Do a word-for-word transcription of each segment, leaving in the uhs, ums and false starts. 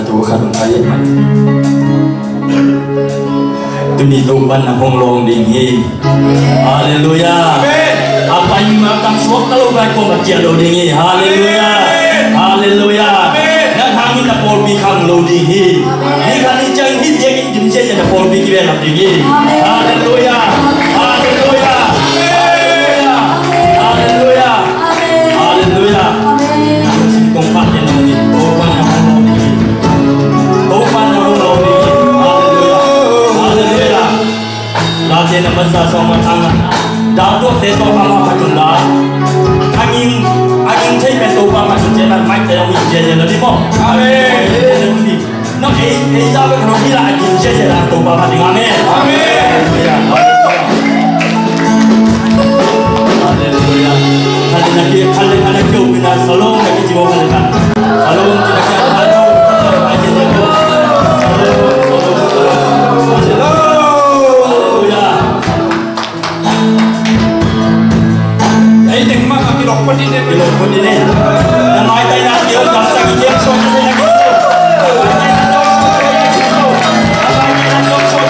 Tua khat hong kai mah. Tuni Topa'n na hong lawng ding hi. Halleluiah. Amen. A pai ma kam suak ta lo, pai kong a ciah lo ding hi. Halleluiah. Amen. Halleluiah. Amen. Nang hangin na pawlpi khang lo ding hi. Amen. Ni khat ni ciang hih biakinn gim ciah ciah na pawlpi kivelap ding hi. Amen. Halleluiah. Halleluiah. Halleluiah. Halleluiah. Amen. Halleluiah. Amen. Sin kong phat in lo ni. Topa'n na hong lawng ding hi. Topa'n na hong lawng ding hi. Halleluiah. Halleluiah. Late na mansa sawng ma thang a. Dam tuakte tawh a ma phat un la. A nging, a nging thei pen Topa phat un cian a, maite hong ing cian cian lo ni maw. Amen. Nong ei, ei za bek nong hi la, a nging cian cian la Topa phat ding. Amen. Amen. Halleluiah. Halleluiah. Halleluiah. Halleluiah. Halleluiah. Shalom. Halleluiah. Shalom. Halleluiah. Ei, teng mah a kilawm phot ding e. Kilawm phot ding e. Na maitaina kiho, gamsa kiho, suakta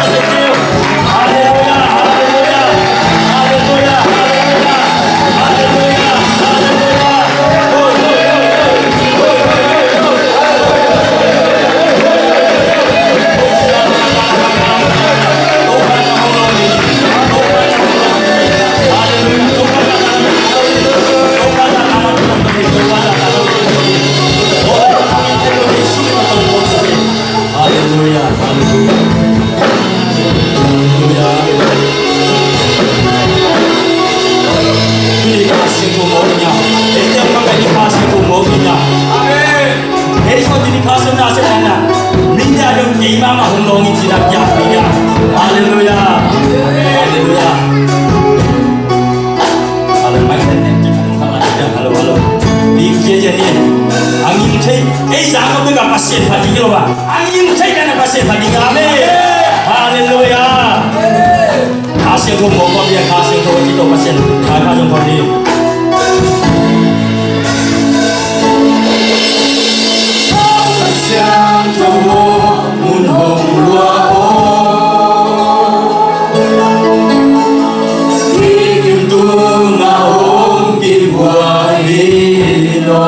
sa kiho. Halleluiah, halleluiah, halleluiah, halleluiah, halleluiah, halleluiah. Halleluiah, halleluiah, halleluiah. Tuni Kha Siangtho mawk in ah. Eite hong makaih ni Kha Siangtho mawk in ah. Amen. Ei sawt ni Kha Siangtho na se na na. Min dia dong kei mah mah hong lawng in ci na pia pia. Halleluiah. Halleluiah. Halleluiah. Hallo, hallo. Bik cia cia ni. A nging thei. Ei zang a bek a Pasian phat ding hi lo a. A nging thei dan a Pasian phat ding. Amen. Halleluiah. Kha Siangtho mawk kawm ding a, Kha Siangtho a ci tawh Pasian. Kha, Kha Siangtho ni. Kha Siangtho mun hong luah aw. Pi kim tung a hong kibuai hi lo.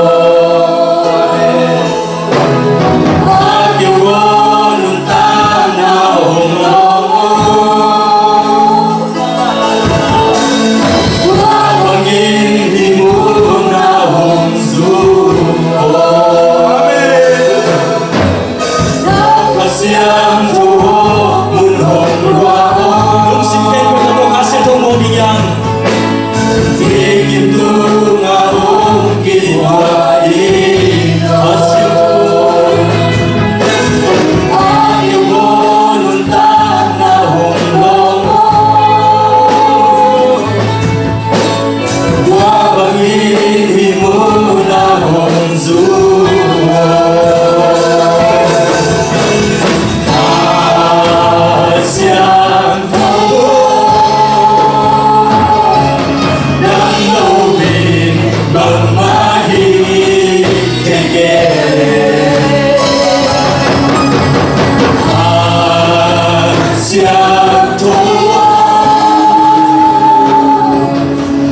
Siangtho mun hong luah aw. Lungsim khempeuh tawh Kha Siangtho mawk ding hi hang. Pi kim tung a hong kibuai hi Kha Siangtho. A kibuai nuntakna hong lawng aw. Tua bangin hih mun ah hong zui. Kha Siangtho nang lo in bangmah hi thei kei. Kha Siangtho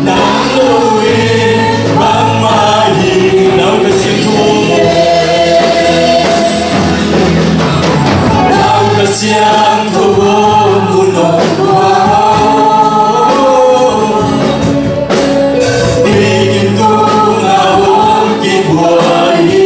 nang lo in bangmah hi lo, Kha Siangtho. Lo, Kha Siangtho mun hong luah aw. Pi kim tung a hong kibuai hi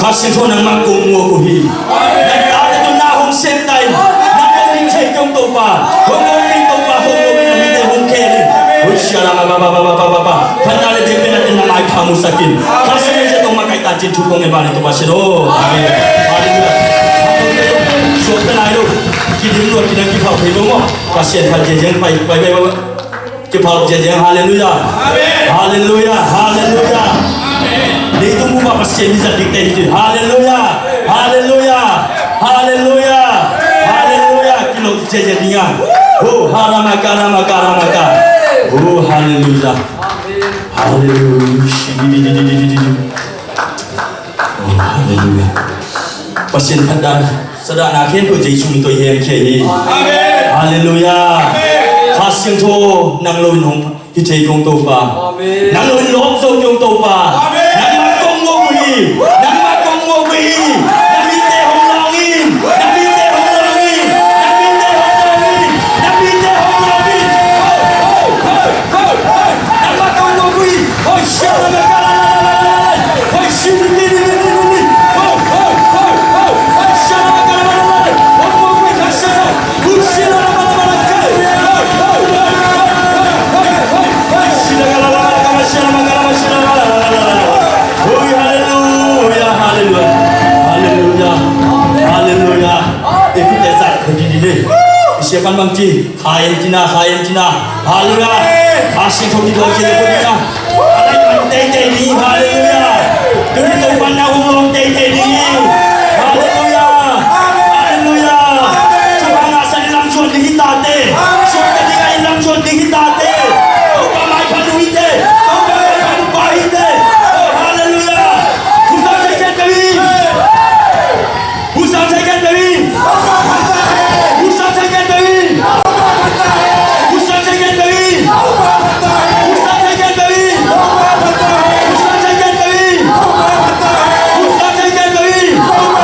Kha Siangtho, nangmah kong muak uh hi. Nang tate tawh na hong sem ta in. Nang hong hing thei kei ung Topa. Hong hong hing Topa, hong hong hing, na mite hong khel in. Oi, sia la ba ba ba. Phatna le biakpiakna teng nang a kipha musak in. Kha Siangtho tawh makaih ta cin thu kong ngen bang in Topa Siangtho. Amen. Halleluiah. Suakta nai lo. Kidim lo, kidang kiphal thei lo maw. Pasian phat ziahziah, pai pai pai pai. Kiphal ziahziah. Halleluiah. Amen. Halleluiah. Halleluiah. Amen. Leitung bup ah Pasian mi zat dingte hi ci. Halleluiah. Halleluiah. Halleluiah. Halleluiah. Kilo ziahziah ding a. Oh, haramaka, ramaka, ramaka. Oh, halleluiah. Halleluiah. Oh, halleluiah. Pasian phatna, sa dahna khempeuh Jesu min tawh i hemkhia hi. Amen. Halleluiah. Amen. Kha Siangtho, nang lo in hong hi thei kei ung Topa. Amen. Nang lo in lawp zo kei ung Topa. Amen. Nangmah kong muak uh hi. Nangmah kong muak uh hi. Na mite hong lawng in. Na mite hong lawng in. Na mite hong lawng in. Na mite hong lawng in. Ho, ho, ho, ho, ho. Nangmah kong muak uh hi. Hoi, sia la la la la la la la. Hoi, sia la la la la la la. Hoi, hoi, hoi, hoi. Hoi, sia la la la la la la. Hong muak uh hi, Kha Siangtho. Hoi, sia la la la la la la. Hoi, hoi, hoi, hoi, hoi. Hoi, sia la la la la la. Sia la la la la la. Sia la la la la la la. Hoi, halleluiah, halleluiah. Halleluiah. Halleluiah. Eh, kute zat, hoi, di, di, di. Sia pan bang ci. Kha en cin a, kha en cin a. Halleluiah. Kha Siangtho kidawng cin a, koi cin a. A lai pan teitei ding hi. Halleluiah. Tuni Topa na hong lawng teitei ding hi. Halleluiah. Halleluiah. Topa ngahsa in lam zuan ding hi tate. Suakta ding a in lam zuan ding hi tate. Topa maipha nu hi te. Topa maipha nupa hi te. Oh, halleluiah. Husa se ke tei. Husa se ke tei. Husa se ke tei. Husa se ke tei. Husa se ke tei. Husa se ke tei. Husa se ke tei.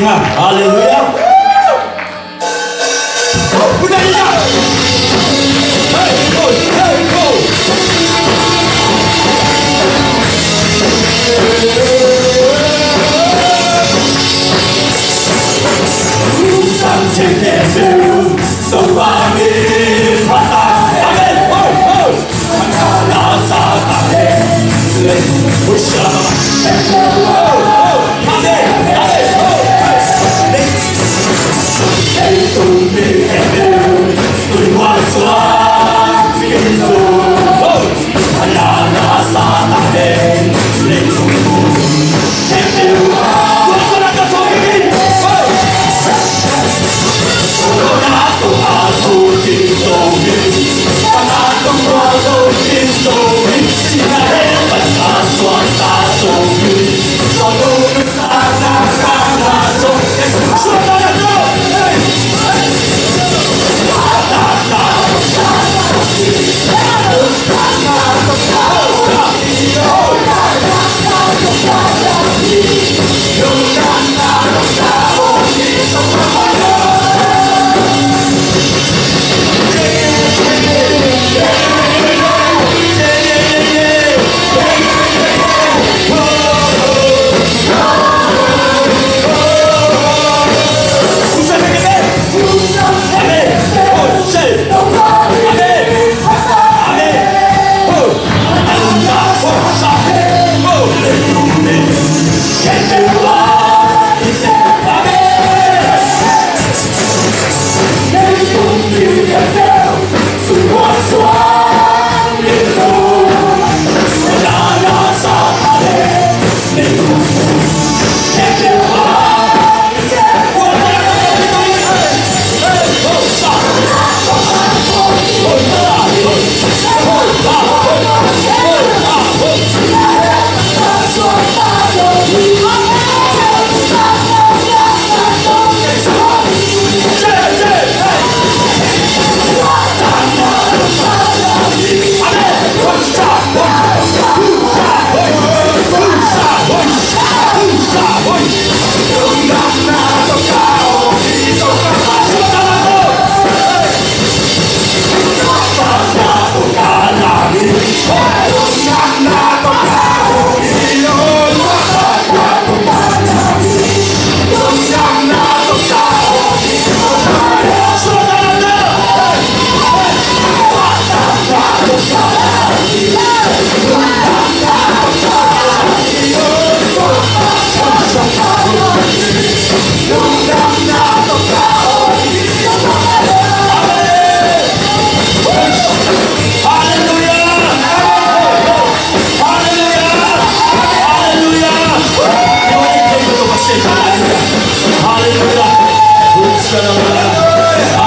Hallelujah.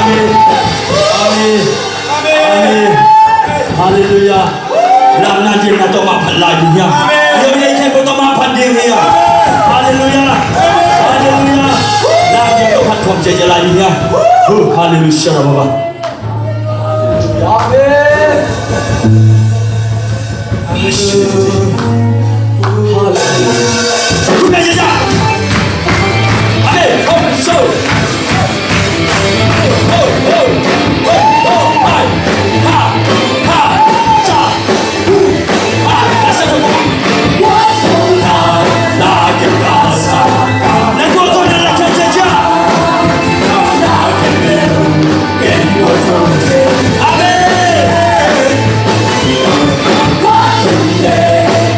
Amen. Amen. Amen. Halleluiah. Lamna diamna tawh maphat lai ding hi a. Amen. Amen. Halleluiah. Halleluiah. Lamna tawh phat khawm ciacia lai ding hi a. Halleluiah. Amen.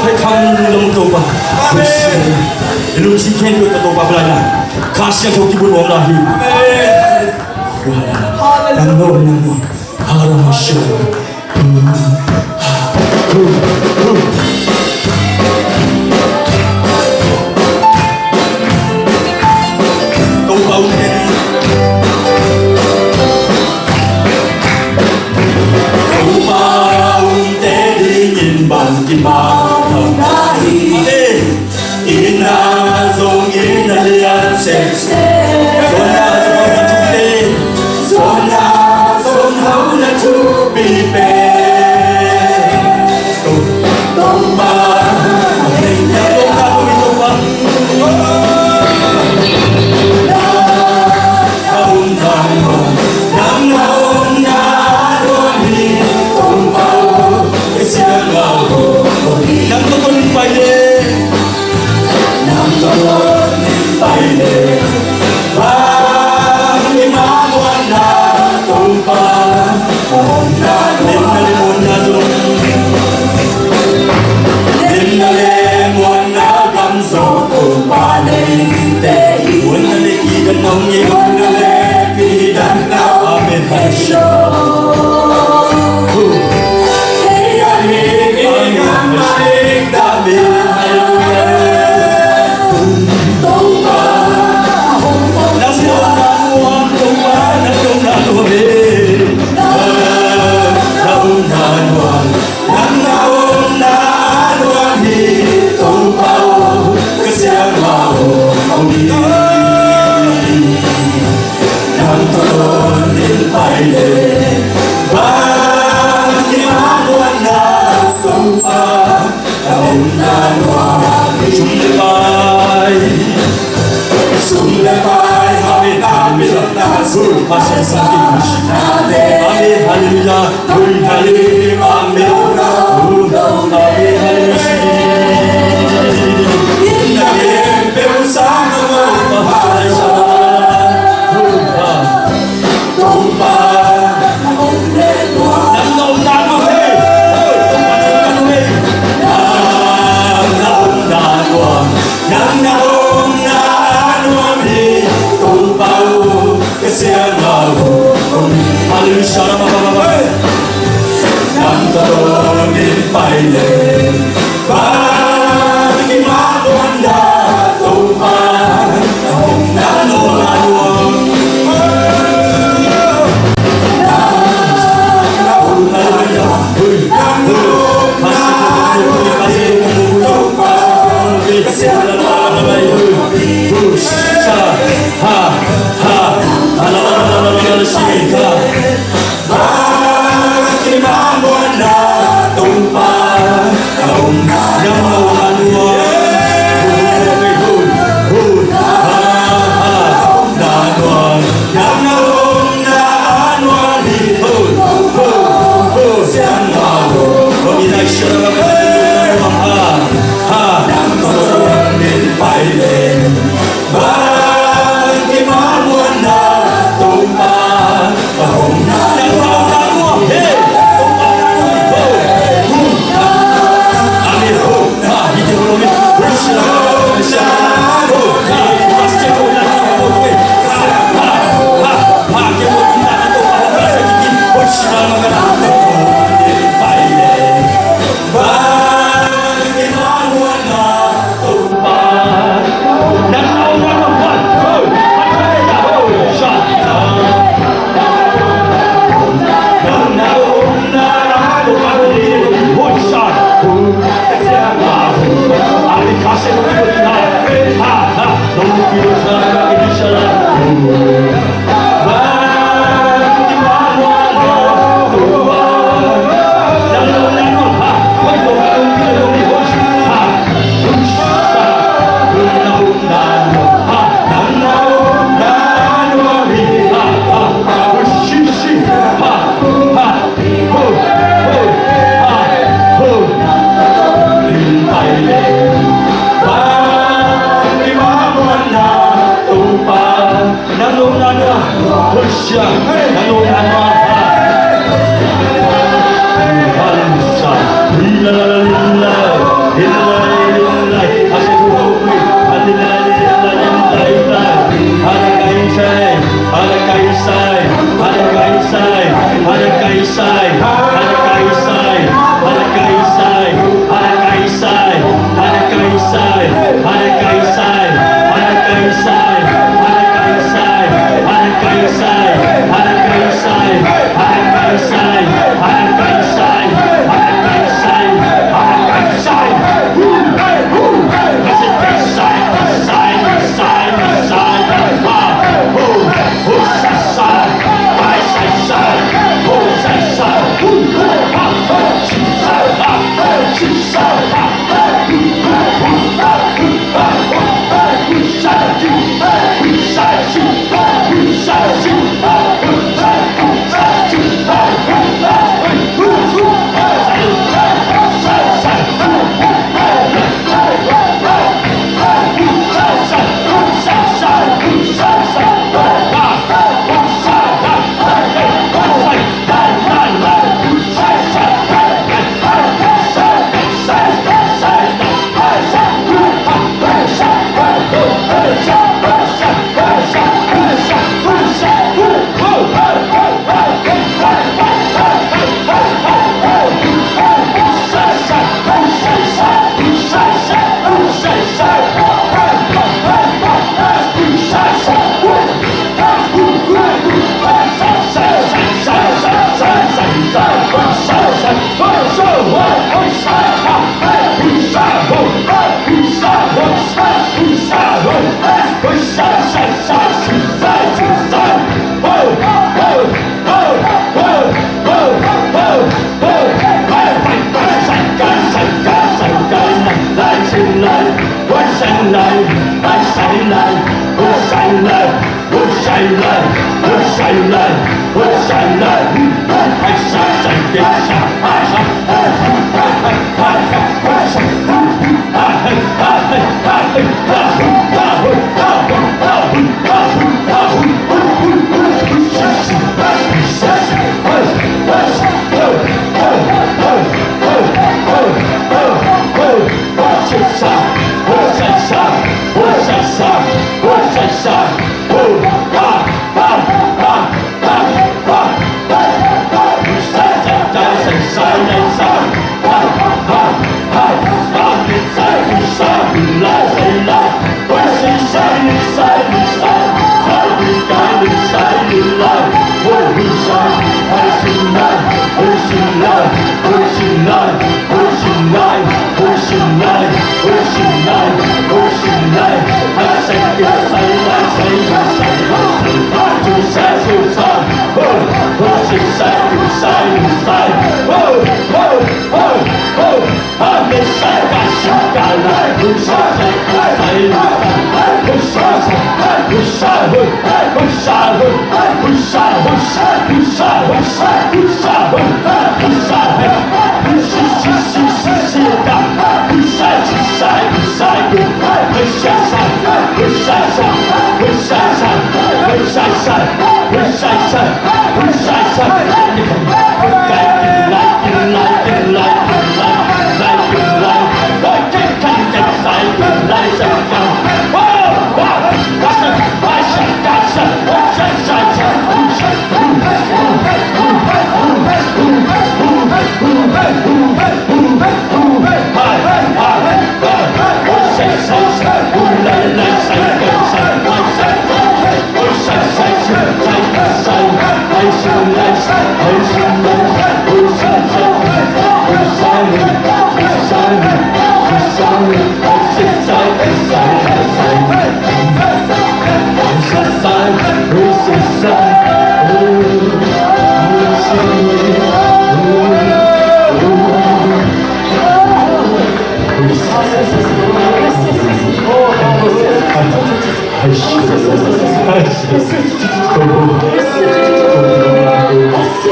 Hai kham lum Topa. Amen. I lungsim khempeuh tawh Topa bel na Kha Siangtho kibuai nuam lai hi. Amen. Nang nuam, nang nuam. Hallelujah. Topa um teh dingin bang kimau na hi. Amen. Inn ah zong inn a lian semsem. Zuan ah zong hau na thupi pen. Zuan ah zong hau na thupi pen. Topa, Topa, Topa. Amen. Nang na omna nuam hi, Topa aw, ka siangtho aw, om hi. Nang tawh ding pai leng, bang kimau nuam na, Topa, na omna nuam hi. Sum le pai, sum le pai, amen, amen. Amen, hallelujah. Hallelujah. Nang tawh ding pai leng, bang kimau nuam na, Topa, na omna nuam.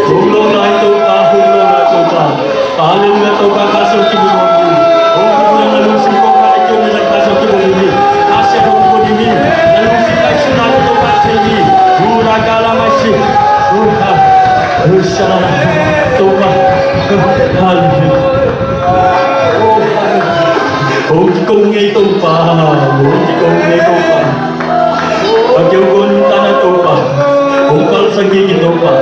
Hong lawm lai Topa, hong lawm lai Topa. Halleluiah Topa, Kha Siangtho kimu nuam hi. Hong kimu nuam na lungsim kong Kha Siangtho kimu nuam hi. Kha Siangtho kimu nuam hi. Na lungsim lai sung lai Topa thei hi. Ura kala masi. Ura. Ura shala. Topa. Halleluiah. Hong kiko ngei Topa. Hong kiko ngei Topa. A keu ko nuntakna Topa. Hong palsang kik in Topa.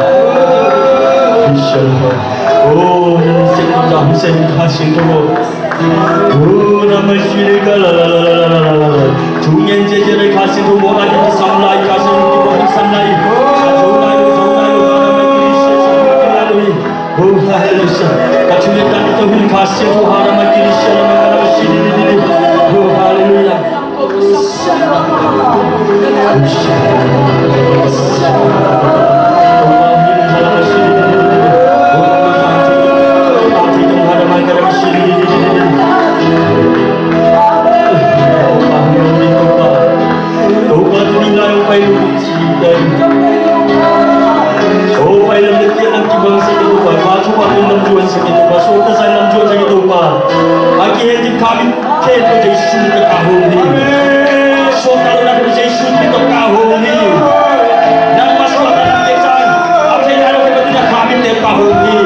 Inshallah. Oh, na lungsim nuntak hong sem Kha Siangtho. Oh, na masi le ka la la la. Thu ngen ziahziah le Kha Siangtho a ding kisam lai, Kha Siangtho a ding kisam lai. Zo lai lo, zo lai lo, Kha Siangtho a ding kisam lai. Oh, hallelujah. Ka thu le ka nuntak hong Kha Siangtho a ding kisam lai. Oh, hallelujah. Amen. Suakta lo na khat Jesu min tawh ka hong hi. Nangmah suakta na pia cang. A thei nai lo khat Topa Kha min tawh ka hong hi.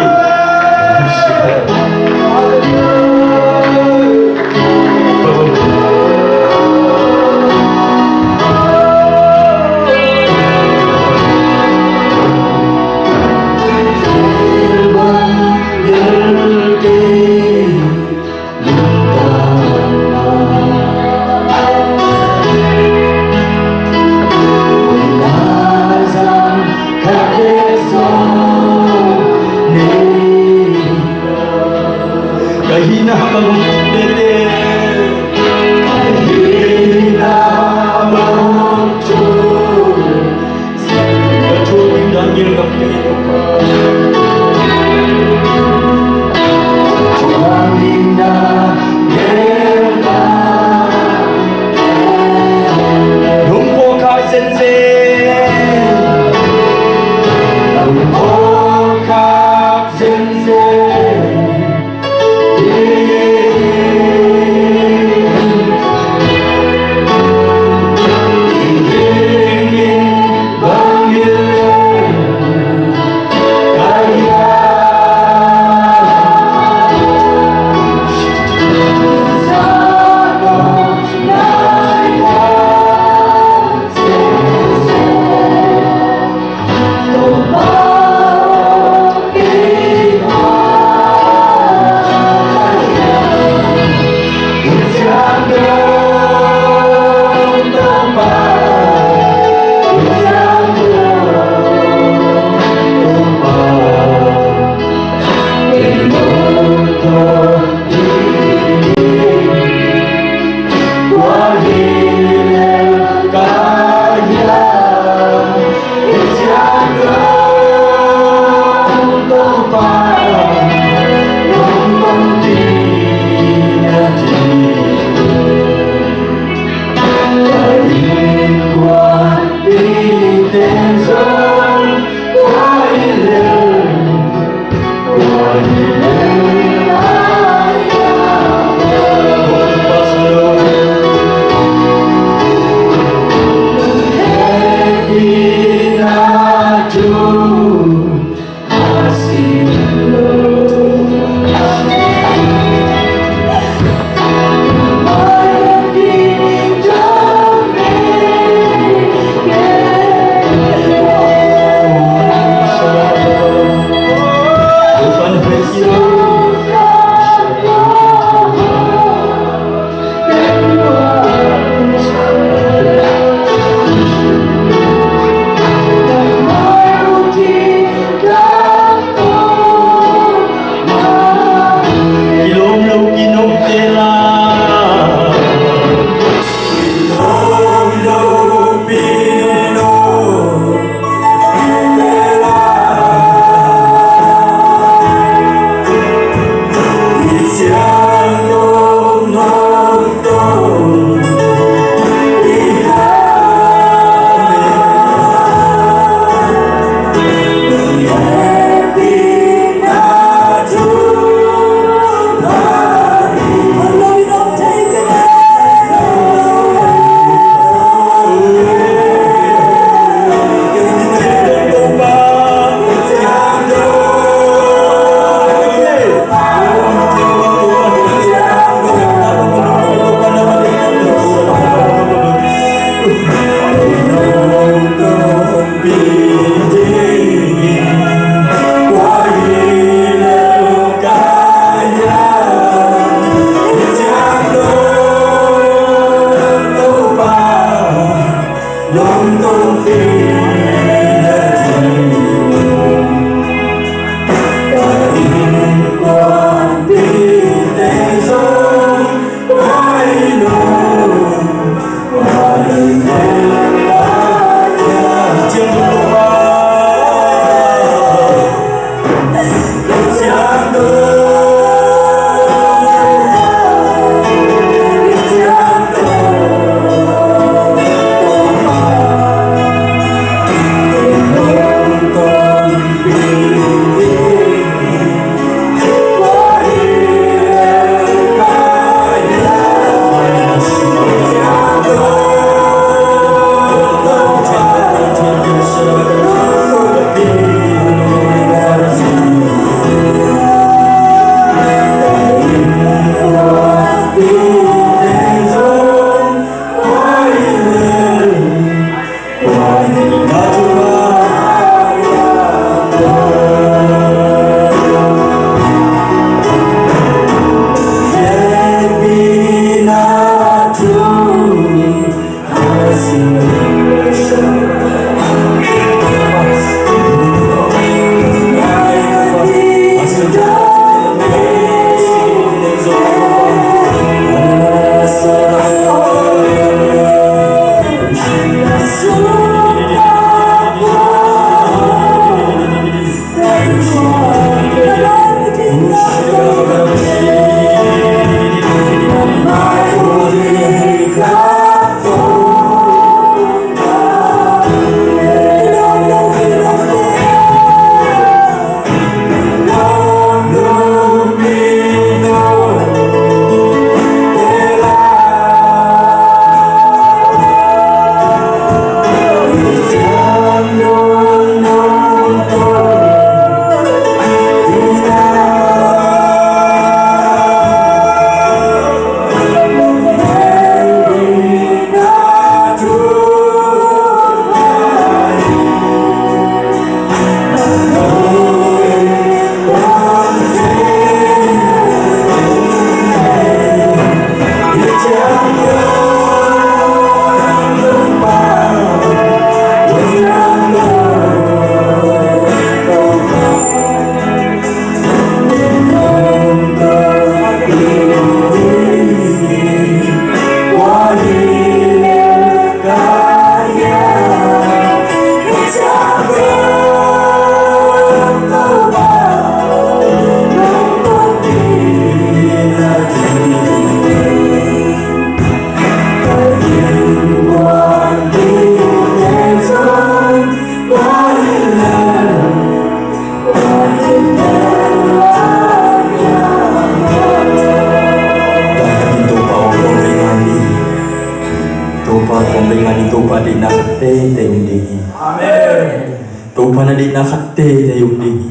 Vei ngan in Topa deihna khat teitei om ding hi. Amen. Topa na deihna khat teitei om ding hi.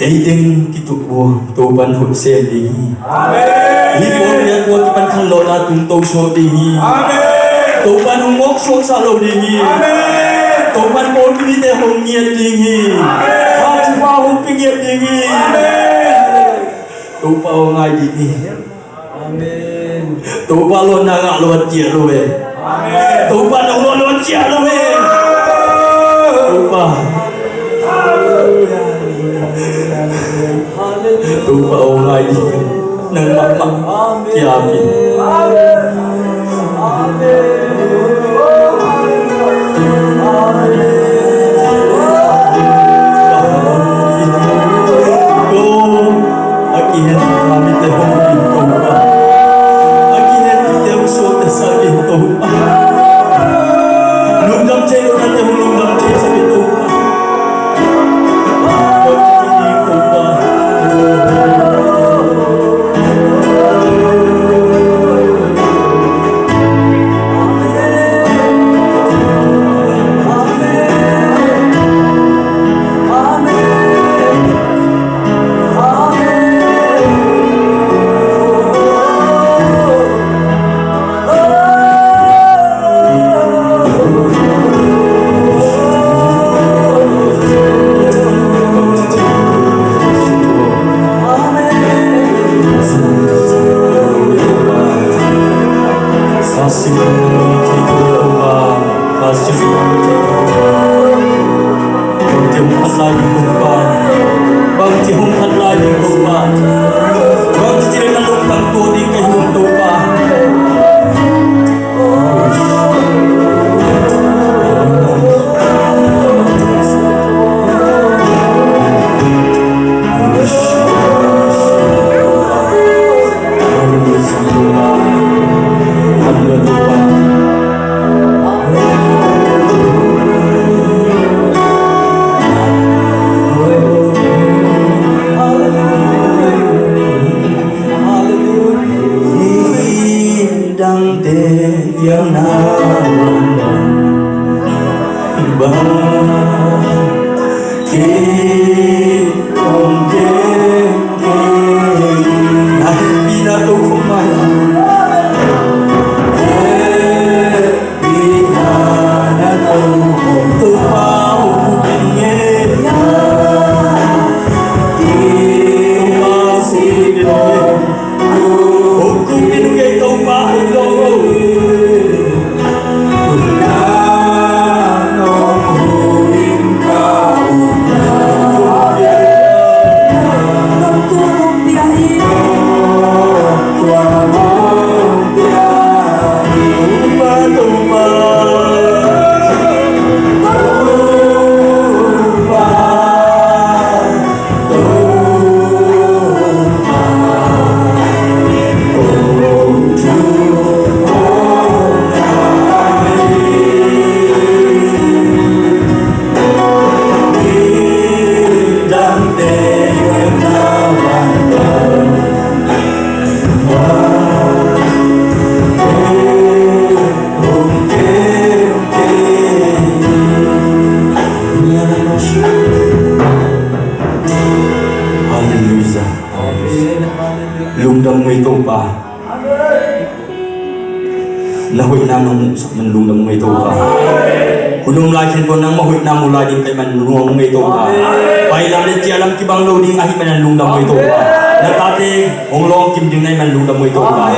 Ei teng kitukbuang Topa in hoih sem ding hi. Amen. Hih pawl riat tua kipan khanlawhna tungto suak ding hi. Amen. Topa in hong mawk suaksak lo ding hi. Amen. Topa in pawl kibite hong ngiat ding hi. Amen. Kha thupha hong pia ngiat ding hi. Amen. Topa aw ngai dih ni. Amen. Topa lawnna ngah lo a ciah lo ve. Amen. Topa nong lawn lo a ciah lo ve. Topa. Topa aw ngai dih. Nang mahmah. Amen. Kia pi. Amen. Amen. A kihen a mite hong in Topa. A kihen mite hong suaktasak in Topa. Lungdam thei lo nate hong lungdam theisak in Topa. Hong in Topa. Bangci hong phat lai ding Topa. Bangci hong phat lai ding Topa. Bangci ci le na lungtang tua ding ka hi uh Topa. Dangte viang na bang ki om kei kei. Na hehpihna to khong mai. Hehpihna na to khong to pa ho khong kei. Ki pa si kei. Halleluijah. Lungdam ngei Topa. Na hoihna nong muhsak man lungdam ngei Topa. Hun om lai khen ko nangmah hoihna mu lai ding ka hih man lungdam ngei Topa. Pailam le ciahlam kibang lo ding ahih man lungdam ngei Topa. Na tate hong lawng kim ding na hih man lungdam ngei Topa.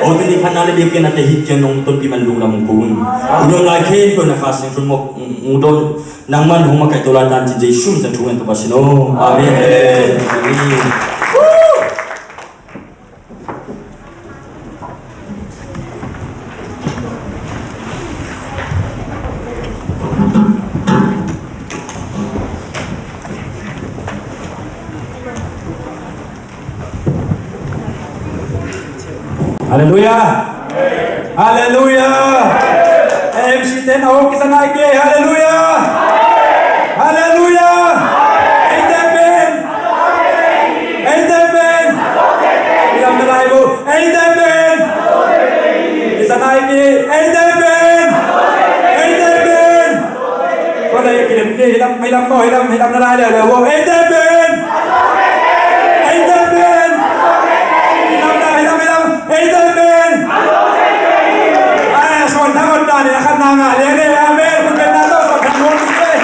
O tuni khan na le biakpiakna te hih ciang nong tonpih man lungdam kong ko un. Hun om lai khen ko na Kha Siangtho mawk ngudon nangman hong makaih to lai tan ci Jesu min tawh thungen Topa sin aw. Amen. Amen. Halleluijah. Halleluijah. M C ten aw kisa nai kei. Halleluijah. Halleluijah. Amen. Amen. Amen. Kisa nai kei. Amen. Hi lam, hi lam maw, hi lam, hi lam na lai leuleu maw. Eite pen! Eite pen! Hi lam na, hi lam, hi lam. Eite pen! Ai, suan thang on dan in a khat na ngah liang e. Amen. Khut beng na tawh suan thang on e.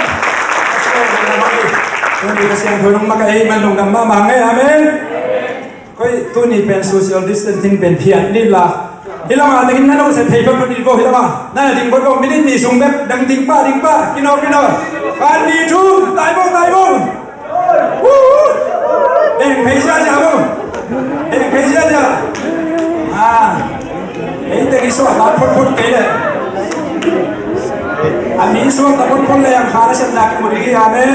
Tuni Kha Siangtho nong makaih man lungdam mahmah ing e. Amen. Koi, tuni pen social distancing pen phiat ni la. Hi lam a dingin na lo se thei phot phot ni vo hi lam a. Na ding phot vo minute ni sung bek dang ding pah, ding pah. Kino, kino. Khat, nih, thum, tai bong, tai bong. Woo! Eng phei sia sia bong. Eng phei sia sia. Ah. Ei te ki suak ta phot phot kei le. A mi suak ta phot phot le ang kha na sem na ki mu ding hi. Amen.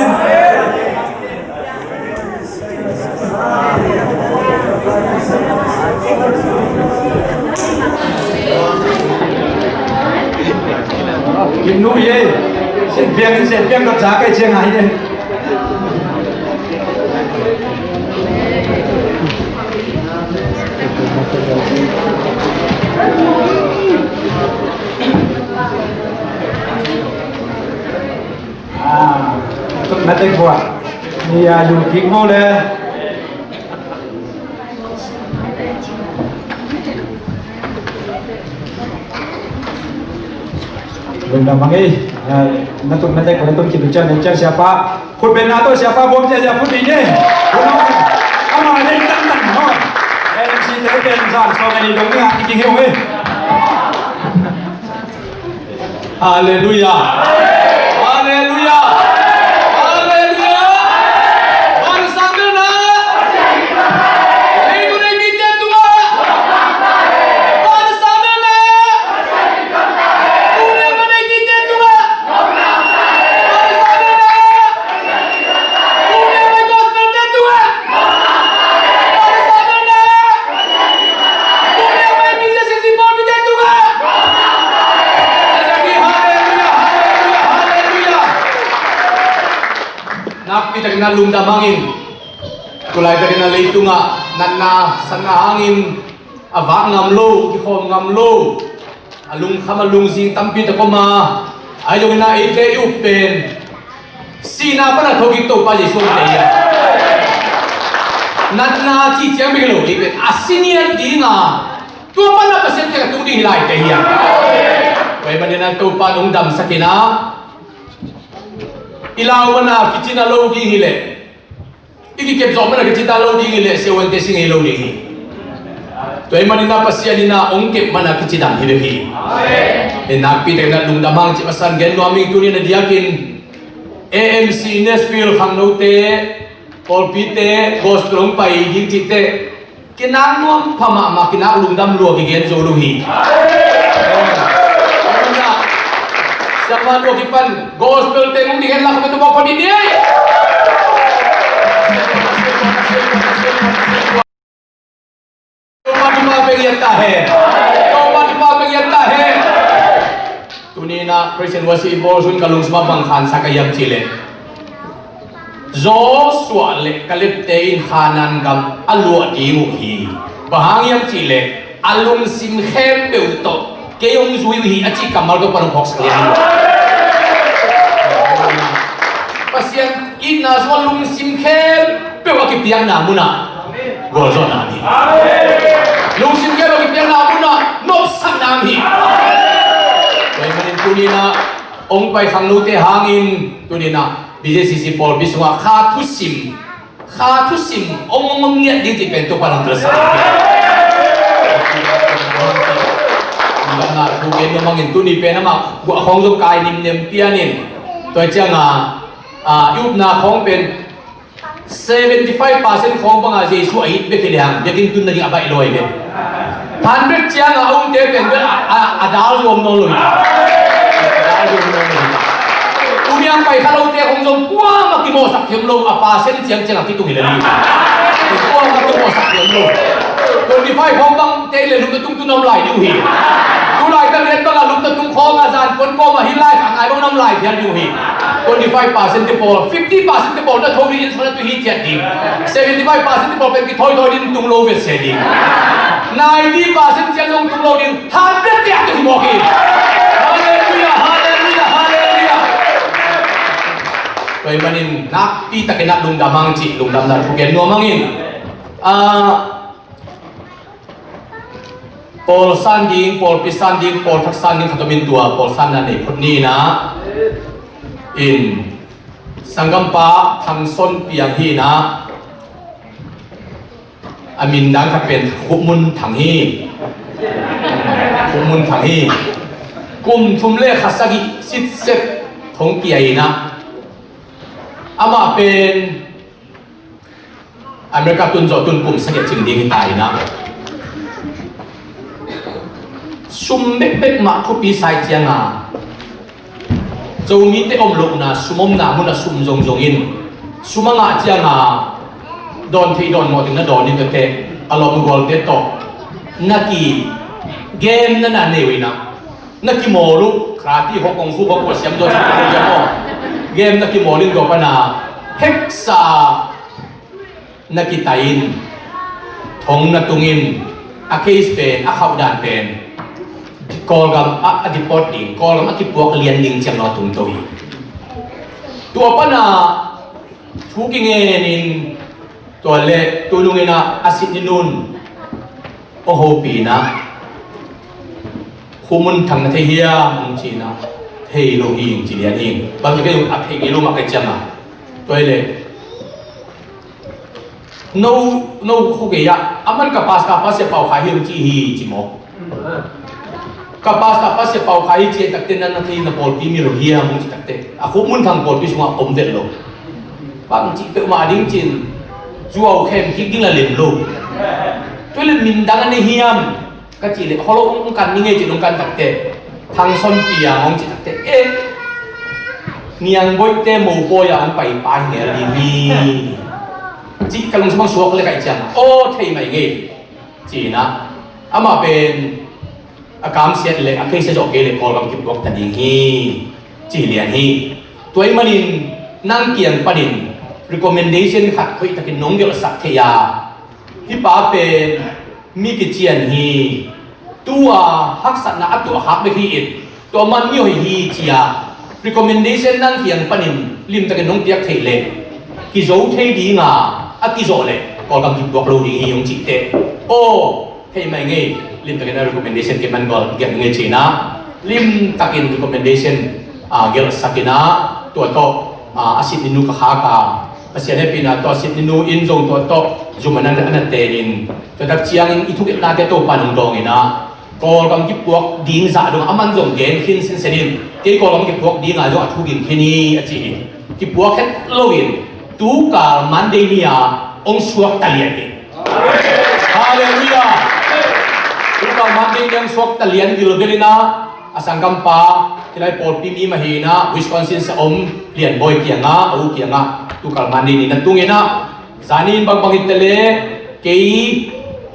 Kim nu ye, sen piang, sen piang kap sa kai chiang ai ye. Ah, tuk na tek bua. Ni ya yu kik mo le. Lungdam bang ei. Ah, na tuk na tek bua, na tuk kik tu cha, na cha siapa. Khut beng na tawh siapa buang ziahziah khut beng ne. Khut beng. Ama ne tang tang no. MC te pen zan sawm le nih dong ni a, i king hiu e. Halleluiah. Halleluiah. Halleluiah. Van sam bel na. Ei tu nei mi te tu ma. Van sam bel na. Tu nei ma nei mi te tu ma. Nakpi takin na lungdam hangin, tu laitakin a leitungah natna, satna hangin a vak ngam lo, kikhawm ngam lo, a lungkham a lungzing tampi tak om a, ahi zongin a eite i up pen sihna pan a thokik Topa Jesu hong tei hi a. Natna cih ciang bek hi lo, eite a si ngiat ding a, tua pan a Pasian kiang a tung ding hi lai tei hi a. Tua ahih manin a Topa in hong damsak in a, i lau man a kicin a lo ding hi leh, i kikep zawh man a kicin a lo ding hi leh, siavuante si ngei lo ding hi. Tua ahih manin a Pasian in a hong kep man a kicidam hi bek hi. Amen. Nakpi takin a lungdam hang cih a san gen nuam ing. Tuni in a diakin A M C Nashville khangnote, pawlpite, gospel hong pai ding cihte, kinak nuam pha mahmah, kinak lungdam lua kigen zo lo hi. Siapa lua kipan gospel te hong ding hen la kha tu bawk pha ding hi. Topa kipa bek i at ta hen. Topa kipa bek i at ta hen. Tuni in a Christian worship i bawl sun ka lungsim ah bang khansak ka hiam cih leh, Joshua le Kalebte in Kanaan gam a luah ding uh hi. Bang hang hiam cih leh a lungsim khempeuh tawh kei hong zui uh hi, a cih kammal tawh pan hong phawksak lian hi. Pasian itna sungah lungsim khempeuh a kipiakna munah gualzawhna om hi. Lungsim khempeuh a kipiakna munah nopsakna om hi. Tua ahih manin tuni in a hong pai khangnote hangin tuni in a B J C C pawlpi sungah kha thusim, kha thusim hong, hong, hong ngiat ding cih pen Topa in hong telsak hi. Thu gen nuam hangin tuni pen amah guah khawng zong kai nimnem pian in, tua ciang a, a, i upna khawng pen seventy five percent khawng bang a Jesu a it bek hi lehang biakinn tun nading a baih lawi ve. Hundred ciang a omte pen bel a, a, a dal zuam nawn lo hi. A dal zuam nawn lo hi. Tuni a pai kha lote khawng zong kuamah kimawhsak thiam lo, a percent ciang ciang a kitung hi lel hi. Kuamah kimawhsak thiam lo. Twenty five khawng bangte le lupna tung tun a om lai ding uh hi. Tu laitak lian bang a lupna tung khawng a zan kuan kawm a hih live a ngai bang a om lai phial ding uh hi. Twenty five percent te pawl, fifty percent te pawl na tho ding in sana tu hi ciat ding. Seventy five percent te pawl pen kithoi thoi ding, tung lo vet se ding. Ninety percent ciang zong tung lo ding. Hundred te a tung mawk hi. Halleluiah, halleluiah, halleluiah. Nakpi takin ah lungdam hang cih lungdamna thu gen nuam hangin, ah, pawl san ding, pawlpi san ding, pawlthak san ding khat om in, tua pawl sanna nei phot ni in ah, in sanggampa Thang Son Piang hi in ah, a min dang khat pen Khup Mun Thang hi. Khup Mun Thang hi. Kum thum le kha sagih sitset thong kia in ah, amah pen America tun zawh tun kum sagih cing ding hi ta in ah, sum bekbek mah thupi sa ih cianga, Zomite om lohna, sum omna munah sum zongzong in, sum a ngah cianga dawn thei dawn mawh ding na dawn in, tuate a lawmgualte tawh na ki, game na na nei uh in ah, na kimawl uh, karate khawng, kung fu khawng, kua siam zaw, game na kimawl in, tua pana heksa na kitai in, thong na tung in, a case pen, a khauh dan pen Kawlgam a, a deport ding, Kawlgam a kipuak lian ding ciang lo tungto hi. Tua pana thu kingen in, tua le tunung in ah a Sydney nun hong hopih in ah, Khup Mun Thang na thei hiam, hong ci in ah, thei lo hi, hong ci lian hi. Bang ci kei, a thei ngei lo mah ka hih cianga, tua hi leh, no, no khuakei ah, aman ka pastor pa Sia Pau Khai hi, hong ci hi, ci maw. Ka pastor pa Sia Pau Khai hi ci takte, na, na thei, na pawlpi mi lo hiam, hong ci takte, a Khup Mun Thang pawlpi sungah om vet lo. Bang cih peuhmah ding cin, zuau khem kik ding la lem lo. Tua le min dang a nei hiam, ka cih leh, holo, hong kan ni ngei, cih hong kan takte, Thang Son Piang hong cih takte, eh, Niang Boite mopawi ah hong pai pa hi ngel ding hi, cih ka lungsim hong suak le ka hih ciang, aw, thei mai ngei, ci in ah, amah pen a kamsiat le a case zawh kei le Kawlgam kipuak ta ding hi, ci lian hi. Tua ahih manin nang kiang panin recommendation khat hoih takin nong gelhsak thei a, hih pa pen mi kician hi, tua haksatna a tuahkhak bek hi in, tua man mi hoih hi, ci-a recommendation nang kiang panin limtakin nong piak theih leh, kizo thei dinga, a kizawh leh Kawlgam kipuak lo ding hi, hong cih teh, aw, thei mai ngei, limtakin a recommendation kei man gol giat ngei, ci in ah, limtakin recommendation, ah, gelhsak in ah, tua tawh, ah, a Sydney nu ka khak a, Pasian hehpihna tawh a Sydney nu in zong tua tawh zum a na, a na ten in, tua tak ciangin i thugenna te Topa in hong dawng in ah, Kawlgam kipuak ding zah dong a man zong gen khin sinsen in, kei Kawlgam kipuak dinga zong a thu ging khin hi, a ci hi. Kipuak het loin, tukal Monday ni-a hong suakta lian hi. Halleluiah. Tukal Monday ni-a hong suakta lian vilvel in ah, a sanggampa, hih lai pawlpi mi mah hi in ah, Wisconsin sa om Lian Bawi kiangah, a u kiangah tukal Monday ni na tung in ah, zani in bangbang hi ta leh, kei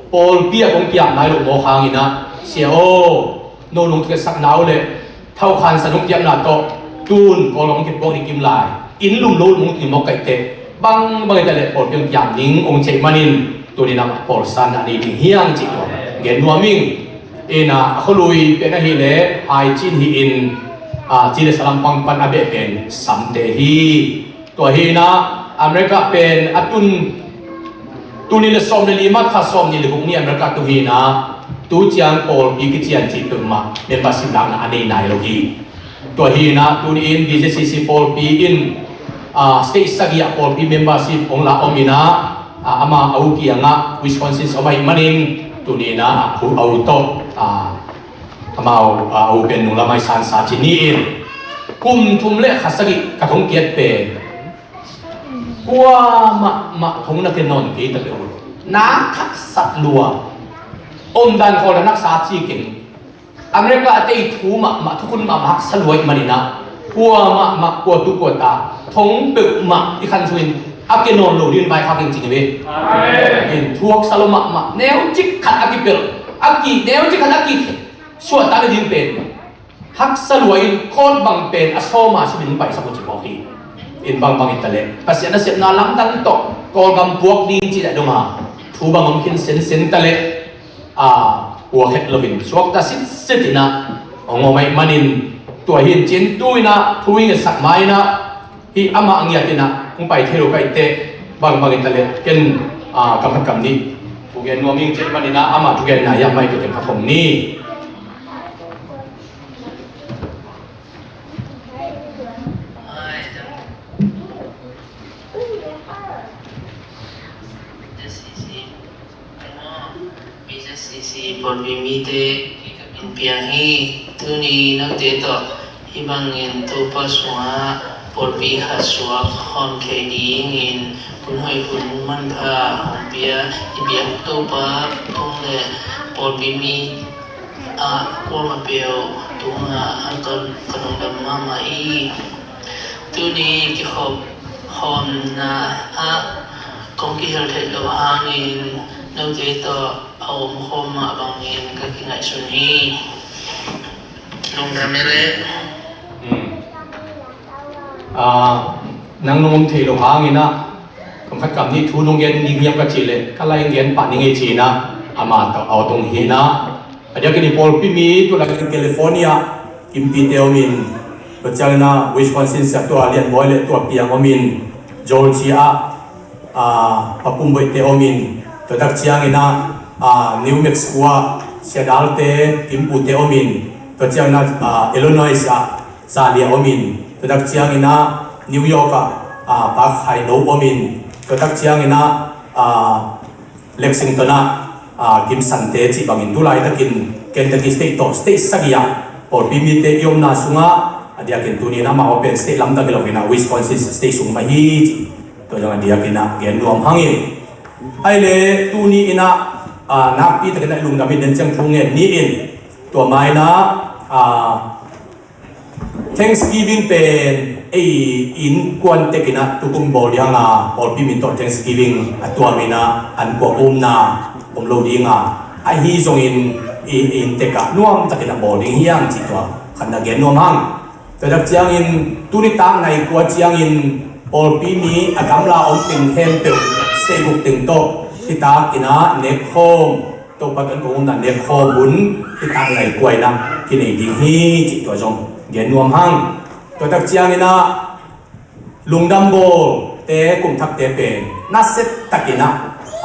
pawlpi ah kong kiam nai loh mawk hangin ah, Sia aw, no nong thuketsakna uh leh thaukhansa nong piakna tawh tun Kawlgam hong kipuak ding kim lai, inn lum lo lum hong tun mawk ka hih teh, bangbang hi ta leh pawlpi hong kiam ning, hong ci ahih manin, tuni-in ah pawl sanna nei ding hi hang cih tua gen nuam ing. In ah, a khualui pen ahih leh Haicin hi in, ah, ci le sa lampang pan a beh pen Samte hi. Tua hi in ah, America pen a tun, tuni le sawm le li mah kha sawm nih le guk ni America tung hi in ah, tu ciang pawlpi kician cih peuhmah membership lakna a nei nai lo hi. Tua hi in ah, tuni in B J C C pawlpi in, ah, state sagih ah pawlpi membership hong la om in ah, ah, ama a u kiangah Wisconsin sa om ahih manin, tuni in ah, a u tawh, ah, amau, ah, a u pen nung lamai sansa ci ni in, kum thum le kha sagih ka thong kiat pen, kua mahmah thong na ke nawn kei ta peuh. Na khat sat lua. Omdan khawl na naksa ci keng. America a tei thu mahmah, thukhun mahmah haksa lua ahih manin ah, kua mahmah, kua tu kua ta, thong peuhmah i khan sungin a ke nawn lo dingin vaikhak ing ci ni ve. Amen. Thu haksa lo mahmah, neucik khat a kipelh, a ki, neucik khat a kisuahtak ding pen haksa lua in, court bang pen a sawm a simin paihsak uh ci mawk hi. In bangbang hi ta leh, Pasian a sepna lamdang tawh Kawlgam puak ding cih dah dong a, thu bang om khin sensen ta leh, a, puak het loin suakta sitset in ah hong om ahih manin, tua hi in cin tu in ah thu i ngetsak ma in ah, Hih amah ngiat in ah hong pai thei lo ka hih teh, bangbang in ta leh ken, ah, kam khat kam nih thu gen nuam ing. Cih manin ah amah thugenna hiah mah i tawh teng khat hong ni. Pawlpi mite, kei ka min Piang hi. Tuni note tawh hih bangin Topa sungah pawlpi khat suak hawm thei dingin hun hoih hun manpha hong pia i biak Topa kong le pawlpi mi ah kuamah peuh tungah ka, ka lungdam mahmah hi. Tuni kikhop hawmna ah kong kihel theih loh hangin note tawh a om khawm mah bangin ka kingaihsun hi. Lungdam e le. Hmm. Ah, nang nong om thei loh hangin ah kam khat kam nih thu nong gen ding hiam ka cih leh ka lai gen pah ning ei ci-in ah ama tawh a tong hi-in ah, a diakin i pawlpi mi tu lai California Kimpite om in, tua ciangin ah Wisconsin sia tua Lianbawi le tua Piang om in, Georgia ah, ah, Pa Pumboihte om in, tua tak ciangin ah, ah, New Mexico ah Sia Dalte Kimpute om in, tua ciangin ah, ah, Illinois ah Zalia om in, tua tak ciangin ah New York ah, ah, Pa Khaino om in, tua tak ciangin ah, ah, Lexington ah, ah, Kim Sante cih bangin tu laitakin Kentucky State tawh state sagih ah pawlpi mite i omna sungah a diakin tuni in amau pen state lamdang hi lo in ah Wisconsin state sung mah hi cih tua zong a diakin ah gen nuam hang in. Ai le tuni in ah, ah, nakpi takin ah lungdam in den ciang thu ngen ni in tua ma in ah, ah, Thanksgiving pen ei innkuan tek in ah tukum bawl ding a, pawlpi min tawh Thanksgiving a tuam in ah an kua umna om lo ding a, ahi zongin i, i inn tek ah nuam takin a bawl ding hi hang cih tua khat na gen nuam hang. Tua tak ciangin tuni tak nai kua ciangin pawlpi mi a gamla om teng khempeuh state guk teng tawh hi tak in ah nek khawm Topa tawh an kua umna nek khawm hun hi tak nai kua in ah kinei ding hi cih tua zong gen nuam hang. Tua tak ciangin ah lungdam bawlte kum thakte pen naset takin ah,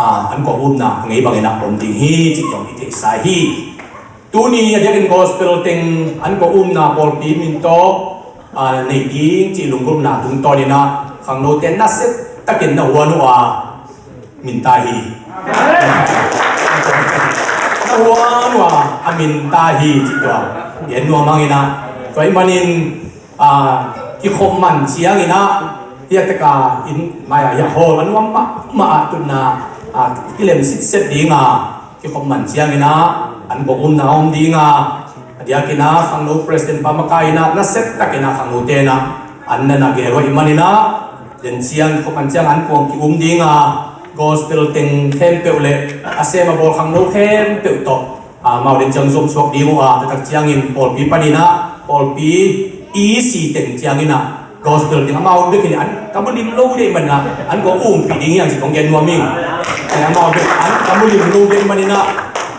ah, an kua umna ngei bangin ah om ding hi cih zong i theihsa hi. Tuni a diakin gospel teng an kua umna pawlpi min tawh, ah, nei ding cih lunggulhna tungtawn in ah khangnote naset takin na huan uh a, min ta hi. Na huan uh a, a min ta hi cih tua gen nuam hang in ah. Tua ahih manin, ah, kikhop man ciangin ah hiah tek a inn mai ah hiah hall a nuam mahmah ah tutna, ah, kilem sitset ding a, kikhop man ciangin ah an kua umna om ding a, a diakin ah khangno president pa makai in ah naset takin ah khangnote in ah an na na gel uh ahih manin ah den ciang kikhop man ciang an kua ki-um ding a, gospel teng khempeuh le a sem a bawl khangno khempeuh tawh, ah, amau den ciang zom suak ding uh a, tua tak ciangin pawlpi panin ah pawlpi E C teng ciangin ah gospel teng amau bek in an ka mu lim lo deuh manin ah an kua umpih ding hi hang cih kong gen nuam ing. Eh, amau bek an ka mu lim lo deuh manin ah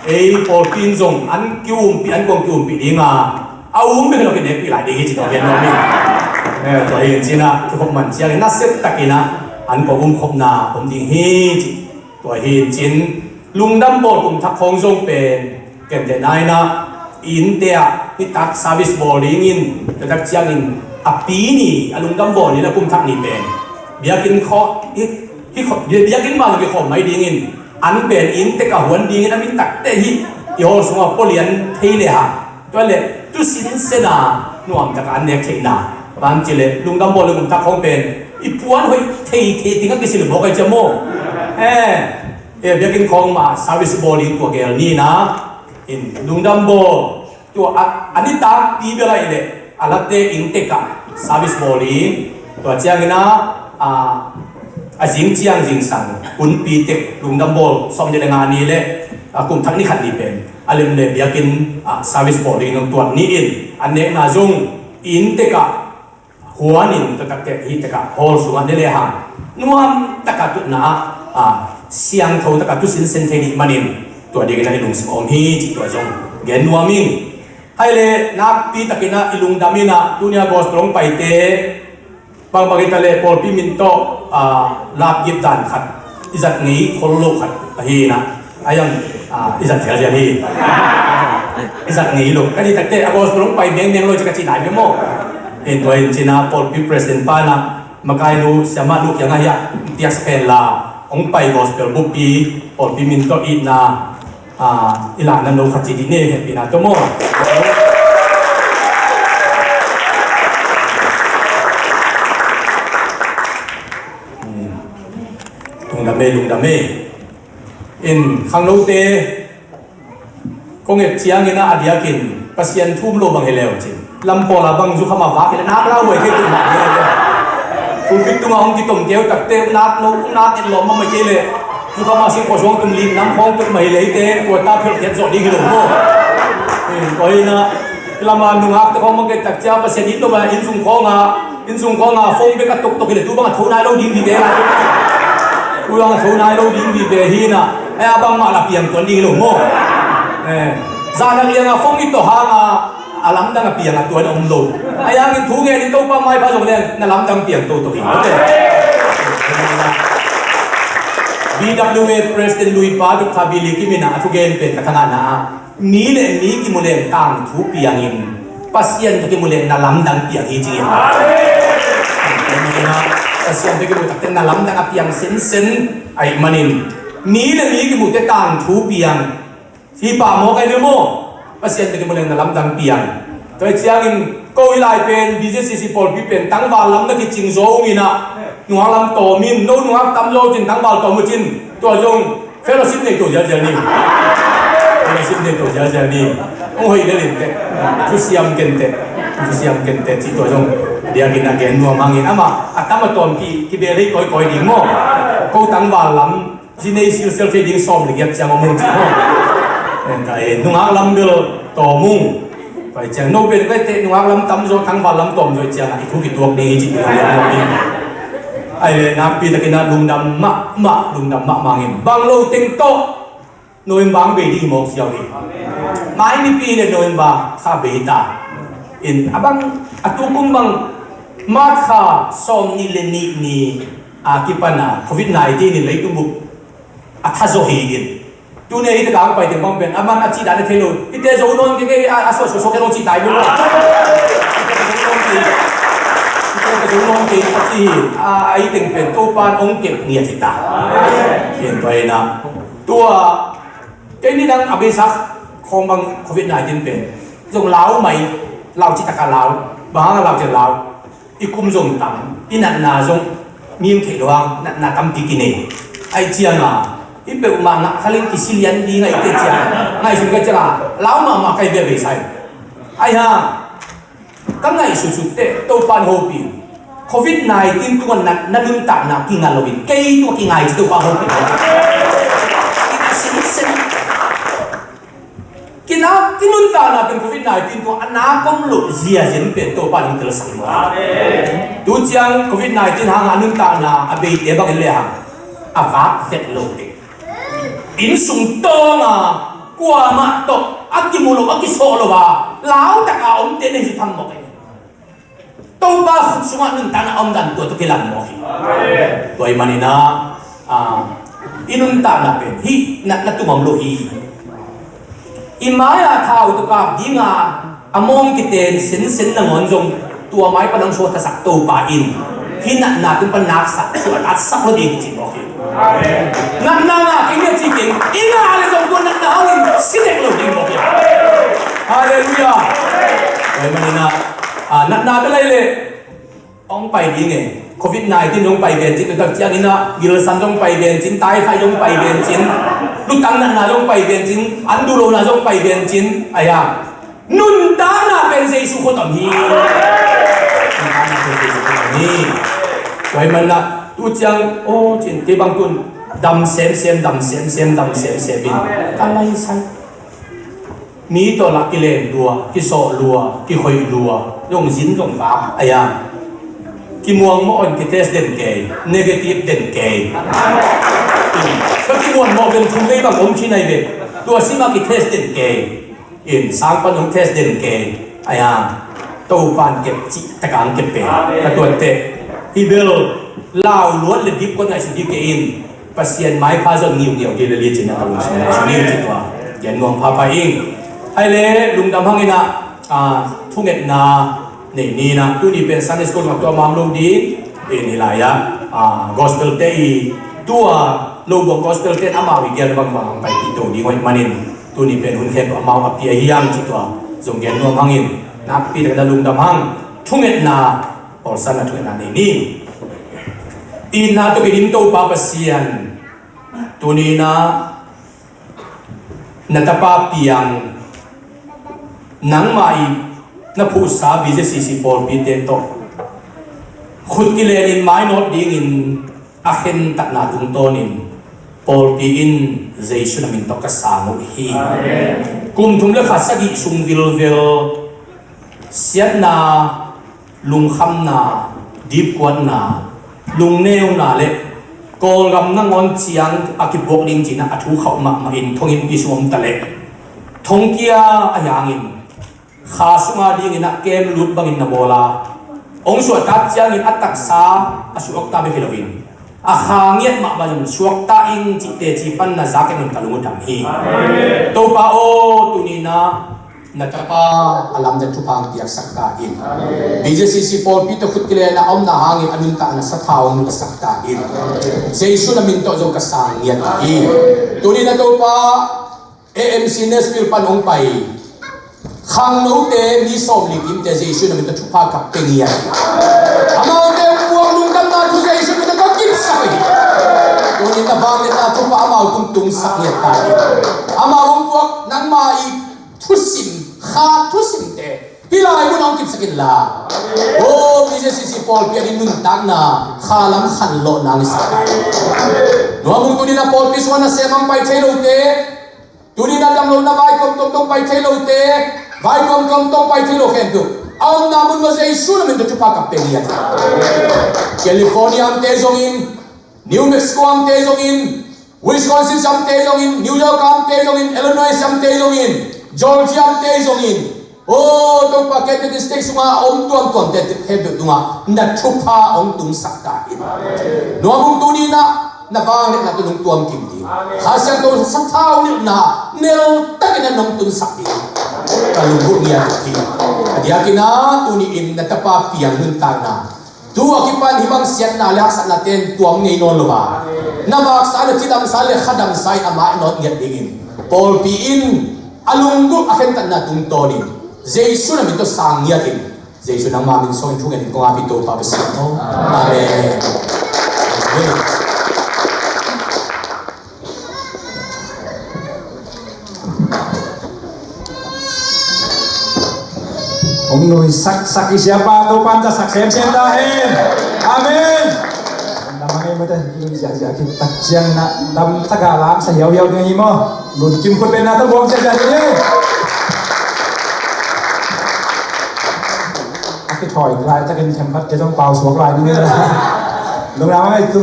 ei pawlpi in zong an ki-umpih, an kua ki-umpih ding a, a um bek in lo kinekpih lai ding hi cih kong gen nuam ing. Eh, tua hi in cin ah kikhop man ciangin naset takin ah an kua umkhopna om ding hi cih tua hi in cin. Lungdam bawl kum thak khawng zong pen kente na in ah i innte ah nitak service bawl dingin tua tak ciangin a pi ni a lungdam bawl ni a kum thak ni pen biakinn khaw, hi, hi khaw, bia-, biakinn bang kikhawm mai dingin an pen inn tek a huan dingin a min takte hi i hall sungah pua lian thei le hang. Tua le tu sinsen a nuam taka an nek theihna bang ci le lungdam bawl le kum thak khawng pen i puan hoih thei thei ting a kisil mawk ai cia maw? Eh, eh, biakinn khawng mah service bawl ding tua gel ni na in lungdam bawl. Tua a, a nitak pi bel ai le a late inn tek ah service bawl ding. Tua ciangin ah, ah, a zing ciang zingsang hunpi tek lungdam bawl sawm ni le nga ni le, ah, kum thak ni khat ni pen a lem le biakinn, ah, service bawl ding nong tuat ni in an nekna zong inn tek ah huan in tua tak teh hih tek ah hall sungah ne le hang nuam taka tutna ah, ah, siangtho taka tu sinsen thei dih manin tua dingin ah i lungsim a om hi cih tua zong gen nuam ing. Hai le nakpi takin ah i lungdam in ah tuni a gospel hong paite Bangbang hi ta leh pawlpi min tawh, ah, lapgip dan khat i zat ngei khol lo khat ahi na. A yang, ah, i zat ziazia hi. I zat ngei lo. Ka dih takte a gospel hong pai mengmeng lo ci ka ci nai ve maw. Tua in cina pawlpi president pa na makainu siamah nu kiangah hiah tiak sa pen la hong pai gospel buppi pawlpi min tawh itna, ah, i lahna no khat ci dih ni, hehpihna tawh maw. Hmm. Lungdam e, lungdam e. In khangnote kong et ciangin a diakin Pasian thu um lo bang hi leu cin. Lam pawl a bang zukham a vak hi leh nak lauhuai kei tuk mah hi leu. Pulpit tungah hong kitom keu takte nak no, nak et lawm mahmah kei leh zukham a singkhuasuang tum lim nam khawng tuk mah hi leh eite tua ta philh khiat zawh ding hi lo maw. Tua hi na lam a nungakte khawng bang kei tak cia Pasian it lo bang inn sung khawng a Inn sung khawng a phone bek a toktok hi leh tu bang a tho nai lo ding vive lai. Tu bang a tho nai lo ding vive hi na. Ai a bangmah la piang tuan ding hi lo maw. Eh, zahnak liang a phone i tawh hang a, a lamdang a piang a tuan a om lo. Ai hangin thu ngen in Topa maipha zong leng na lamdang piang toto hi. B W A President lui pa Doctor Billy Kim in a thugen pen ka thangahna ah mi le mi kimu leng tangthu piangin Pasian tawh kimu leng na lamdang piang hi ci hi. Pasian tawh kimu takte na lamdang a piang sensen ahih manin mi le mi kimute tangthu piang hi pah mawk ahi ve maw. Pasian tawh kimu leng na lamdang piang. Tua hi ciangin ko hi lai pen B C C C pawlpi pen tangval lam na kicing zo ung in ah nungak lam tawm in, no nungak tam zo cin tangval tawm uh cin tua zong fellowship nei to zialzial ni. Fellowship nei to zialzial ni. Hong hoih lel in teh. Thusiam ken teh. Thusiam ken teh cih tua zong diakin a gen nuam hangin amah a tam a tawm ki, kibel hi kawikawi ding maw. Ko tangval lam zi nei silsel thei ding sawm le giat ciang om ung cih maw. Nungak lam bel tawm ung. Pai ciang no pen kai teh nungak lam tam zaw tangval lam tawm zaw ciang ah i thu kituak ding i cih ding a lian ding. Ai le nakpi takin ah lungdam mahmah, lungdam mahmah ngin bang lo teng tawh November ang bei ding mawk siau hi. Mai nipi le November kha bei ta. In a bang a tukum bang March kha sawm nih le nih ni a kipan a covid nineteen in leitung bup a tha zaw hi in. Tuni hih takah hong pai teng bang pen a man a cih dan a thei lo. Hihte zo nawn kei kei a, a suah suah suah kei lo cih tai lo. Hihte ka zo nawn kei. Hihte ka zo nawn kei a cih hi. A, a hih teng pen Topa in hong kep ngiat hi ta. Ken tua hi na. Tua kei ni dang a beisak khawng bang covid nineteen pen zong lau mai. Lau cih takah lau. Bang hang a lau cih lau. I kum zong tam, i natna zong mi hong theih lo hang, natna tampi kinei. Ai ciang a, i peuhmah ngah kha leng kisilian ding a i te ciang a, ngaihsun ka ciang a, lau mahmah kai bia beisai. Ai hang, ka ngaihsutsut teh, Topa in hopih. covid nineteen tungah na, na nuntakna kinga loin, kei tungah kinga hi ci Topa hopih. Ina sinsen. Kina, kinuntakna pen covid nineteen tungah a nak om loh ziazin pen Topa in hong telsak hi maw. Tu ciang covid nineteen hang a nuntakna a beite bangin le hang a vak vet lo ding. Inn sung tawng a kuamah tawh a kimu lo, a kisawh lo a lautak a omte nei hi tham mawk hi. Topa khut sungah nuntakna a om dan tua tawh kilang mawk hi. Tua ahih manin ah, ah, i nuntakna pen hih natna tung om lo hi. I mai-a thau tawh kap ding a, a mawng kiten sensen nangawn zong tua mai pan hong suaktasak Topa in hih natna tung pan naksak suaktasak lo ding hi ci mawk hi. Natna ngah kei ni a ci kei, i ngah leh zong tua natna hangin si dek lo ding mawk hi. Halleluiah. Tua ahih manin ah, ah, natna bel ahih leh hong pai ding e. covid nineteen hong pai vencin, tua tak ciangin ah Wilson hong pai vencin, typhoid hong pai vencin, lutang natna hong pai vencin, an duh lohna hong pai vencin, ai a nuntakna pen Jesu khut om hi. Nuntakna pen Jesu khut om hi. Tua ahih manin ah tu ciang, aw, cin kei bang tun dam semsem, dam semsem, dam semsem in ka laisai. Mi tawh lah kilen lua, kisawh lua, kikhoih lua, zong zin zong vak a yang. Kimuang mawh on kitest den kei, negative den kei. Ka kimuang mawh ben thum vei bang om khin ai ve. Tua sim a kitest den kei. In sang pan hong test den kei. A yang. Topan kep cih takang kep pe. Ka tuan teh. Bel lau luat le dipkuat ngaihsun hi kei in, Pasian maipha zong ngiungeu hi le li cin a ka lungsim ngaihsun hi ci tua gen nuam phapha ing. Hai le lungdam hang in ah, ah, thungetna nei ni in ah, tuni pen Sunday school ngak tua mam lo ding in hi lai ah, ah, gospel te i tua lo buang gospel te amau i gen bangbang hong paipih to ding hoih manin tuni pen hun khen amau a pia hi hang ci tua zong gen nuam hang in, nakpi tak in ah lungdam hang. Thungetna Pawlsatna thu na nei ni. Itna tawh kidim Topa Pasian, tuni in ah na tapa piang, nangmah i na phuhsa B Z C C pawlpite tawh khut kilenin mainawt dingin a khentatna tungtawnin pawlpi in Jesu na min tawh ka sang uh hi. Amen. Kum thum le kha sagih sung vilvel siatna, lungkhamna, dipkuatna, lungneuna le Kawlgam nangawn ciang a kipuak ding cih a thu khauh mahmah in thonginpi sung om ta leh thongkia a hi hangin kha sunga dingin ah kem lut bangin na bawl a, hong suahtak ciangin a taksa a suakta bek hi loin a kha ngiat mahmah in suakta ing cih teci pan na zak ing un ka lung uh dam hi. Amen. Topa aw, tuni in ah na tapa a lamdang thupha hong piaksak ta in. Amen. B Z C C pawlpi tawh khut kilen a omna hangin a nuntakna sathau hong nungsak ta in. Jesu na min tawh zong ka sang ngiat hi. Tuni in ah Topa, A M C Nashville pan hong pai khangnote mi sawmli kimte Jesu na min tawh thupha ka pia ngiat hi. Amaute hong puak lungdamna thu Jesu na min tawh ka kipsak hi. Tuni in na vangliatna thupha amau tung tungsak ngiat ta hi. Amau hong puak nangma i thusim, kha thusimte hih lai mun hong kipsak inla, aw, B Z C C pawlpi a ding nuntakna kha lam khanlawhna hong hisak ta hi. Nuam ung, tuni in ah pawlpi sungah nasem hong pai thei lote, tuni in ah damlohna vai tuamtuam tawh pai thei lote, vai tuamtuam tawh pai thei lo khempeuh a omna mun uah Jesu na min tawh thupha ka pia ngiat hi. California amte zongin, New Mexico amte zongin, Wisconsin amte zongin, New York amte zongin, Illinois amte zongin, Georgia amte zongin, aw Topa, United States sunga a om tuamtuamte khempeuh tungah na thupha hong tungsak ta in. Nuam ung, tuni in ah na vangliatna tawh nong tuam kim ding, Kha Siangtho sathau nilhna nel takin ah nong tunsak ding ka lunggulh ngiat uh hi. A diakin ah tuni in na tapa piang nuntakna, tu a kipan hih bang siatna le haksatna ten tuam ngei nawn lo a, na vaksa le cidamsa le khadamsa in amah nawt ngiat dingin pawlpi in a lunggulh a khentatna tungtawnin Jesu na min tawh sang ngiatin, Jesu nangma min suangin thungen in kong apin Topa Pasian aw. Amen. Amen. Hong nuisaksak i siapa Topa'n zatsak semsem ta hen. Amen. Dam a ngei mate, i nuih ziahziah khit tak ciangin ah dam tak a lamsa hiauhiau ding hi maw. Lungkim khut pen na tawh buang ziahziah ding hi. A kithawi laitakin themkhat kei zong pau suak lai ding hi. Lungdam a ngei tu.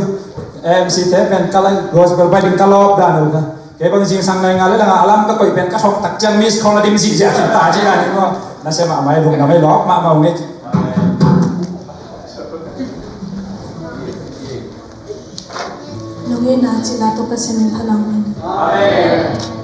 M C te pen ka lai gospel pai ding ka lawp dan uh ka. Kei bang zingsang nai nga le langa a lam ka koih pen ka thawk tak ciang miss call a dim zihziah khin ta ci a ni maw. Nasem mahmah hi, lungdam hi, lawp mahmah uh ngei. Lungdam na cih la tu ka siamin phalang min. Amen.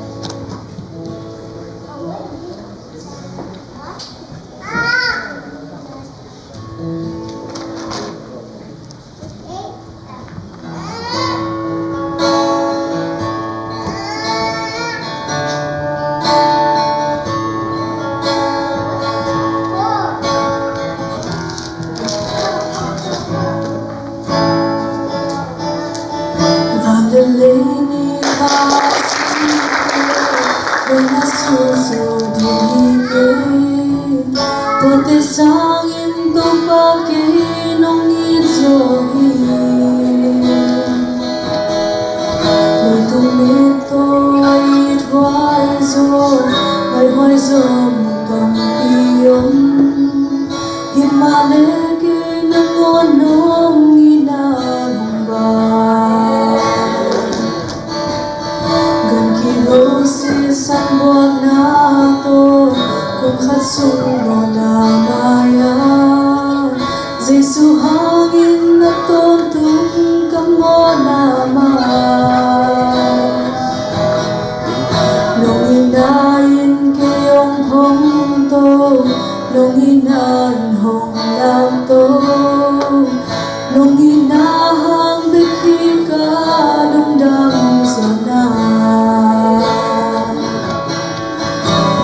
Van le lei ni kha si, kei na su su di kei. Tuate sangin Topa kei nong it zo hi. Leitung mit tawh it huai zo, ngai huai zo mi tampi om. Himahleh kei nangawn nong itna hong bang. Gan kigo sisan buakna tawh kum khat sung mawhna mai-a Jesu hangin na Nang hong lamto, nong itna hang bek hi ka lungdam zaw na.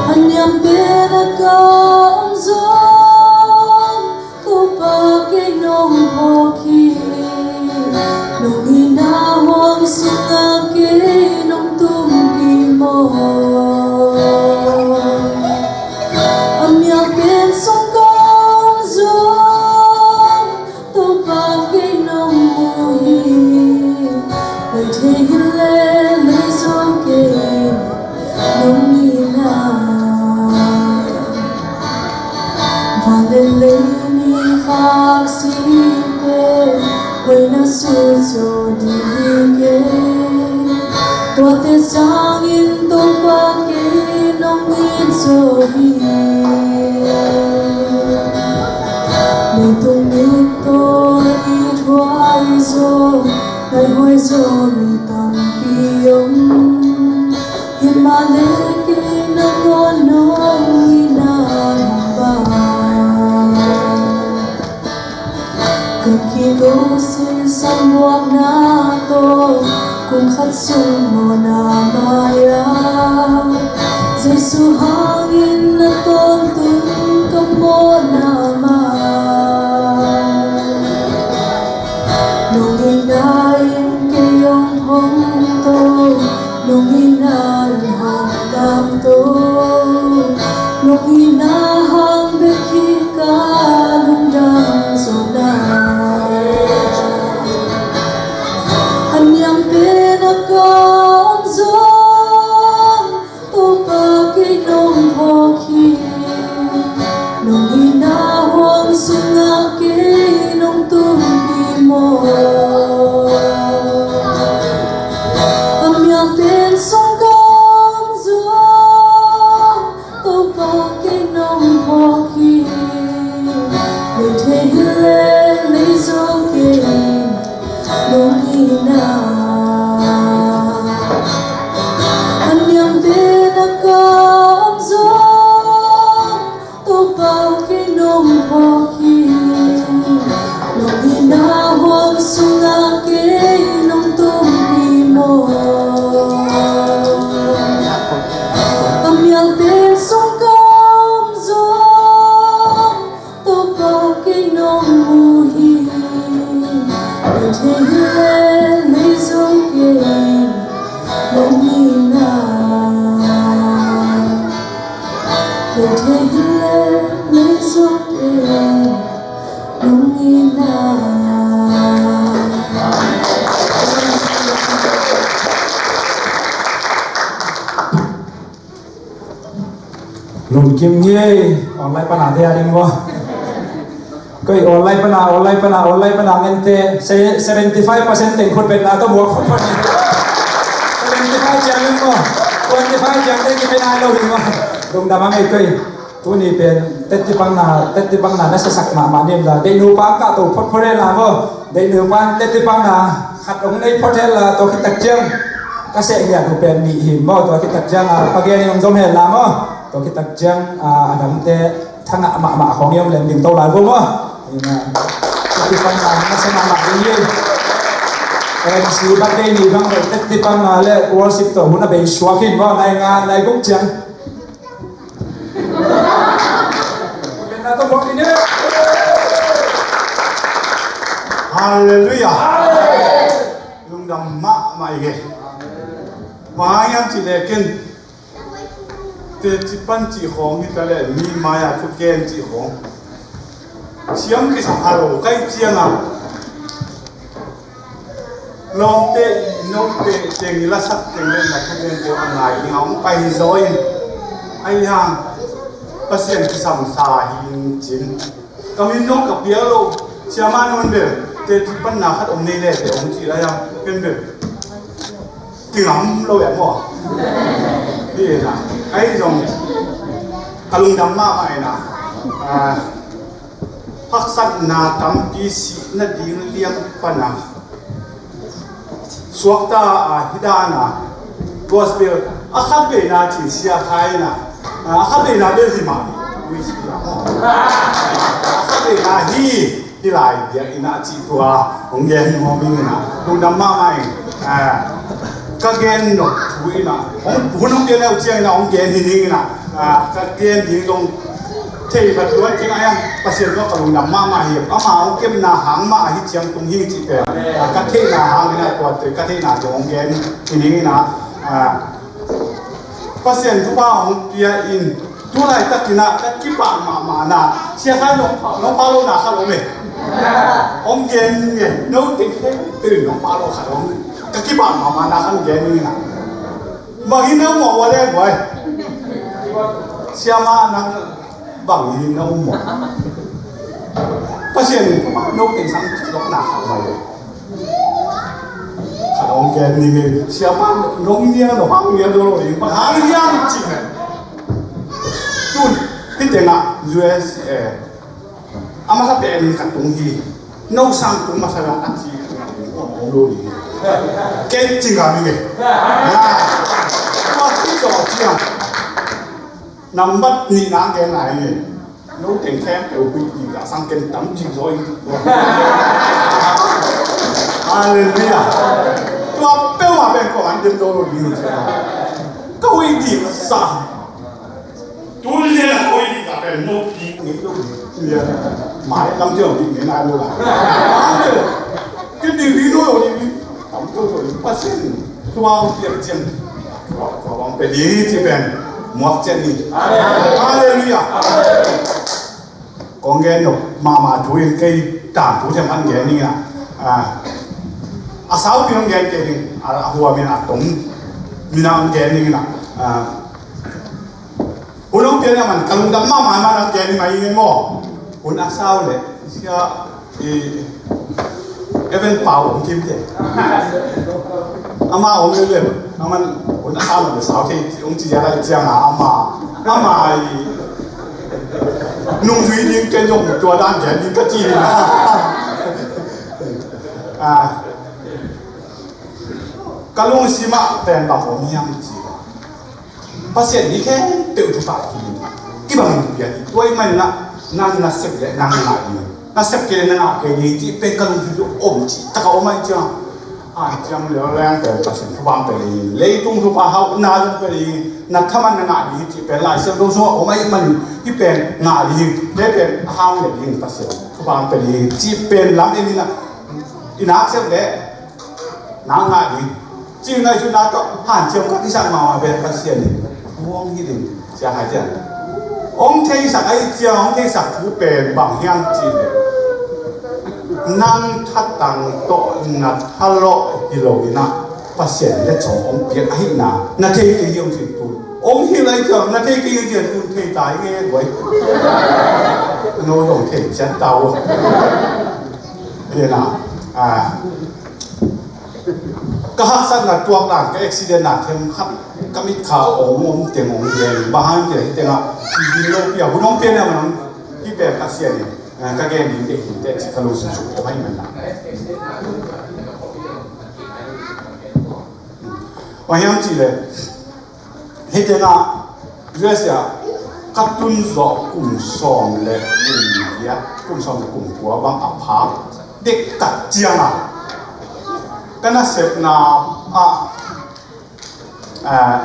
A niam pen a ka om zong, Topa kei nong phawk hi. Nong itna huang sungah kei nong tumpih maw? A mial pen sung kong zuang, Topa kei nong mu hi. Lei thei hi leh lei zo kei nong itna. Van le lei ni khak si pen hoihna sulzaw ding hi kei. Tuate sangin Topa kei nong it zo hi. Leitung mit tawh it huai zaw, nai huai zaw mi tampi om. Himahleh kei nangawn nong itna nong bang. Kan kigo sisan buakna tawh kum khat sung mawhna mai-ah, Jesu hangin na tawntung ka mawhna mai. Nong itna in kei hong hong to, nong itna in hong lamto, nong itna hang bek hi ka lungdam zaw na. A niam pen a ka om zong, Topa kei nong phawk hi. Nong itna huang sungah kei nong tumpih maw? A mial pen sung kong zuang, Topa kei nong phawk hi. Lei thei hi leh lei zo kei nong itna. A niam pen a ka om zong, Topa kei nong phawk hi. Nong itna huang sungah kei nong tumpih maw? A mial pen sung kong zuang, Topa kei nong mu hi. Lei thei hi leh lei zo kei nong itna. Lei thei hi leh lei zo kei nong itna. Lungkim ngei, online pana te a ding maw? Koi online pana, online pana, online pana ngente, se-, seventy five percent teng khut betna tawh buak khut khut ni. Seventy five ciang ding maw? Twenty five ciang te kipena lo ding maw? Lungdam a ngei koi. Tuni pen tettipangna, tettipangna na siasak mahmah nim la. Deihnu pang kah to phot phot e la maw? Deihnu pang tettipangna khat ong nei phot e la, tua khitak ciang ka seh ngiat uh pen nih hi maw? Tua khitak ciang a, pa gen in ong zom hen la maw? Tua khitak ciang a, a damte thangah mahmah khawng i om lem ding to lai vo maw? Tettipangna na sia mahmah ding hi. M C birthday ni bang tettipangna le worship tawh hun a bei suak hi maw? Nai nga, nai guk ciang. Halleluiah. Lungdam mahmah i hi. Bang hang hiam cih leh ken teci pan cih khawng hi ta leh mi mai-ah thugen cih khawng siam kisam a lo ka hih ciangin lawmte i note teng i lasak teng le na thugen teng a ngai ding a hong pai hi zaw in, ahi hang Pasian kisam sa hi in cin. Ka min dong ka piak lo, siama nun bel teci panna khat om nei le te om cih lai a, ken bel kingam lo e maw? Hi e na, ahi zong ka lungdam mahmah e na. Ah, haksatna tampi sih nading liang pana suakta a, hih dana gospel a khat veina cin sia kha e na, a khat veina bel hi mah hi. Ui, sia. Ahi, hi lai biak ina cih tua hong gen nuam ing ina, lungdam mahmah ing. Ah, ka gen nop thu ina, hong, hun hong gen au ciang ina hong gen hi ning ina, ah, ka gen ding zong thei khat tuan keng a hiam, Pasian zong ka lungdam mahmah hi. Ama hong kemna hang mah ahi ciang tung hi cih pen, ah, ka theihna hang ina tua tei ka theihna zong hong gen hi ning ina, ah, Pasian thupha hong pia in, tu laitakin ah ka kipah mahmahna, Sia Khai nong, nong pha lohna khat om e. Hong gen nge, no teng teng teng nong pha loh khat om e. Ka kipah mahmahna khat gen ning ina. Bang hi na um mawh ua le buai. Siamah nang bang hi na um mawh. Pasian in no teng sang kipah na khat mai. Khat hong gen ning e, siapa nong nial lo, hang nial lo lo ding, bang hang nial cih. Tun, hih tengah U S A, a masa pen ka tung hi, no sang tung masa la a ci, om lo ding. Ken cing a ning e. Ya. Tua ci zo ciang. Nambat nih na gen lai ning e. No teng khempeuh huih ding a sang ken tam cing zaw in. Halleluiah. Tua peuhmah pen kong an dem zaw lo ding. Ka huih ding a sa. Tun lian a huih ding a pen no ding. Ni no ding. Lian. Mai lam tiang ding ni na lo la. Ken ding ding no lo ding. Tam zaw lo ding. Pasian. Tua piak ciang. Tua, tua bang pe ding ci pen. Muak ciang ni. Halleluiah. Kong gen nop mahmah thu in kei tangthu themkhat gen ning a, a, a saupi hong gen kei ning a, a huam in a tom min a hong gen ning a, a, hun hong pian a man ka lungdam mahmah man hong gen ning a ing e maw. Hun a sau le sia i Evan Pau om kim te. Ama om le le. Aman hun a sau le sau thei hong ci a lai ciang a ama. Ama i nungzui ding ken zong tua dan gen ding ka ci ding a. Ah, ka lungsim ah pen bang om hiam ci. Pasian nih khempeuh thupha kim. Kibang in pia hi. Tua ahih manin ah nang na sep le nang na ngah ding. Na sep kei le na ngah kei ding cih pen ka lungsim tawh om cih tak a om ahih ciang. Hanciam leuleu pen Pasian thupha hong pia ding. Leitung thupha hauhna zong pia ding. Na thaman na ngah ding cih pen Lai Siangtho sungah om ahih manin hih pen ngah ding. Kei pen a hau le ding Pasian thupha hong pia ding cih pen lam en in ah. I nak sep le nak ngah ding. Cih ngaihsutna tawh hanciam ka kisam mahmah pen Pasian in hong hi ding. Sia Khai ciang hong theisak ahih ciang hong theisak thu pen bang hiam cih leh nang thatang tawh na thalawh hi lo in ah Pasian letsong hong piak ahihna na thei kei hi hong cih tu. Hong hilh ahih ciang na thei kei hi hong cih tu thei ta hi nge guai. No zong thei ciat ta uh. Hi na. Ah. Ka haksatna tuak dan, ka accident na themkhat, ka mitkha ong om teng ong gen, bang hang hiam cih leh hih tengah, i din lo pia, hun ong pia ne man, hih pen Pasian in, eh, ka gen ding te hi te cih ka lungsim suk te mai man na. Bang hiam cih leh, Hih tengah U S A ka tun zawh kum sawm le kum giat, kum sawm le kum kua bang a phak dektak ciangah ka nasepna ah, eh,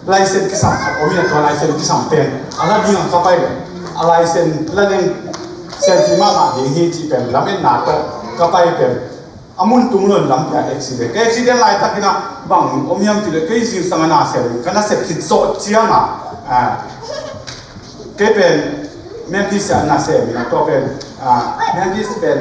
license kisam khat om in a, tua license kisam pen a la dingah ka pai leh a license la ding senti mahmah ding hi cih pen lametna tawh ka pai pen a mun tung lo in lampi ah accident. Ka accident laitakin ah bang om hiam cih leh kei zingsang a nasem, ka nasep khit zawh ciangah, ah, kei pen Memphis ah nasem in ah tua pen, ah, Memphis pen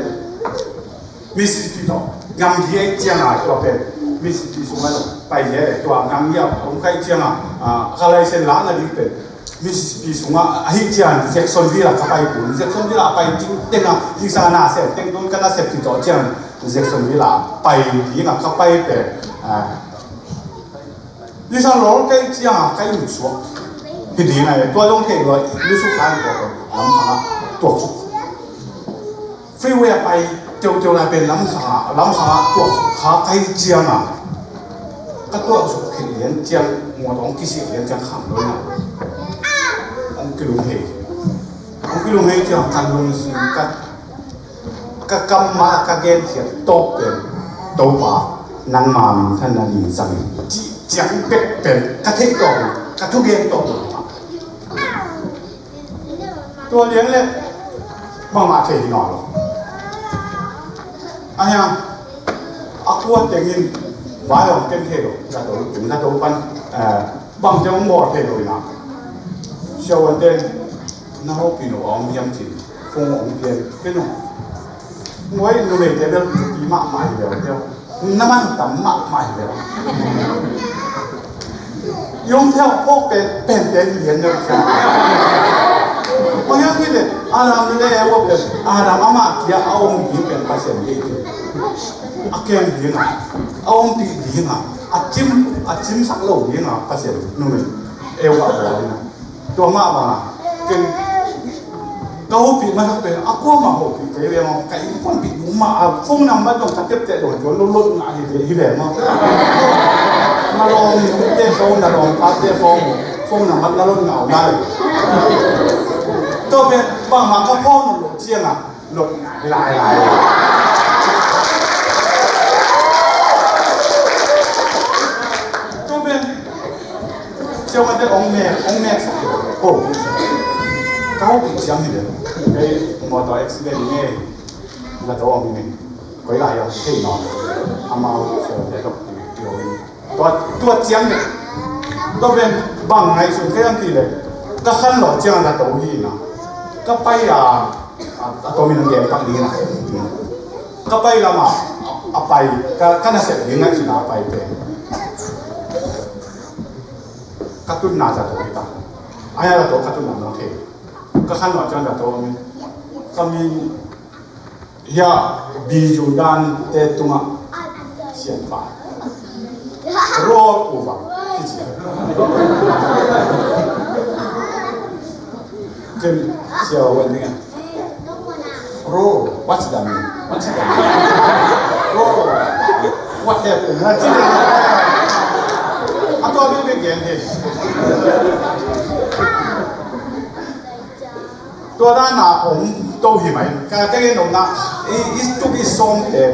Mississippi tawh gamgi ahih ciangah tua pen Mississippi sungah pai leh tua gamgi ah om ka hih ciangah, ah, ka license lahna ding pen Mississippi sungah ahih ciang Jacksonville ah ka pai pun. Jacksonville ah pai ding tengah zingsang a nasem teng tun ka nasep khit zawh ciang Jacksonville ah pai dingah ka pai pen, ah, zingsang lawl ka hih ciangah ka inn suak hi ding a, tua zong thei lua, lusuk ka hih tua pen lamkhang ah tuaksuk. Freeway ah pai teuteu lai pen lamkhang ah, lamkhang ah tuaksuk kha ka hih ciangah, ka tuaksuk khit lian ciang, mawtaw hong kisik lian ciang kham lo in ah hong kilum hei. Kilung hei ciang ka lungsim ka, ka kam mah ka genkhiat tawk pen, Topa, nangma minthanna ding zang in, cih ciang bek pen ka theih tawk in, ka thugen tawk in. Tua lian leh bangmah thei hi nawn lo. A hiang a kuan tengin vai hong ken thei lo, zato tung zato pan, eh, bang teng hong bawl thei lo ina. Siavuante na hopih no a om hiam cin phone hong pian pen uh. Nuai numeite bel thupi mahmah hi leu teu. Na man tam mahmah hi leu. Yong theo phawk pen pen pen lian leu sia. Bang hiam cih leh Adam le Eva pen, Adam amah kia a om ding pen Pasian ding hi. A kem ding a, a ompih ding a, a cim, a cimsak lo ding a Pasian numei Eva bawl ding a. Tua mah bang a ken ka hopih masak pen a kuamah hopih kei ve maw, ka innkuanpih ding mah a phone number dong ka tepteh dong tua lolot ngah hi ve, hi ve maw. Na lawm te phone, na lawm pa te phone, phone number na lot ngah uh nai. Tua pen bangmah ka phone na lot ciang a lot ngah hi lai lai. Tua pen Siavuante ong mek, ong mek sak hi. Ko. Ka hopih ciang hi le. Kei motor accident nge. Zato ong mek. Koi lai ong thei nawn. Amau siavuante tok ti ti ong. Tua, tua ciang hi. Tua pen bang ngaihsun kei hiam cih leh ka khanlawh ciang zato hi na. Ka pai a, a, a tomin a gen pak ding na. Ka pai lam a, a pai, ka, ka nasep ding ngaihsun a pai pen. Ka tunna zato hi ta. A hia zato ka tunna mawk thei. Ka khanlawh ciang zato om in. Ka min hia, Biju Dan te tungah sianpa. Roll over. Kici a. Ken sia wan ding a. Bro, what's that mean? What's that mean? Bro, what happened? A tua bek bek gen hi. Tua dan a om to hi mai. Ka, ka gen om na, i, i tuk i sawm te,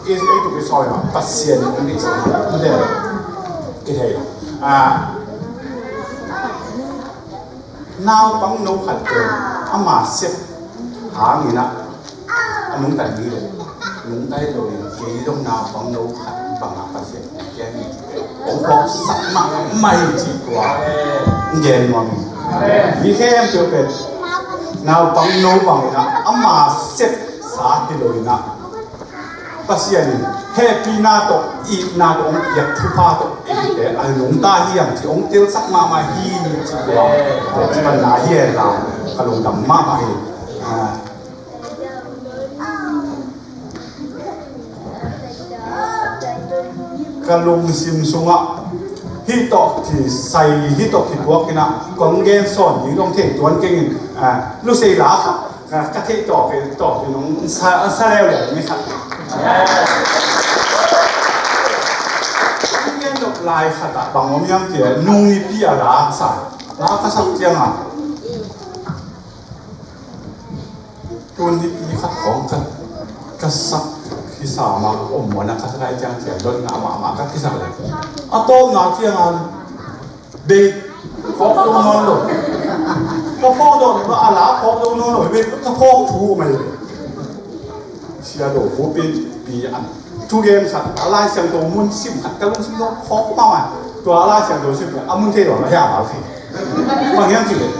i, i tuk i sawm hi mai. Pasian om i sawm. Kithei. Ah, Naupang no khat pen ama sep hangin ah a nungta ding leh nungta hi lo in, kei zong naupang no khat bangah Pasian hong piak hi ci pen hong phawksak mahmah hi ci tua gen nuam hi. Mi khempeuh pen naupang no bangin ah ama sepsa hi lo in ah Pasian in hehpihna tawh, itna tawh, hong piak thupha tawh, eite a nungta hiam cih hong telsak mahmah hi, cih tua, tua cibanna hi hen la, ka lungdam mahmah hi. Ah. Ka lungsim sungah hih tawh kisai, hih tawh kituak in ah, kong gen sawn ding dong thei tuan keng in, ah, lusei la khat. Ka, ka theih tawh pen, tawh pen nong sa, sa leuleu ni khat. Nong gen dok lai khat ah bang om hiam cih leh, nung nipi a la sa. La ka sak ciang a, tun nipi khat khawng ka, ka sak kisa mah om mawk a, ka sak lai ciang ciang dotna mahmah ka kisak leh, a tawpna ciang a Bei phawk lo nawn lo. Ka phawk lo, a la phawk lo nawn lo. Bei ka phawk thu mai. Sia Do Pu Pi, pi an. Thugen khat, a Lai Siangtho mun sim khat, ka lungsim lo phawk mahmah. Tua a Lai Siangtho sim khat, a mun thei lo, a hia a hal thei. Bang hiam cih leh,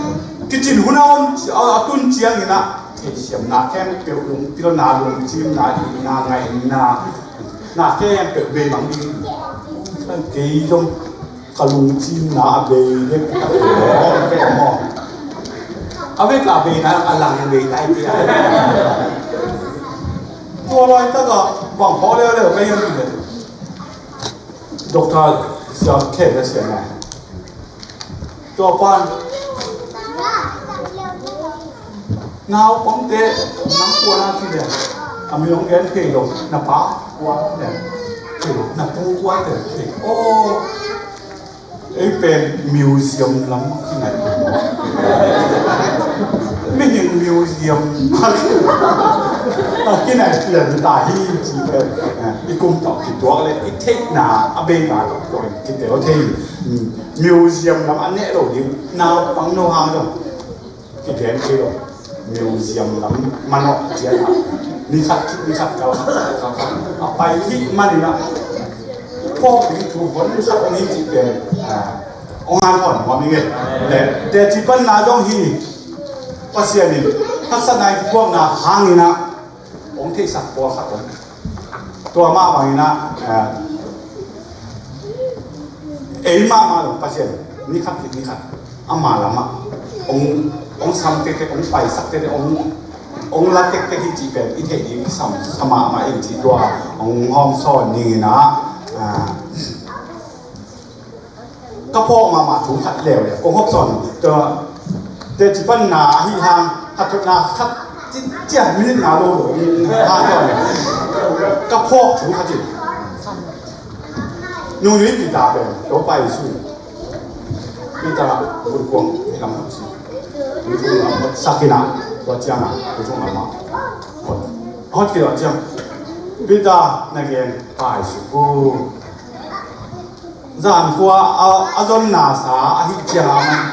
kicin hun a om, a, a tun ciangin ah, theisiamna khempeuh, lungpilna, lungcimna, itna, ngaihna, na khempeuh bei mang ding. Kei zong Ka lungcimna a bei dek a, a vek a beina a lang bei tai tia. Tua laitak a bang hawh leuleu ka hiam cih leh, Doctor Sia Khe ka sia na. Tua pan naupangte nang kuan a ci leh, a mi hong gen thei lo, na pa kuan thei lo, na pu kuan thei lo. Aw, ei pen museum lam kinai. Mihing Museum a kinai pian ta hi ci pen, eh, i kum tawh kituak le i theihna a beina tawh kituak in kitel thei. Museum lam a neh lo ding naupang no hang zong kigen thei lo. Museum lam manawh ciat a ni khat khit ni khat kal khat kal khat a pai hi manin ah phawk ding thu hon khat om hi ci pen, ah, hong han hon nuam ing e. Le teci panna zong hi. Pasian in haksatna i thuakna hangin ah hong theihsak pawlkhat om. Tua mah bangin ah, eh, ei mahmah lo Pasian ni khat khit ni khat ama lamah hong, hong sam tektek, hong paisak tektek, hong, hong la tektek hi cih pen i theih ding sam, sa mahmah in cih tua hong hawm sawn ning in ah, ah, ka phawk mahmah thu khat leuleu kong hawm sawn. Tua teci panna ahi hang khat thotna khat ci, ciah minute na lo lo ha tua le ka phawk thu khat in. Nung yui pi ta pen Topa Jesu Peter vun kuang i lam hot si. Vun kuang lam hot sakina tua ciang a vun kuang lam hot. Hot ki tua ciang Peter na gen pai su ku. Zan khua a, a zon nasa ahi ciang a man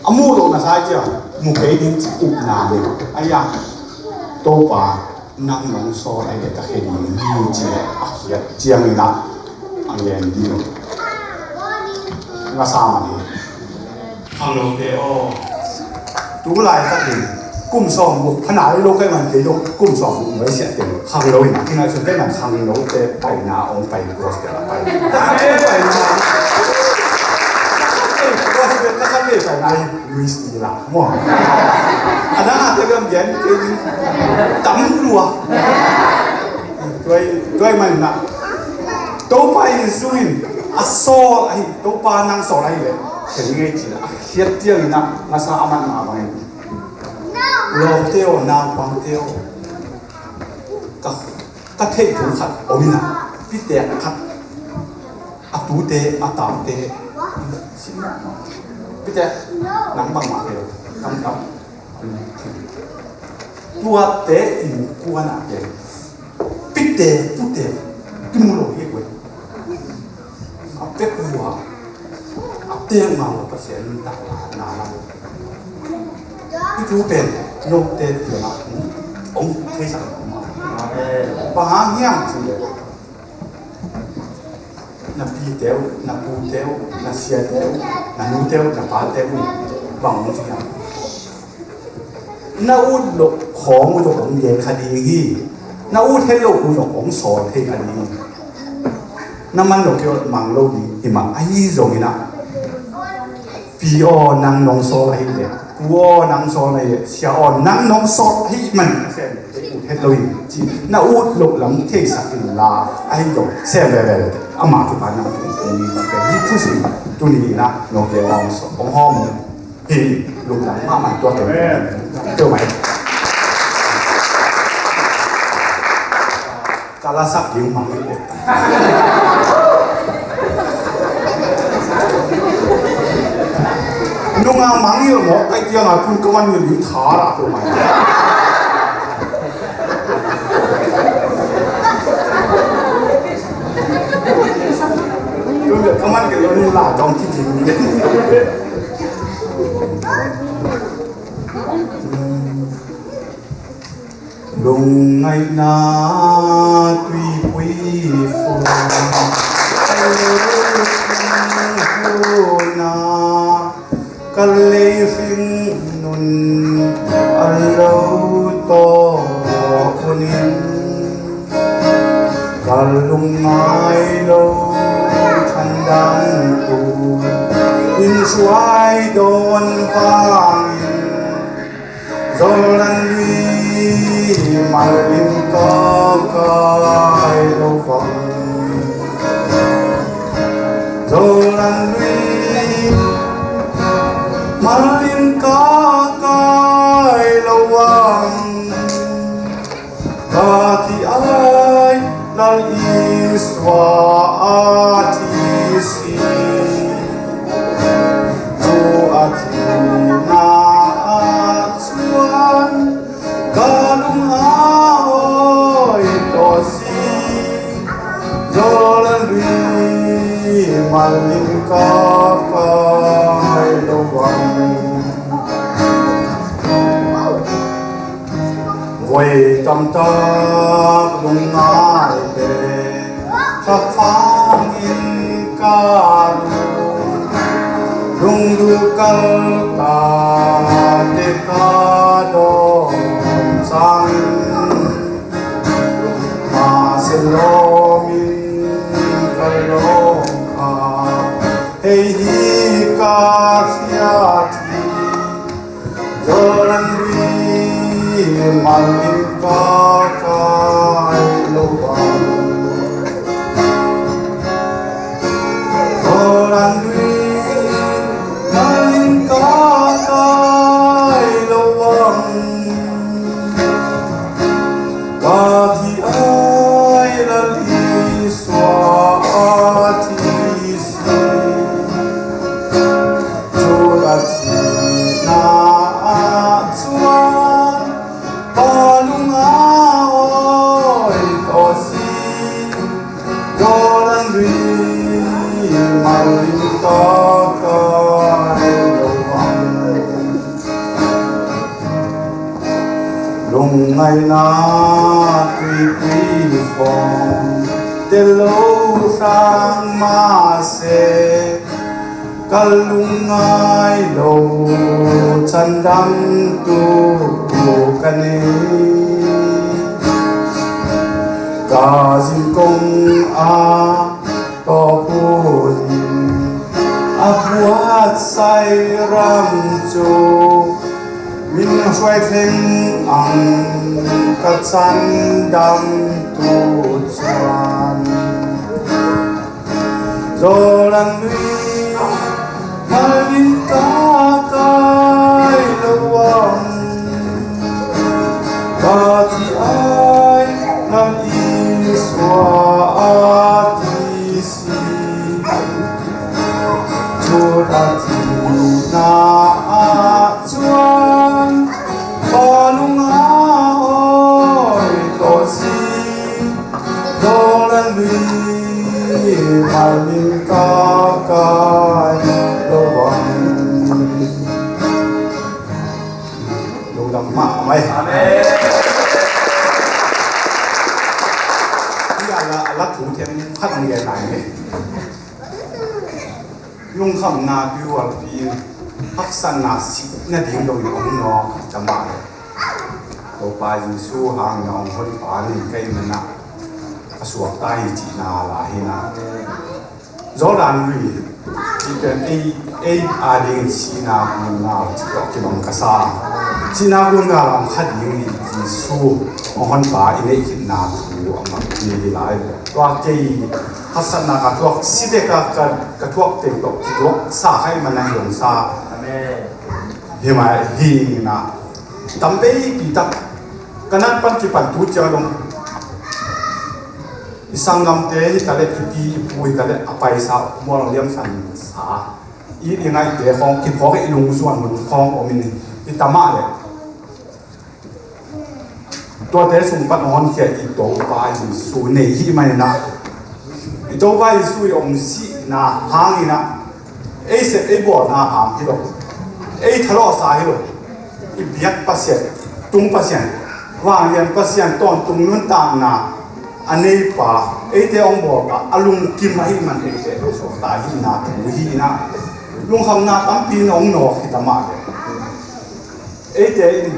a muh loh nasa ahi ciang mu kei ding ci upna le ahi a Topa nang nong sawl ahi le ka khe ding hi ci a khiat ciangin ah a ngen ding ngasa man hi. Khanglote aw, tu laitakin kum sawm guk phana lo kai man kei lo kum sawm guk nuai siah teng khanglo in a kingai sun kai man khanglote paina ong pai gospel a pai. Gospel paina hi Luis Ila maw. A dang a te gam gen kei ding tam lua. Tuai, tuai man na. Topa Jesu in a sawl ahi, Topa nang sawl ahi le khen ngei ci a khiat ciangin ah ngasa a man ma bangin lawmte aw, naupangte aw, ka, ka theih thu khat om in ah pitek khat a tute a taute pitek nang bangmah te aw, tam tam. Tuate innkuan ah te pite pute kimu lo hi kue. A pek vua a pek ma vua Pasian in tak la na la. I tu pen note tua ong theisak ma. Bang hang hiam ci le na pite uh, na pute uh, na siate uh, na nute uh, na pate uh bang hong ci hiam? Na ut loh khawng uh zong hong gen kha ding hi. Na ut het loh uh zong hong sawl thei kha ding hi. Na man loh kei uh mang lo ding hi mah ahi zongin ah Pi aw nang nong sawl ahi le, pu aw nang sawl ahi le, sia aw nang nong sawl ahi man a sem te ut het lo in ci na ut loh lam theisak in la ahi zong sem veve ama tu pa nang tu ni ka hi tu si tu ni na no ke ong so ong hom hi luk lam ma ma tua te te mai. Ka la sak ding mang hi. Nunga mang hi mawk kai tiang a kun ka man hi ding tha ra ko mai. Ka man ke lo ni la dong ki ding. Lungngaihna tuipui fun huna ka leihring nun a lo tawk hunin ka lungngai lo thandang tu in suai dawn hangin Zolan lui malin ka kai lo vang. Zolan lui malin ka kai lo vang. Ka thi ai Lal Isua a thi si. Tu a thina a chuan Hoi tamtak lungngai le khakhang in ka lung, lungduh kalta te ka dawm sangin, mah se lawmin ka lawm kha, hei hi ka khiat hi. Jordan lui malin ka kai lo bang. Jordan lui malin ka kai lo bang. Ka thi ai Lal Isua a thi si. Judah thihna ah chuan pa nunga awi tawh si, Jordan lui malin ka kai lo ang. Lungngaihna tuipui fawm te lo sang mah se, ka lungngai lo chan dang tu ka nei. Ka zinkong a tawpun in a buatsai ram chu min hruai thleng ang ka chan dang tu chuan. Jordan lui malin ka kai lo ang, ka thi ai Lal Isua a thi si. Judah thihna ah chuan pa nunga awi tawh si. Jordan lui malin ka kai lo ang. Lungdam mahmah mai. Amen. Hi a la, a la thu thiam khat ang gen lai ni. Lungkhamna piualpi in haksatna sik nading dongin om naw ta mah le. Topa Jesu hangin a hong honpa ni kei manah a suakta hi cihna la hi na. Jordan lui cih pen ei, ei adingin sihna gun ngal cih tawh kibang ka sa. Sihna gun ngal ang kha ding hi Jesu hong honpa i neih khitna thu a mak ni hi lai. Tua kei haksatna ka thuak si dek a ka, ka thuak teng tawh kituak sa kha i manah hi hong sa. Amen. Hi mah hi na. Tam veipi tak ka nat pan kipan tu ciang dong i sanggamte hi ta leh, i pi i pu hi ta leh, a paisa mual liamsan sa, i, i ngaihte khawng, kiphawk i lungzuan hun khawng om in hi ta mah leh. Tuate sung pan hong honkhia i Topa Jesu nei hi mah hi na. I Topa Jesu i hong sihna hangin ah ei sep ei bawlna hang hi lo, ei thalawhsa hi lo. I biak Pasian, tung Pasian, vanglian Pasian tawntung nuntakna a neipa, eite hong bawlpa a lungkim ahih man eite suakta hihna thu hi na. Lungkhamna tampi in hong nawk hi ta mah le. Eite in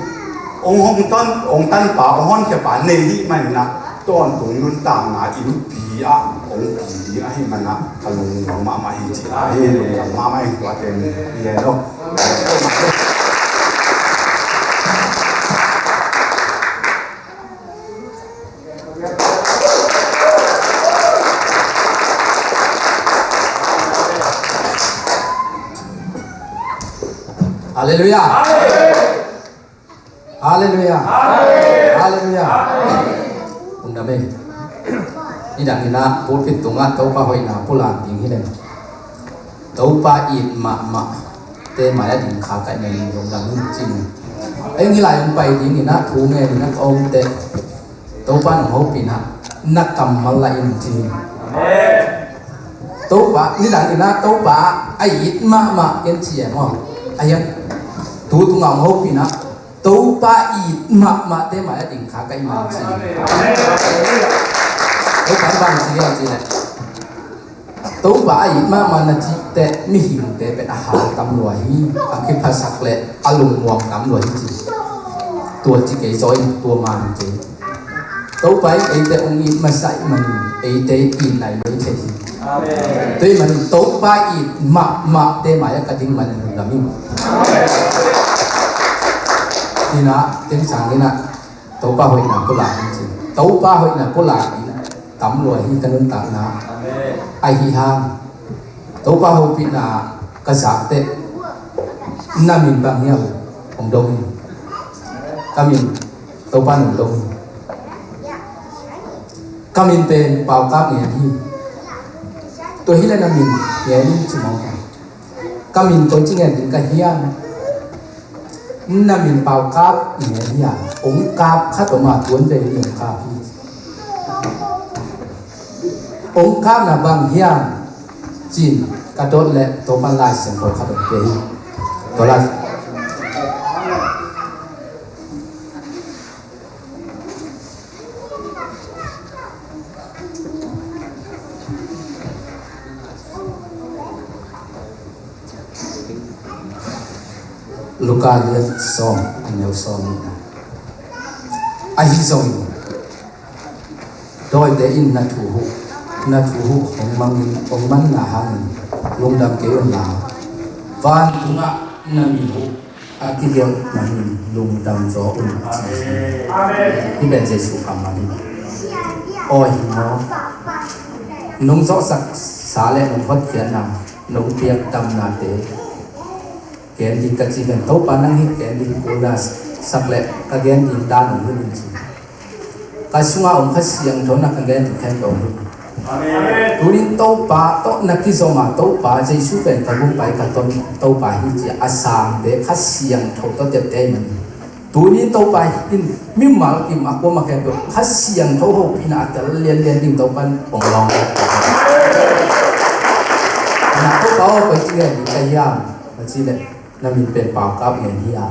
hong, hong tan, hong tanpa, hong honkhiapa nei hi mah hi na, tawntung nuntakna innpi ah hong pi ding ahih man a ka lungnuam mahmah hi ci lai hi. Lungnuam mahmah hi, tuate in hi hen aw. Halleluiah. Halleluiah. Halleluiah. Lungdam ei. Nidang in ah pulpit tungah Topa hoihna pulak ding hi leng, Topa it mahmah te mai a ding kha ka i nei lungdam in cin. Eng hi lai hong pai ding in ah thu ngen in ah ka om teh, Topa nong hopih in ah na kammal lah in cin. Topa, nidang in ah Topa a it mahmah ken ci e maw. A hian tu tungah hong hopih in ah Topa it mahmahte mai-ah ding kha ka hi man ci. Topa in bang ci hiam cih leh, Topa a it mahmah na cih teh mihingte pen a hau tam lua hi, a kiphasak le a lungmuang tam lua hi ci. Tua ci kei zaw in, tua man kei. Topa in eite hong it masa ahih manin eite in nai lo thei hi. Amen. Tua ahih manin Topa it mahmahte mai-ah ka ding manin lungdam ing. Amen. Ina, teng sang ina, Topa hoihna pulak in ci. Topa hoihna pulak in tam lua hi ka nuntakna. Amen. Ahi hang Topa hopihna ka zak teh, na min bang hiam? Hong dong hi. Ka min, Topa in hong dong hi. Ka min pen Pau Kap Ngen hi. Tua hi leh na min Ngen in ci mawk a. Ka min koici ngen ding ka hiam? Na min Pau Kap Ngen hi a, hong kap khat om a, tuan vei in hong kap hi. Hong kapna bang hiam cih ka dot leh Topa Lai Siangtho khat hong pia hi. Tua Lai Luka lian sawm, a neu sawm nihna. Ahi zongin dawite in na thu huh, na thu huh hong mangin, hong manna hangin lungdam kei un la, vantungah na min huh a kigelh manin lungdam zaw un. Amen. Hih pen Jesuh kammal hi. Aw hi maw? Nong zawhsak sa le nong hotkhiatna, nong piak damnate gen ding ka ci ven. Topa nang hih gen ding kulna sak le ka gen ding dan hong hilh in ci. Ka sungah om Kha Siangtho na ka gen ding khempeuh hong hilh. Amen. Tunin Topa tawh na kizom a, Topa Jesuh pen ka bungpai ka ton Topa hi ci a sangte Kha Siangtho tawh tepte hi manin, tunin Topa in mimal kim a kuamah khempeuh Kha Siangtho hopihna a tel lianlian ding Topa in hong lawng. Na Topa aw, koici ngen ding ka hiam a cih leh, na min pen Pau Kap Ngen hi a,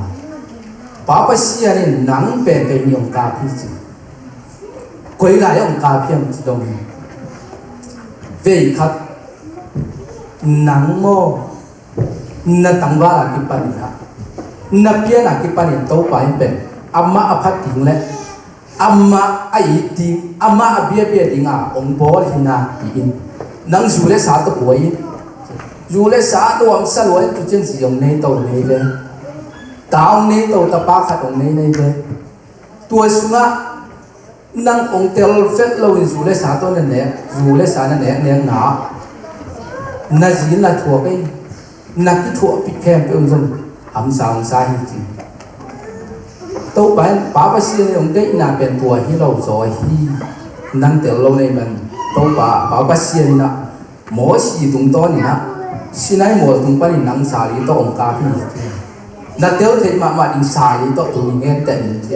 Pa Pasian in nang pen kei ni hong kap hi ci. Koi lai hong kap hiam ci dong hi. Vei khat nang maw, na tangval a kipanin ah, na pian a kipanin Topa in pen amah a phat ding le amah a it ding, amah a biabia dinga hong bawl hi na pi-in, nang zu le sa tawh buai in. Zu le sa nuamsa lua in, tu ciang zi hong nei to nei ve, ta hong nei to, tapa khat hong nei nei ve. Tua sungah nang hong tel vet loin zu le sa tawh na nek, zu le sa na nek nekna, na zi in na thuak ei, na kithuahpih khempeuh in zong hamsa hong sa hi ci. Topa in, Pa Pasian in hong deihna pen tua hi lo zaw hi. Nang tel lo na hih man, Topa, Pa Pasian in ah Mosi tungtawn in ah Sinai mual tung panin nang sali tawh hong kap hi. Na tel theih mahmah ding sali tawh tuni ngen teh ning ci.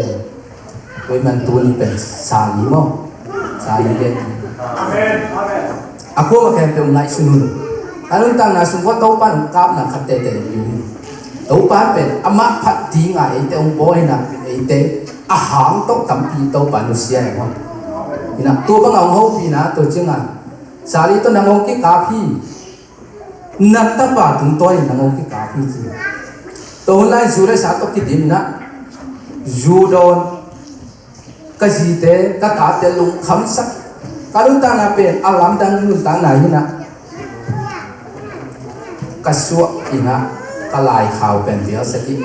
Tua ahih man tuni pen sali maw, sali gen. Amen. Amen. A kuamah khempeuh ngaihsun un. A nuntakna sung khawng Topa in hong kapna khat teitei hi. Topa pen amah phat dinga eite hong bawl hi na, eite a hang tawh tampi Topa nusia hi maw. Hi na, tua banga hong hopihna, tua cianga sali tawh nang hong kikap hi. Na tapa tungtawn in nang hong kikap hi ci. Tua hun lai zu le sa tawh kidim in ah, zu dawn, ka zite, ka tate lungkhamsak. Ka nuntakna pen a lamdang nuntakna hi na, ka suah in ah, ka laikhau pen vialsak hi.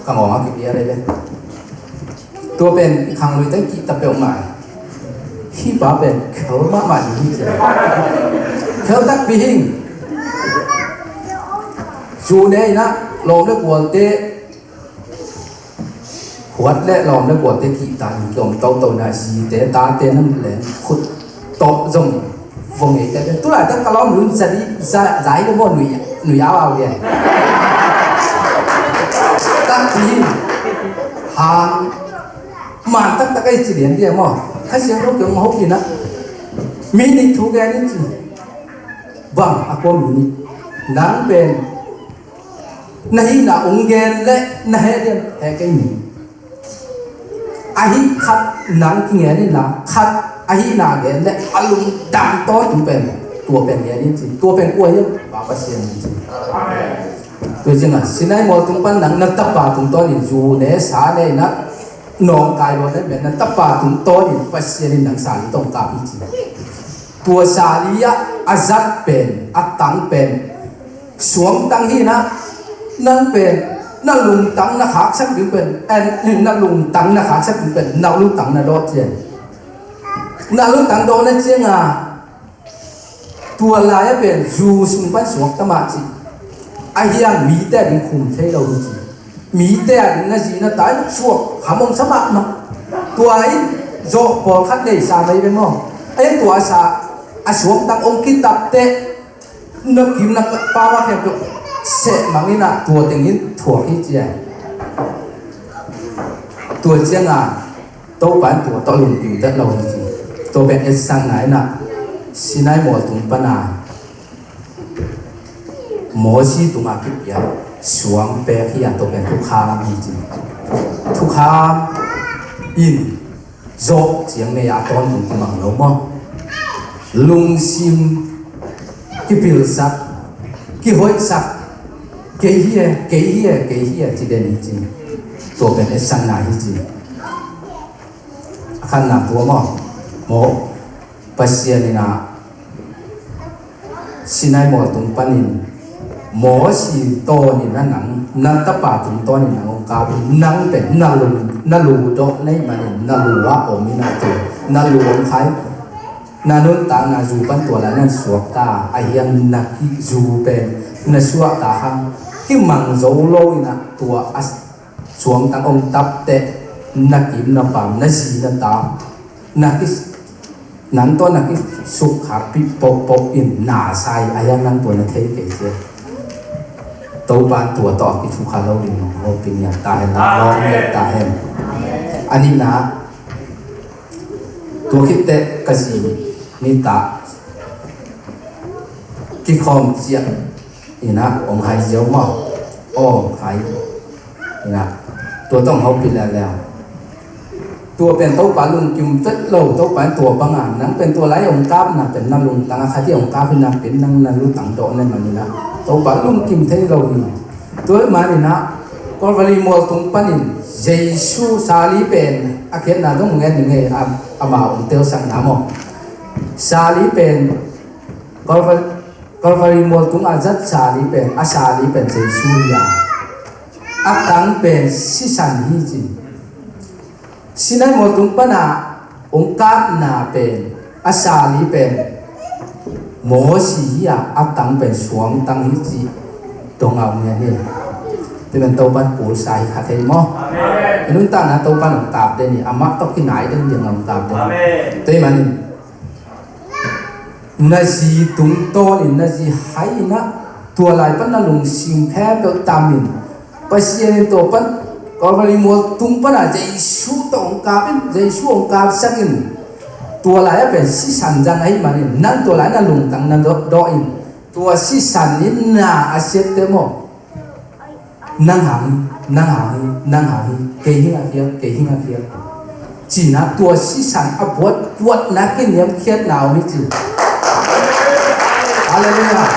Ka ngawng a kipia lele. Tua pen i khangluite kihta peuhmah. Hih pa pen khel mahmah ding hi ci. Khel takpi hing. Zu ne in ah lawm le gualte, huat le lawm le gualte kihta in kiom toto na, zite tate nam leng khut tawh zong vong ei tete. Tulaitak ka lawm nun za di, za, za hi lo maw, nui, nui au au lian. Takpi hang, man taktak ei ci lian lian maw. Kha Siangtho kiang hong hopih in ah, mi nih thu gen in ci. Bang a kua mi nih? Nang pen na hihna hong gen leh na heh lian, heh kei ni. Ahi khat nang kingen inla, khat ahihna gen le a lungdam tawntung pen, tua pen gen in ci. Tua pen kua hiam? Pa Pasian in ci. Tua ciangah Sinai mual tung pan nang na tapa tungtawnin zu ne sa ne inah nawngkai lua ne, na tapa tungtawnin Pasian in nang sali tawh kap hi ci. Tua sali ah a zat pen, a tang pen suangtang hi inah, nang pen na lungtang na khaksak ding pen, en, na lungtang na khaksak ding pen na lungtang na dawh cian. Na lungtang dawh na ciangah tua lai-ah pen zu sung pan suakta mah ci. Ahiang mite a ding khum thei lo hi ci. Mite a ding na zi na ta in suak hamong sa mahmah. Tua in zawh pawlkhat nei sa mai ve maw? Ahiang tua a sa a suangtang ong kitapteh na kim na pa mah khempeuh seh mang inah tua tengin thuak hi ci a. Tua ciangah Topa in tua tawh lungkim vet lo hi ci. Tua pen etsakna inah Sinai mual tung pana Mosi tungah kipiak suang pek hi a, tua pen thukham hi ci. Thukham in zawh ciang nei a tawntung kimang lo maw? Lungsim kipilsak, kihoihsak, kei hi e, kei hi e, kei hi e ci den hi ci. Tua pen etsakna hi ci. A khatna tua maw? Maw Pasian inah Sinai mual tung panin Mosi tawnin a nang, na tapa tungtawnin nang ong kap in, nang pen na lu, na lu dawh na hih manin na lu ah om inah tua na lu ong khai, na nuntakna zu pan tua lai nan suakta, ahiang na ki zu pen na suakta hang kimang zo lo inah tua a suangtang ong tapteh na kim na pam, na zi na ta, na ki, nang tawh na kisukkhakpih pohpoh in na sa hi, ahiang nang tua na thei kei ci. Topa in tua tawh a kithukha lo ding nong hopih niat ta hen, nong lawm niat ta hen. A nihna, tua khitteh ka zi nitah kikhawm ciah inah ong hai ziau maw? Ong hai inah tua tawh ong hopih leuleu. Tua pen Topa lungkim vet lo, Topa in tua banga nang pen tua lai ong kapna pen na lungtang a khat hi ong kap hi na pen nang na lungtang dawh na man inah Topa lungkim thei lo hi. Tua hi man inah Calvary mual tung panin Jesu sali pen a khiatna dong ngen ning ei, a, ama ong telsakna maw? Sali pen Calvary, Calvary mual tungah zat sali pen, a sali pen Jesu hi a, a tang pen sisan hi ci. Sinai mual tung pana ong kapna pen, a sali pen Mosi hi a, a tang pen suangtang hi ci. Dong a ong ngen hi. Tua pen Topan kulsa hi kha thei maw? Amen. I nuntakna Topan ong kap den hi, amah tawh kinai den ding ong kap den. Amen. Tua hi manin na zi tungtawnin na zi hai inah tua lai pan na lungsim khempeuh tamin Pasian in tua pan Calvary mual tung pana Jesu tawh ong kap in, Jesu ong kapsak in, tua lai-ah pen sisan zang ahih manin nang tua lai na lungtang na dawh, dawh in, tua sisan in na a siatte maw? Nang hang hi, nang hang hi, nang hang hi, kei hing a khial, kei hing a khial. Cinah tua sisan a buat, buatna kiniamkhiatna om hi ci. Halleluiah.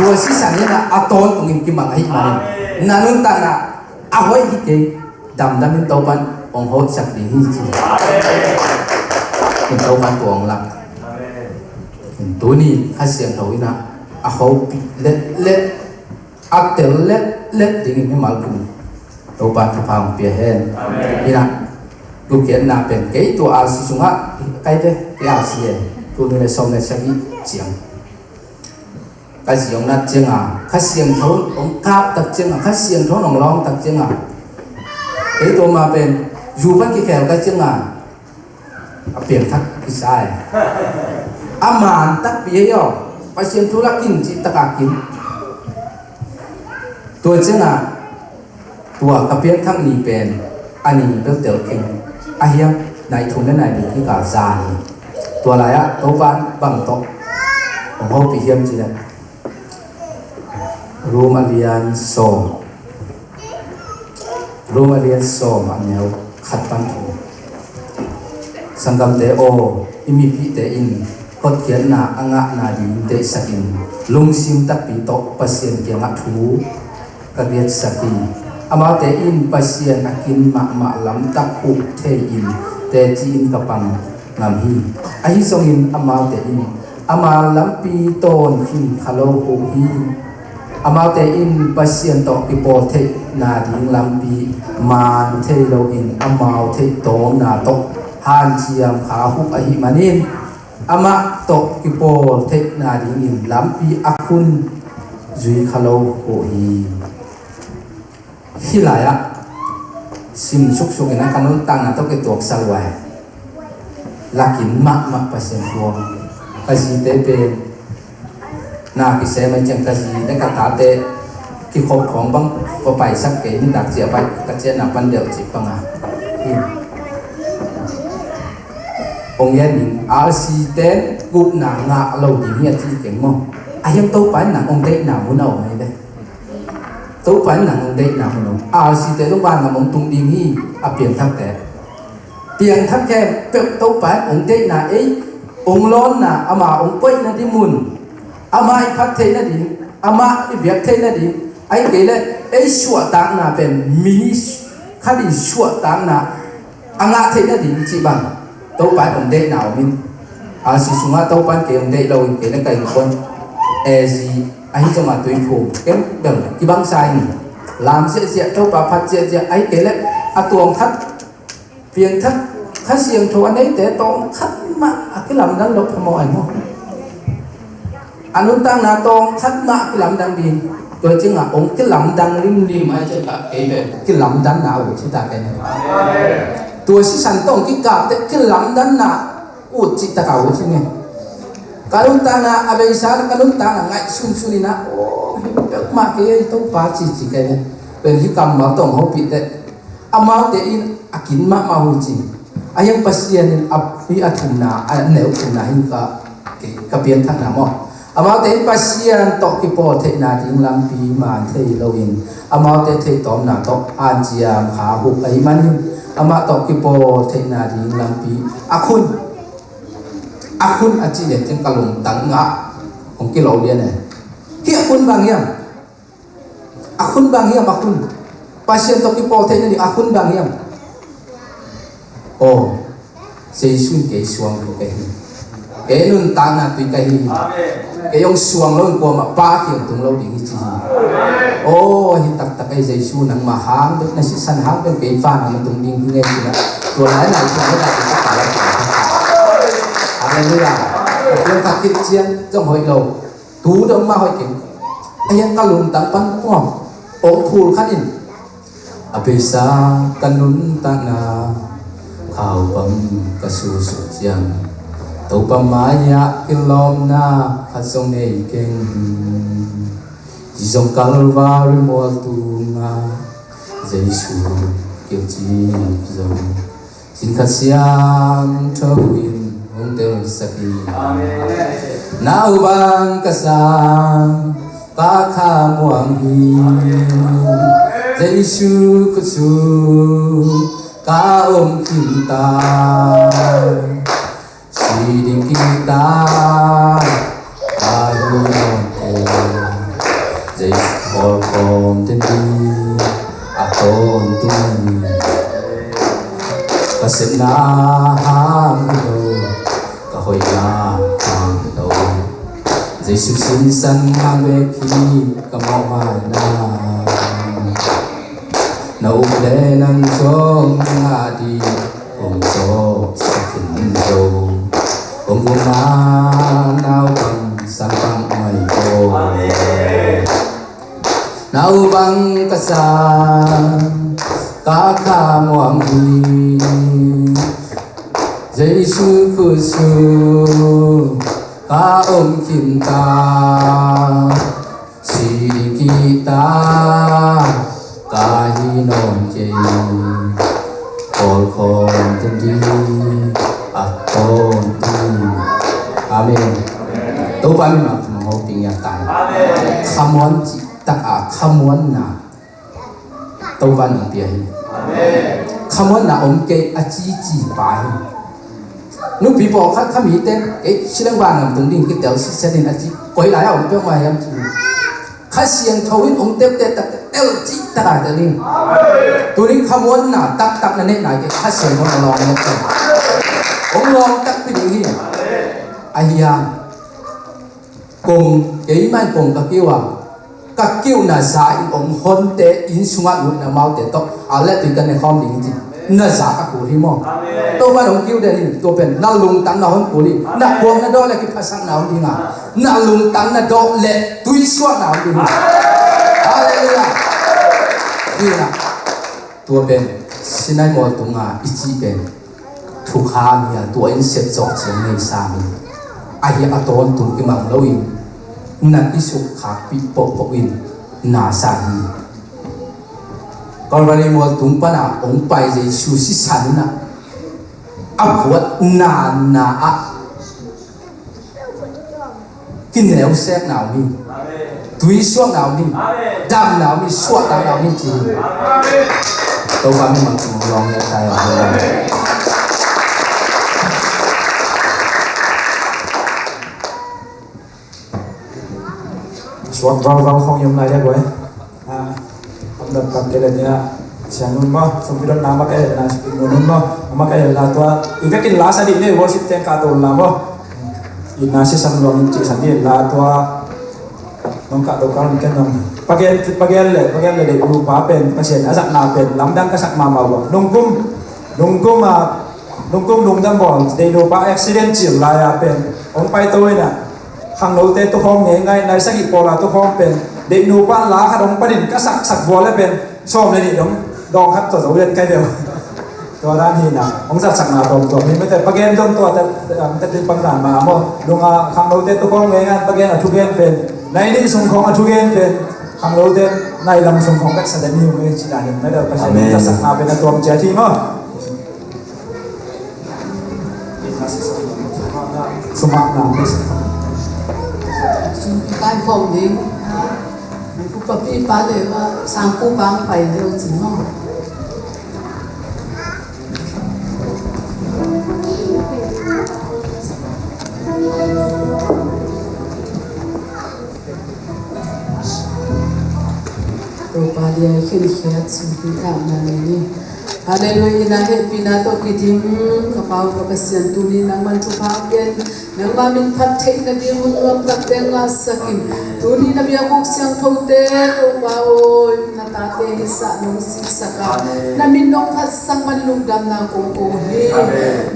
Tua sisan in a, a tawntungin kimang ahih manin na nuntakna a hoih hi kei, damdamin Topan hong hoihsak ding hi ci. In Topan tua hong lak. In tuni Kha Siangtho in a, a hopih letlet, a tel letlet dingin mimal kum Topa thupha hong pia hen. Amen. Hi na, tu kiatna pen kei tua R C sungah kai ve, kei R C e. Tu ni le sawm le sagih ciang ka zi hong nat cianga, Kha Siangtho hong kap tak cianga, Kha Siangtho hong lawng tak cianga, kei tua ma pen zu pan kikhel ka cianga, a piangthak kisa e. A man takpi hei aw. Pasian thu lak kin cih taka kin. Tua cianga, tua ka piangthak ni pen a ni bel tel keng. A hiam, nai thum le nai nih kikal za ni. Tua lai-ah Topan bang tawh hong hopih hiam cih leh, Rom a lian sawm. Rom a lian sawm a neu khat pan thum. Sanggamte aw, i mipihte in hotkhiatna a ngahna ding deihsakin lungsim takpi tawh Pasian kiangah thu ka ngetsak hi. Amaute in Pasian a kin mahmah lamtak uh thei-in teci-in ka pang ngam hi. Ahi zongin amaute in ama lampi tawn khin kha lo uh hi. Amaute in Pasian tawh kipawl theihna ding lampi man thei loin amau theihtawmna tawh hanciam kha uh ahih manin amah tawh kipawl theihna dingin lampi a khun zui kha lo uh hi. Hih lai-ah sim suksukin a ka nuntakna tawh kituaksak uh a, lakin mahmah Pasian thu om. Ka zite pen na kisem a ciang ka zi le ka tate kikhop khawng bang va paisak kei, nitak ciah pai ka ciahna pan delh cih banga. Hong gen ding, R C ten gupna ngah lo ding hi a ci keng maw? A hiam Topa in nang hong deihna mun a om hi ve. Topa in nang hong deihna mun a om. R C te tung vangam hong tung ding hi, a piangthakte. Piangthak khempeuh Topa in hong deihna ei, hong lawnna, ama hong koihna ding mun, amah i phat theihna ding, amah i biak theihna ding, ahih kei leh ei suahtakna pen mi khat i suahtakna a ngah theihna ding cih bang Topa in hong deihna om in. A si sungah Topa in kei hong deih lo in kei le ka innkuan A Z ahi zongah tuiphum kembel kibangsa in lam ziahziah, Topa phat ziahziah, ahih kei leh a tuang khat piangthak Kha Siangtho a neite tawng khat mah a kilamdang lo phamawh ai maw? A nuntakna tawng khat mah a kilamdang ding. Tua cingah hong kilamdang limlim ai ciangah kei pen kilamdanna a ut hi ta kei ne. Tua sisan tawng kikapte kilamdanna ut cih takah ut hi nge. Ka nuntakna a beisa ka nuntakna ngaihsunsun inah, aw, hi peuhmah kei ei Topa cici kei ne. Pen hi kammal tawng hopih teh. Amaute in a kin mahmah uh hi ci. A hiang Pasian in a, hi a thumna, a neu thumna hi ka, ka pianthakna maw? Amaute in Pasian tawh kipawl theihna ding lampi man thei loin amaute theihtawmna tawh hanciam kha uh ahih manin amah tawh kipawl theihna ding lampi a khun, a khun a cih leh ciang ka lungtang ngah hong kilo lian e. Hih a khun bang hiam? A khun bang hiam a khun? Pasian tawh kipawl theihna ding a khun bang hiam? Aw, Jesu in kei suang tui ka hi. Kei nuntakna tui ka hi. Kei hong suang lo in kuamah Pa kiang tung lo ding hi ci hi. Aw, hi taktak ei Jesu nangmah hang bek na sisan hang bek kei vangam a tung ding hi ngei ci na. Tua lai nai tung lo dai ci ka lai. Halleluiah. Ka tung ka kit ciang zong hoih lo. Tu dong mah hoih keng. A hiang ka lungtang pan kuam ong phul khat in a beisa ka nuntakna khau pam ka susu ciang Topa mai-ah kilawmna khat zong nei keng. Ci zong Kalvari mual tungah Jesu kilci zong Sin Kha Siangtho in hong telsak hi. Amen. Nau bang ka sang, ka kha muang hi. Jesu khut sung ka om khin ta. Si ding kihta, ka hi nawn kei. Jesu kawlkhawm teng ding a tawntung hi. Ka sepna hang hi lo, ka hoihna hang hi lo. Jesu sisan hang bek hi ka mawhmaina. Na up le nang zong ngah ding hong zawhsak khin zo. Hong gupna naupang sang pang mai ko. Amen. Nau bang ka sang, ka kha muang hi. Jesu khut sung ka om khin ta. Si ding kihta, ka hi nawn kei. Kawlkhawm teng ding a tawntung hi. Amen. Topa min mah thum hong pia ta. Khamuan cih takah khamuanna Topa in hong pia hi. Khamuanna om kei a cici pa hi. Nupi pawlkhat kha mite, "Ei, silang vangam tung ding kitel sitset in," a ci. Koi lai a om peuhmah hiam ci. Kha Siangtho in hong teptep tak tel cih tak a tel in. Tuni khamuanna taktak na neih nai kei, Kha Siangtho in hong lawng ngiat tel. Hong lawng takpi ding hi. Ahi hang kong, keimah in kong ka kiu a, ka kiuhna za in hong honte inn sungah lut in amaute tawh a le tui ka ne khawm ding hi ci. Na za ka kul hi maw? Topa in hong kiu den hi. Tua pen na lungtang na hong kul hi. Na khuak na dawh le kiphasak na hong ding a, na lungtang na dawh le tuisuak na hong ding hi. Halleluiah. Hi na. Tua pen Sinai mual tunga i cih pen thukham hi a, tua in sepzawk ciang nei sam hi. Ahi a, tawntung kimang loin na kisukkhakpih pohpoh in na sa hi. Calvary mual tung pana hong pai Jesu sisan in a, a phuatna na ah kineusekna om hi. Tuisuakna om hi. Damna om hi. Suahtakna om hi ci hi. Topa mimang sung lawng ngiat ta hi. Suak valval khong yom lai dia guai. Ah, om dam tam kei le nia, siang nun maw, sumpi don na mak eh, na sipik nun nun maw, mak eh la tua, i vekin la sa dih ne, worship teng ka tol la maw. I na si sam luang in ci san dih la tua, nong ka tol ka nong ken nong. Pagel, pagel le, pagel le dei lupa pen, Pasian a zakna pen, lamdang ka sak mama ua. Nung kum, nung kum a, nung kum nung dam bawl, dei lupa accident cil lai a pen, ong pai to ina. Khangnote tukhawm ngeingai, nai sagih pawla tukhawm pen, deihnu pan la khat hong panin ka saksak bual le pen, sawm le nih dong, dawng khat tawh zo lian kai deuh. Tua dan hi na, hong zatsakna tawmtawm hi mete, pagen zong tua tat, tat, tat, tat, pang dan ma maw, nunga khangnote tukhawm ngeingai, pagen a thugen pen, nai nih sung khawng a thugen pen, khangnote nai lam sung khawng kat sa den hi hong ei ci dan hi mete, Pasian zatsakna pen a tuam ciat hi maw. Sumpi kai khawm ding. Upa pi pa le ma sang pu bang pai deuh cin maw. Topa dia khenkhiat sumpi kah na nei ni. Halleluiah, ina hehpihna tawh kidim, ka Pa uh ka Pasian tuni nangman thupha gen, nangma min phat theih nading hun nuam tak deng ngahsak in, tuni na biakbuk siangthote, Topa aw, na tate hi sah nong siksak a, na min nong phatsak man lungdamna kong ko hi.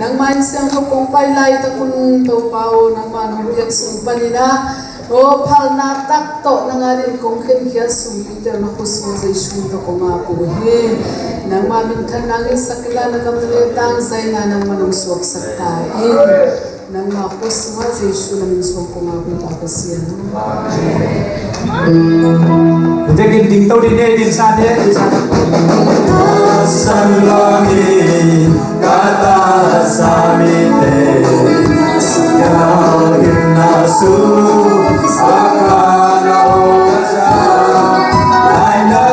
Nangma in siangtho kong pai laitak un, Topa aw, nangma nong piak sung panin ah, aw, phalna tak tawh nang adin kong khenkhiat sung, Peter na khuasung Jesu tawh kong ngak uh hi. Nangma minthan nang in sakila na gam na le tang zaina nangma nong suaksak ta in. Nangma khuasung ah Jesu na min suang kong ngak uh hi Pa Pasian. Amen. Tekin ding to ding ne ding sa ne ding sa. San lo ni. Kata sa mite, kau in na su, a ka na o sa, ai na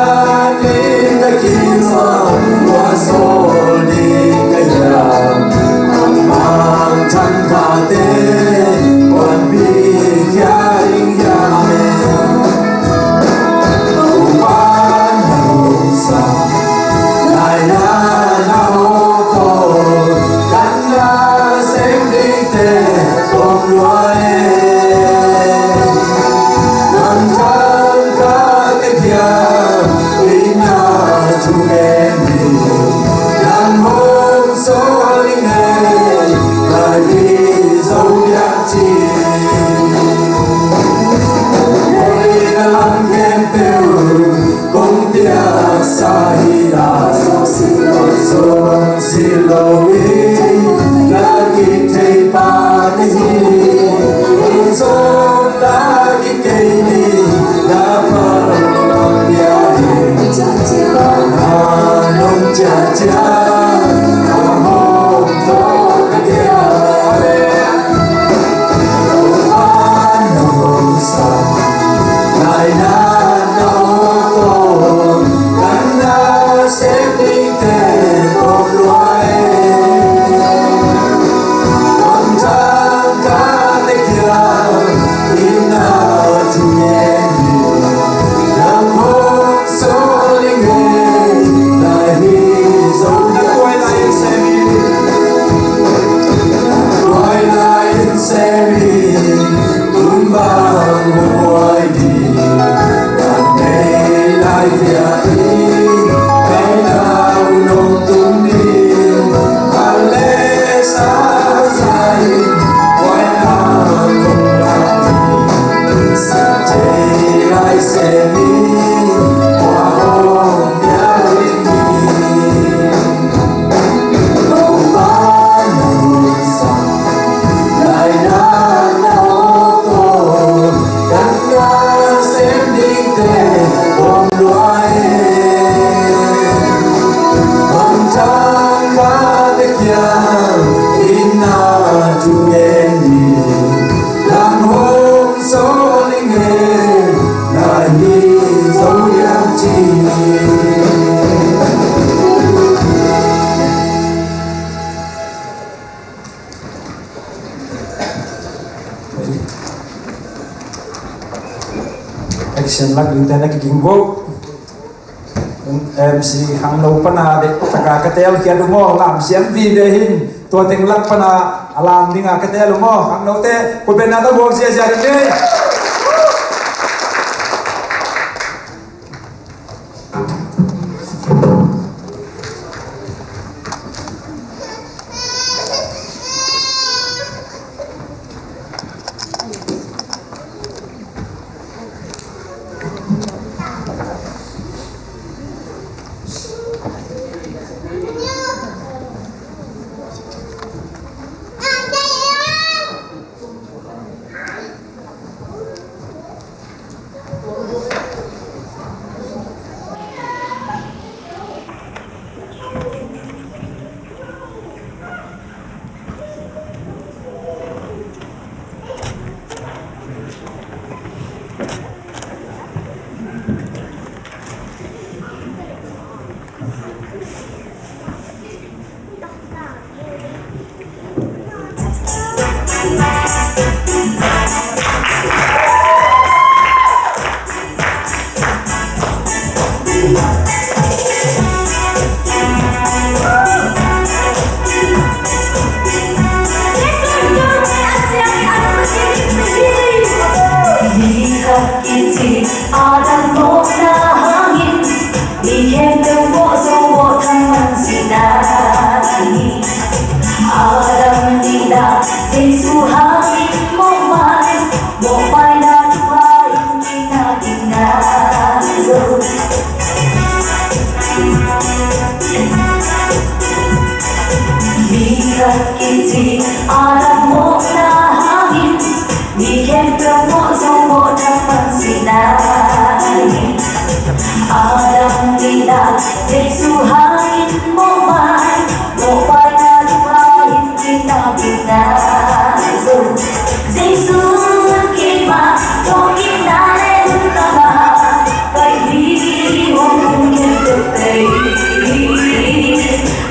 tin da kin sa, wa sol ding ka ya, mang chan ka te, wan bi kya ing ya me. Kong piaksa hi a, song si lo in, na kithei pa te hi, song ta kithei ni, na pa pia hi, na nong cia cia, na hong to ka tia. Sian lak ding te na kiging vo. MC Khangno pana dek taka ka tel kia du maw, lam siam vive hin, tua teng lak pana a lam dinga ka tel uh maw, Khangno te, kut beng na ta buak ziazia ding ni. Mi khat kici Adam mawhna hangin, mi khempeuh mawh zo, mawh thangman cihna hi. Adam dingin Jesu hangin mawhmai, mawhmaina thupha in kina dingna zo. Mi khat kici Adam mawhna hangin, mi khempeuh mawh zo, mawh thangman cihna hi. Adam dingin Jesu hangin mawhmai, mawhmaina thupha in kina dingna zo. Jesu in keima thawhkikna le lungtang a pai hi, hong um khempeuh tei hi.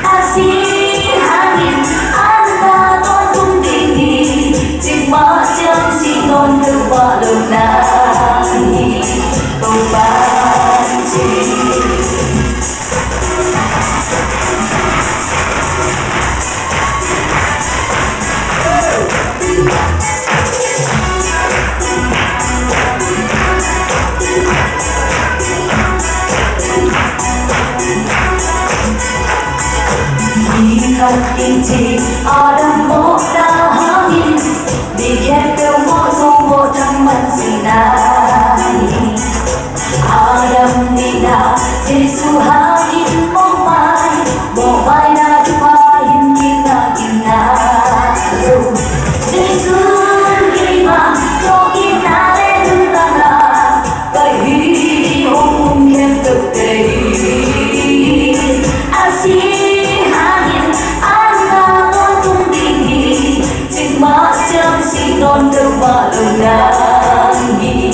A si hangin an na tawntung ding hi, cikmah ciang si nawn peuhmah lo nang hi. Topa in ci. Mi khat kici Adam mawhna hangin, mi khempeuh mawh zo, mawh thangman cihna hi. Adam dingin Jesu hangin mawhmai, mawhmaina thupha in kina dingna zo. Jesu in keima thawhkikna le lungtang a pai hi, hong um khempeuh tei hi. A si hangin an na tawntung ding hi, cikmah ciang si nawn peuhmah lo nang hi.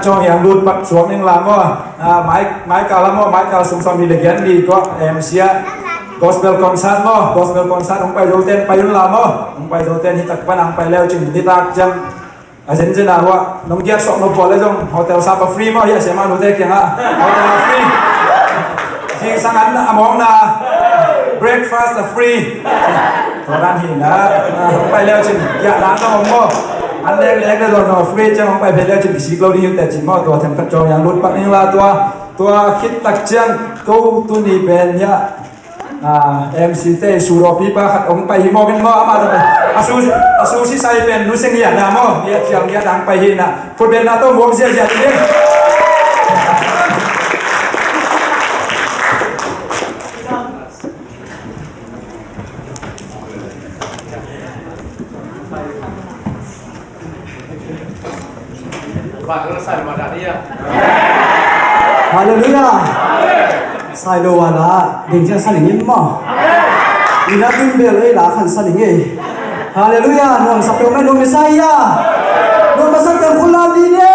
Cawng hiang lut pak suak ning la maw. Ah, mai, mai kal la maw, mai kal sung sawm nih le giat ni tua M C ah gospel concert maw, gospel concert hong pai zo ten pai un la maw. Hong pai zo ten hi tak pan ang pai leu cin ni tak ciang a zen zen a hua nong giak sok no pawl le zong hotel sap a free maw, hi a siama nute kiangah hotel a free. Zingsang an a mawngna breakfast a free. Tua dan hi na, ah, hong pai leu cin giah dan zong om maw. An lek lek le zong zong a free ciang hong pai phei leu cin kisik lo ding hi uh teh cin maw. Tua themkhat cawng hiang lut pak ning la tua, tua khit tak ciang ko tuni pen hiah, ah, M C te surawpipa khat hong pai hi mawk in maw, amah zong a su, a su sisai pen nu seng hiah na maw, hiah ciang hiah dang pai hi na. Khutbetna tawh muak ziahziah ding. Halleluiah. Sai lo a la ding ciang sa ning in maw. Ina tun bel ei la khan sa ning ei. Halleluiah. Nuam sak peuhmah nuam i sa hi a. Nuam a sak peuh khun lam dih ni.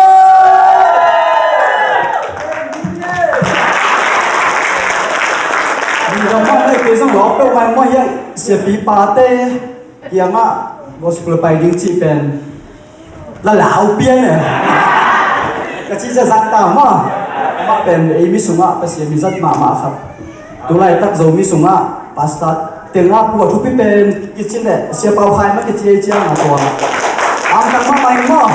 Ding dong mah nei kei zong lawp peuhmah maw hiah siapi pate kiangah gospel pai ding cih pen la lau pian e. Ka ci zazak ta maw. Amah pen ei mi sungah Pasian mi zat mahmah khat. Tulaitak Zomi sungah pastor tengah pua thupi pen kici le Sia Pau Khai mah kici ei ciang a tua. Ang tak mahmah ing maw.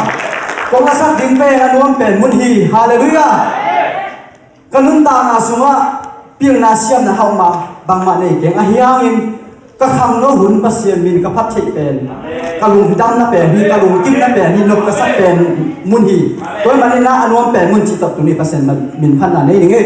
Kong a sak ding pen a nuam pen mun hi. Halleluiah. Ka nuntakna sungah pilna siamna hauh mah bangmah nei keng ahi hangin ka khangno hun Pasian min ka phat theih pen, ka lungdamna pen hi, ka lungkimna pen hi, nop ka sak pen mun hi. Tua ahih manin a nuam pen mun cih tawh tuni Pasian min phatna nei ning ei.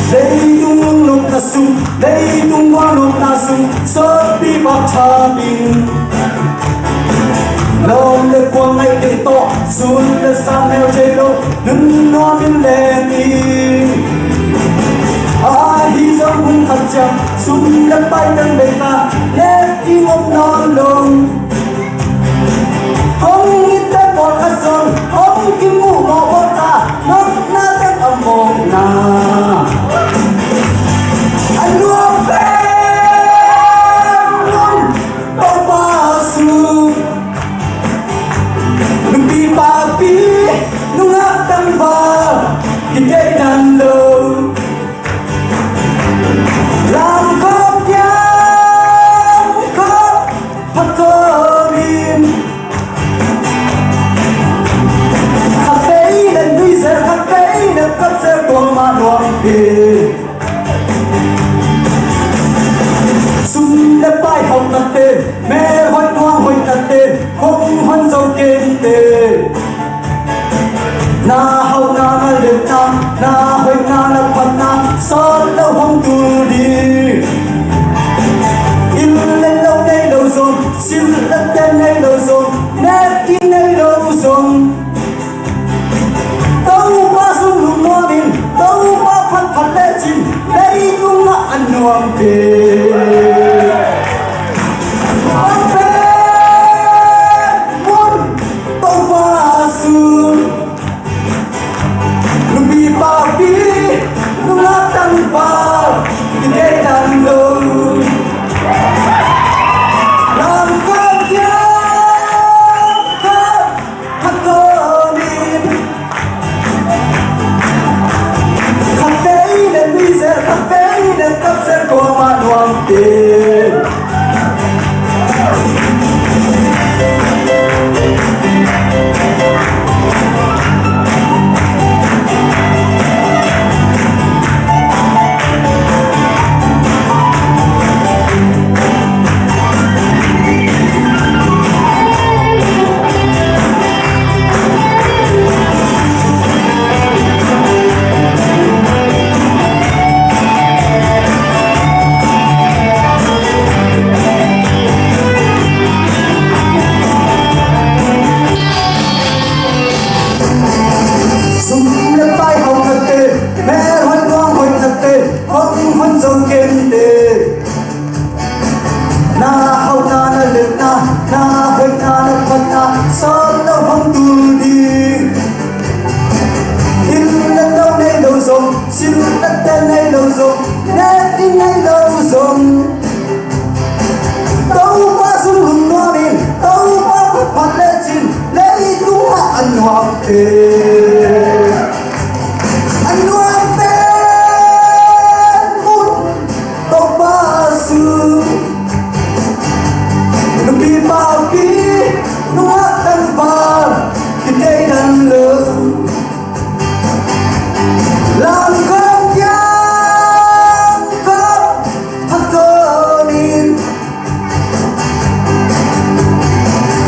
Leitung lunglut na sung, leitung lunglut na sung, sawtpi bak tha ding. Lawm le kuang ngaih teng tawh, sun le sang neu thei lo, nun nuam in leng hi. Ahi zong hun khat ciang, sum le pai teng bei ta, nek ding om nawn lo. Hong itte pawlkhat zong, hong kimuh mawh mawh ta, nopna teng a mawkna. A nuam pen mun Topa sung, nupi papi, nungak tangval, kidekdan lo. Lamkhawm kiang khawm phat khawm in, khatvei le nui zel, khatvei le kap zel, tua mah nuam hi. Sum le pai hauhna ten, mel hoih nuam hoihna ten, hong hon zo kei te. Na hauhna na lemna, na hoihna na phatna, sawt lo hong tul ding. Inn le lo nei lo zong, sil le ten nei lo zong, nek ding nei lo zong, Topa sung lungnuam in, Topa phatphat lecin, leitungah a nuam pen. Nuam pen mun Topa sung. Nupi papi, nungak tangval, kidekdan lo. Lamkhawm kiang Sin takte nei lo zong, ne i nei lo zong, Topa sung lungnuamin, Topa phatphat lecin, leitungah a nuam pen, a nuam pen mun, Topa sung. Nupi papi, nungak tangval, kitei dan lo. Lamkam kiang kap, khat konin.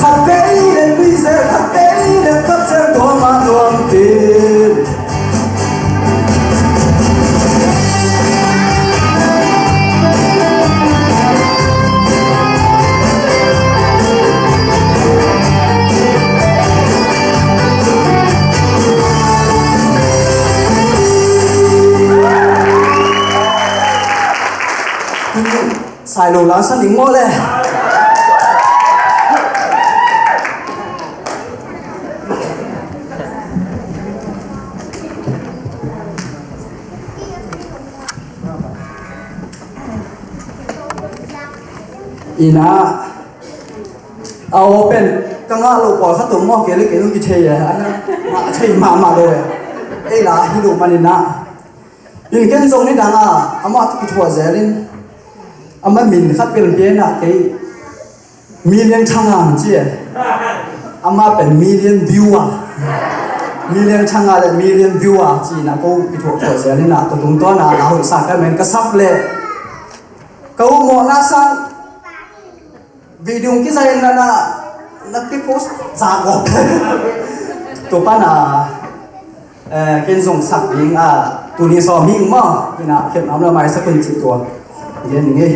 Khat vei le luizel, khat vei le kapzel, tua mah nuam pen. Sai lo la sa ning maw le. Ina a open ka ngah lo pawl khat om maw, kei le kei nung kithei e, a na ngah thei mahmah lo e. Ei la hi lo manin ah. In ken zong nidang a amah tawh kithuah zelin, amah min khat bel gen ah kei Million Thanga ci e. Amah pen million viewer. Million Thanga le million viewer ci-in ah ko kithuah thuah zelin ah, tua tungtawn ah na hoih sa ka men ka sap le ka uh mawhna sang video kizai na na na kipost zak awk. Tua pan a, eh, ken zong sak ding a, tuni sawm hi maw, ina khen am la mai sak un cih tua. Gen ning ei.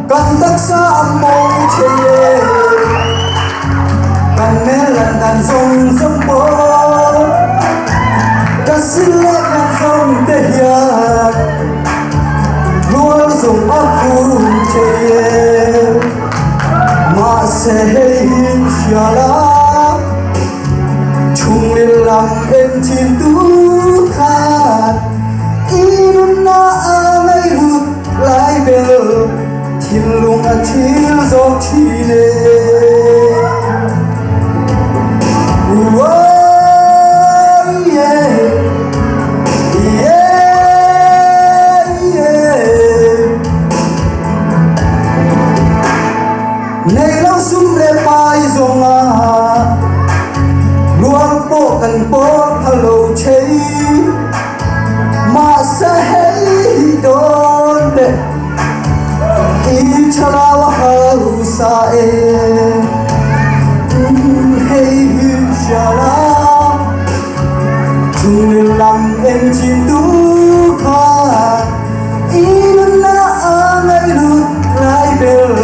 Kan taksa a mong thei e, kan mel landan zong zong pawl, ka sin le kan zong te hiat, lual zong a khum thei e. Mahse hei hi khial a, thunglil lam en chin tu khat, i nunna a ngailut lai bel thinlung a thil zawk thin e. Uai, yeah, yeah, yeah. Nei lo sum le pai zongah luang pawh kan pawl pha lo thei. Mahse hei hi dawn teh, i thalau a hausa e. Hei hi khial a, thunglil lam en chin tu khat, i nunna a ngailut lai bel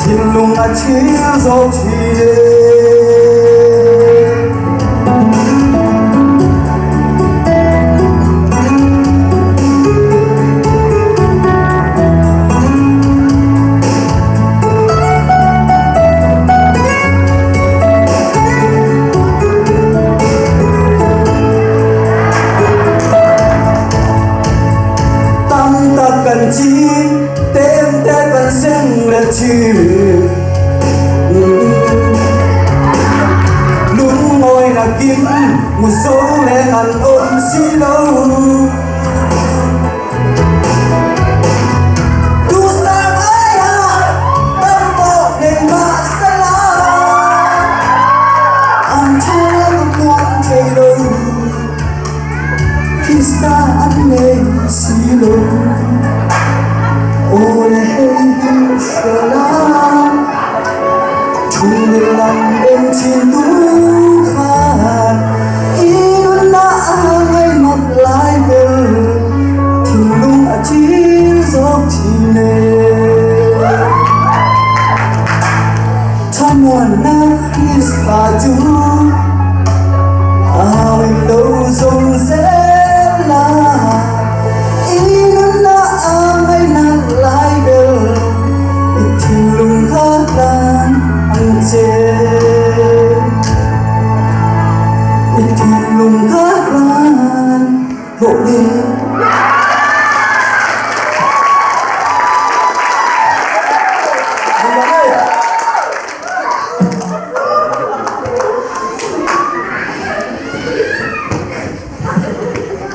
thinlung a thil zawk thil e. Tamtak kan ci, temte kan seng le ci. Lungawina kim, muso le ngan om si lo. Tusa maya, tampo nei masa la. Ang thalang tuan thei lo. Krista an nei si lo. O le hei hi khial a, thunglil lam en chin tu. Na Khrista cu a hoih lo zong zel na, i nunna a ngaihna lai bel i thinlung kha hlan ang ce. I thinlung kha hlan.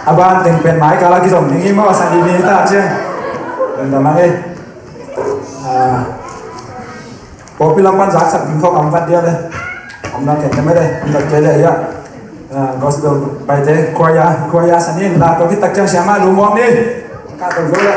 A ban teng pen mai kala kizom ding hi maw, a san ding hi ta ciang. Dang dang lang ei. Ah. Pawlpi lam pan zaksak ding khawng a om vat dia le. Om na ken te mai le, om na kei le ia. Ah, gospel paite, choir, choir sa ni, la to khit tak ciang siama lungmuang ni. Ka to zo le.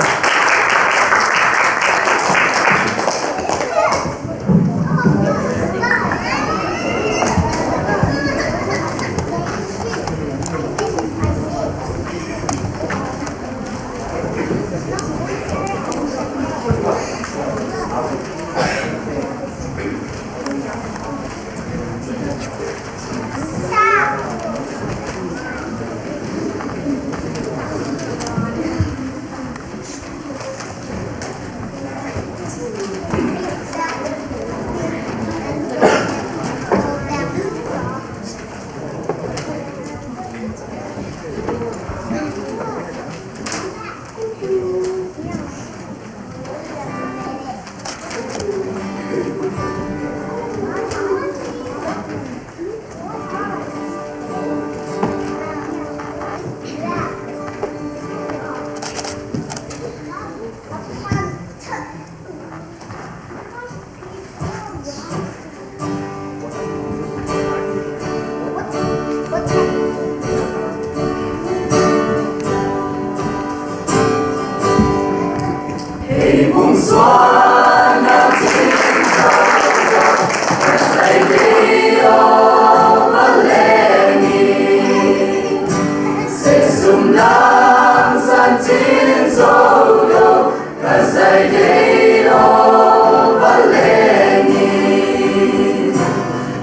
Ka zai dei aw, va leng in.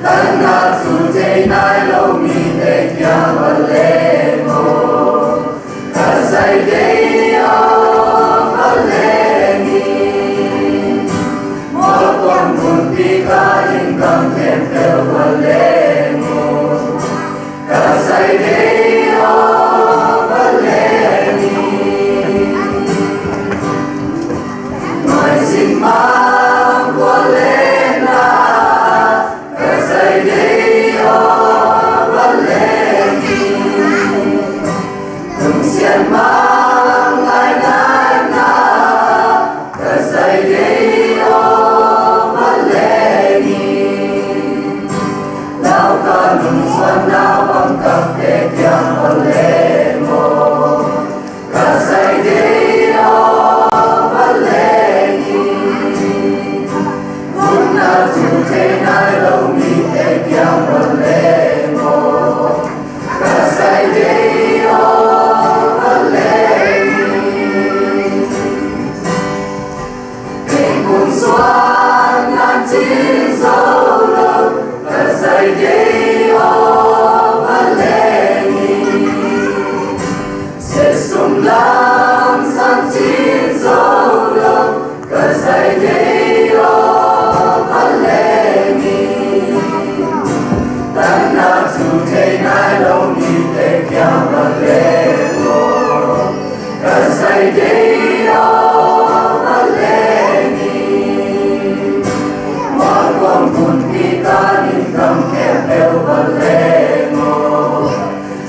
Ka na tu thei nai lo mite kiang va leng aw. Ka zai dei aw, va leng in. Mawlkuang munpi ka ding gam khempeuh va leng aw. Ka zai dei aw, va leng in. Nuai zin mang kua lena. Ka zai dei aw, va leng in. Lungsiat mang ngaingaina. Ka zai dei aw, va leng in. Lau ka lungzuanna bang ka pek kiang va leng aw. Ka zai dei aw, va leng in. Nunna tu thei nai lo mite kiang va leng aw. Ka zai dei aw, va leng in. Tingkung suan nan cin zo lo. Ka zai dei aw, va leng in. Siasum lam zang cin zo lo. Ka zai dei aw, va leng in. Tanna tu thei nai lo mite kiang va leng aw. Ka zai dei aw, va leng in. Mawlkuang munpi ka ding gam khempeuh va leng aw.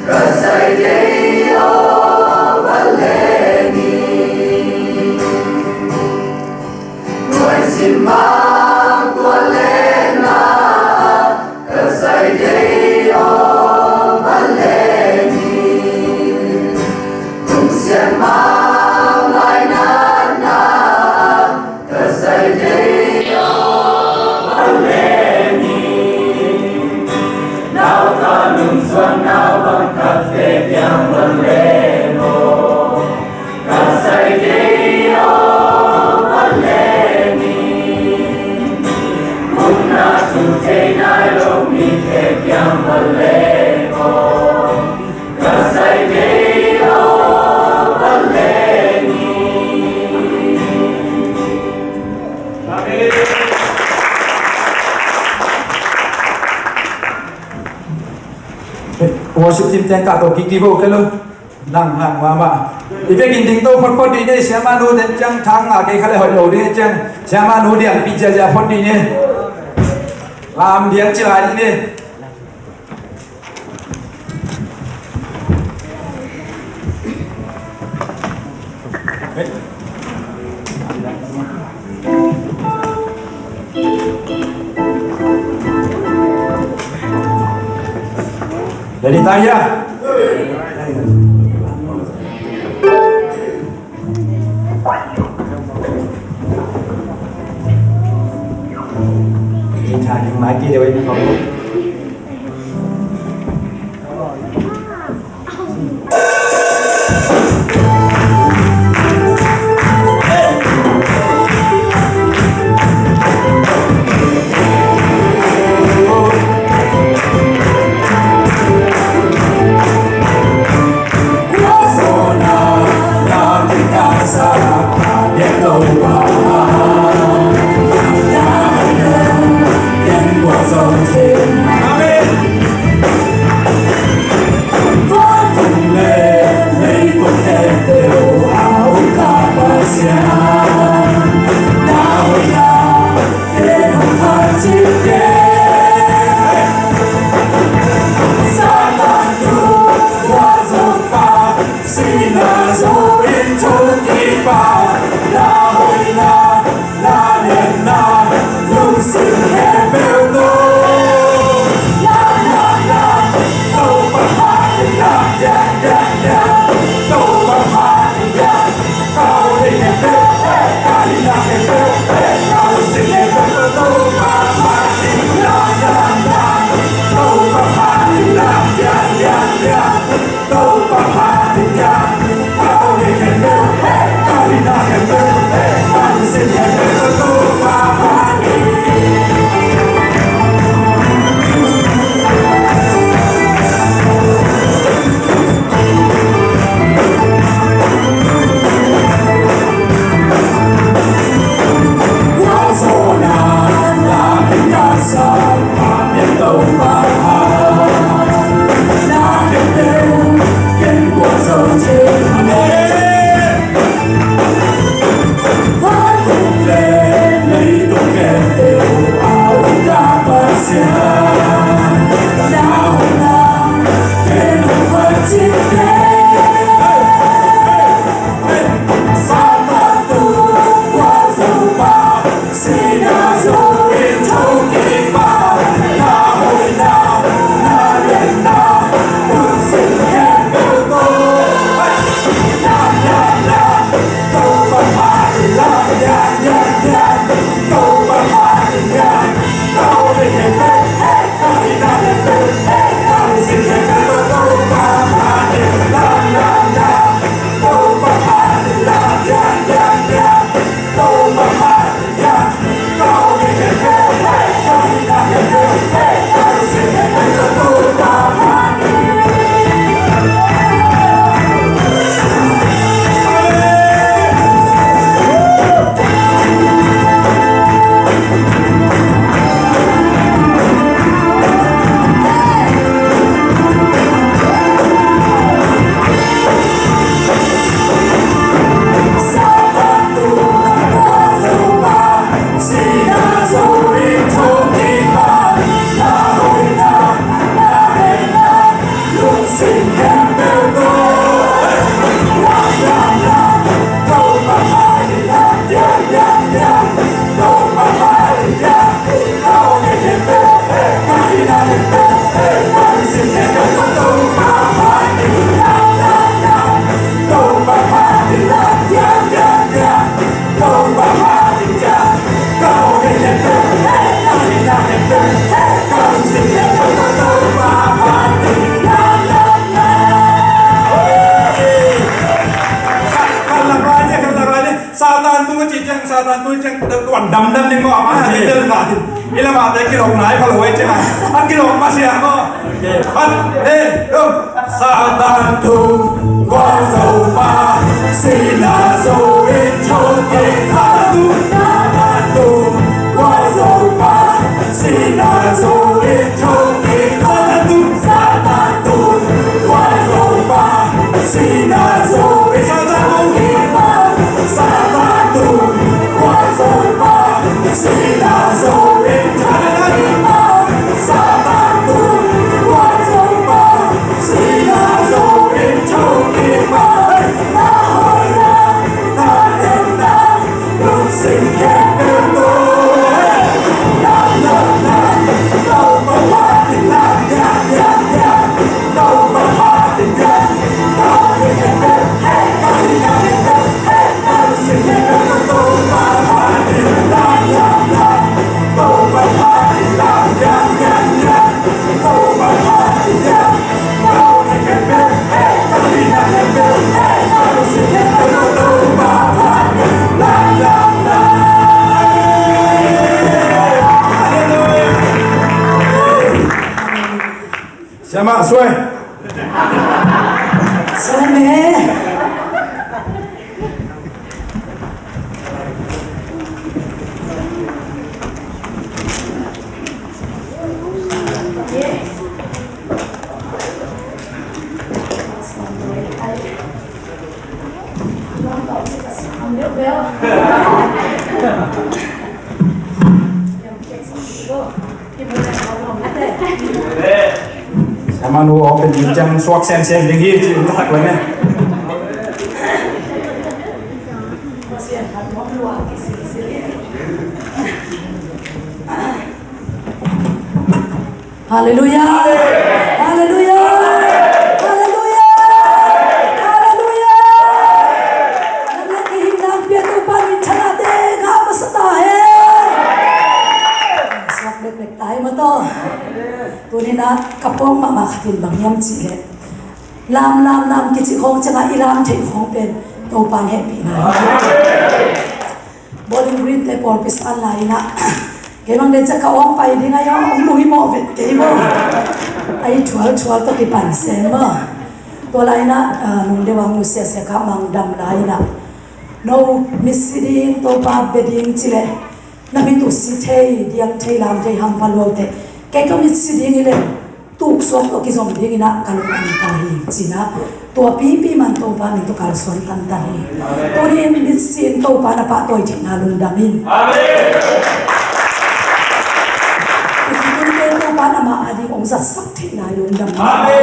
Ka zai dei aw, va leng in. Nuai zin mang kua lena. Ka zai dei aw, va leng in. Lungsiat mang ngaingaina. Ka zai dei aw, va leng in. Nau ka lungzuanna bang ka pek kiang va leng aw. Ka zai dei aw, va leng in. Nunna tu thei Worship team teng kah to kik ti vo kei lo. Nang nang mama. I vekin ding to phot phot dih ni, siamah nu den ciang thang a kei kha le hoih lo dih ciang. Siamah nu diang pi cia cia phot dih ni. Lam diang ci lai dih ni. Ready, ta hia? Ready, ta hia? Mai ki deuh in ko. Satan tu ci ciang, Satan tu ciang, tuan dam dam ni ko ama ni del na. I lamah te kilawm nai pha lo ei cina. A kilawm masiah maw? An, eh, go. Satan thu, gualzo pa, sihna zo in thokik. Satan thu, Satan thu, gualzo pa, sihna zo in thokik. Satan thu, Satan thu, gualzo pa, sihna zo in thokik. Satan thu, gualzo pa, sihna zo in thokik. Siamah suai. Suai me. Siamah nu aw pen ciang suak semsem ding hi ci-in ka thak leng e. Halleluiah! Halleluiah! Halleluiah! Halleluiah! Nang le kei hi nang pia Topa min thanate ngah masa ta hen. Suak bekbek ta hi maw taw. Tuni-in ah ka puak mahmah khat in bang hiam cih leh, lam lam lam kici khawng ciangah i lam theih khawng pen Topa hehpihna hi. Bowling Green te pawlpi san lai-in ah, kei bang den ciang ka awng pai ding a, hong lung hi mawh vet kei maw. A hi thual thual tawh kipan sem maw. Tua lai-in ah, ah, nung deuh ang nusiasia kha mang dam lai-in ah, no mit si ding, Topa bia ding ci leh, na mit uh si thei, diang thei, lam thei hampha luaute. Kei ka mit si ding hi leh, tuksuak tawh kizom dingin ah ka lungdam ta hi, ci-in ah tua pipi man Topa min tawh kalsuan tantan hi. Tuni-in mit si-in Topa na pahtawi theihna lungdam in. Amen. I khut i khete Topa in amah ading hong zatsak theihna i lungdam in. Amen.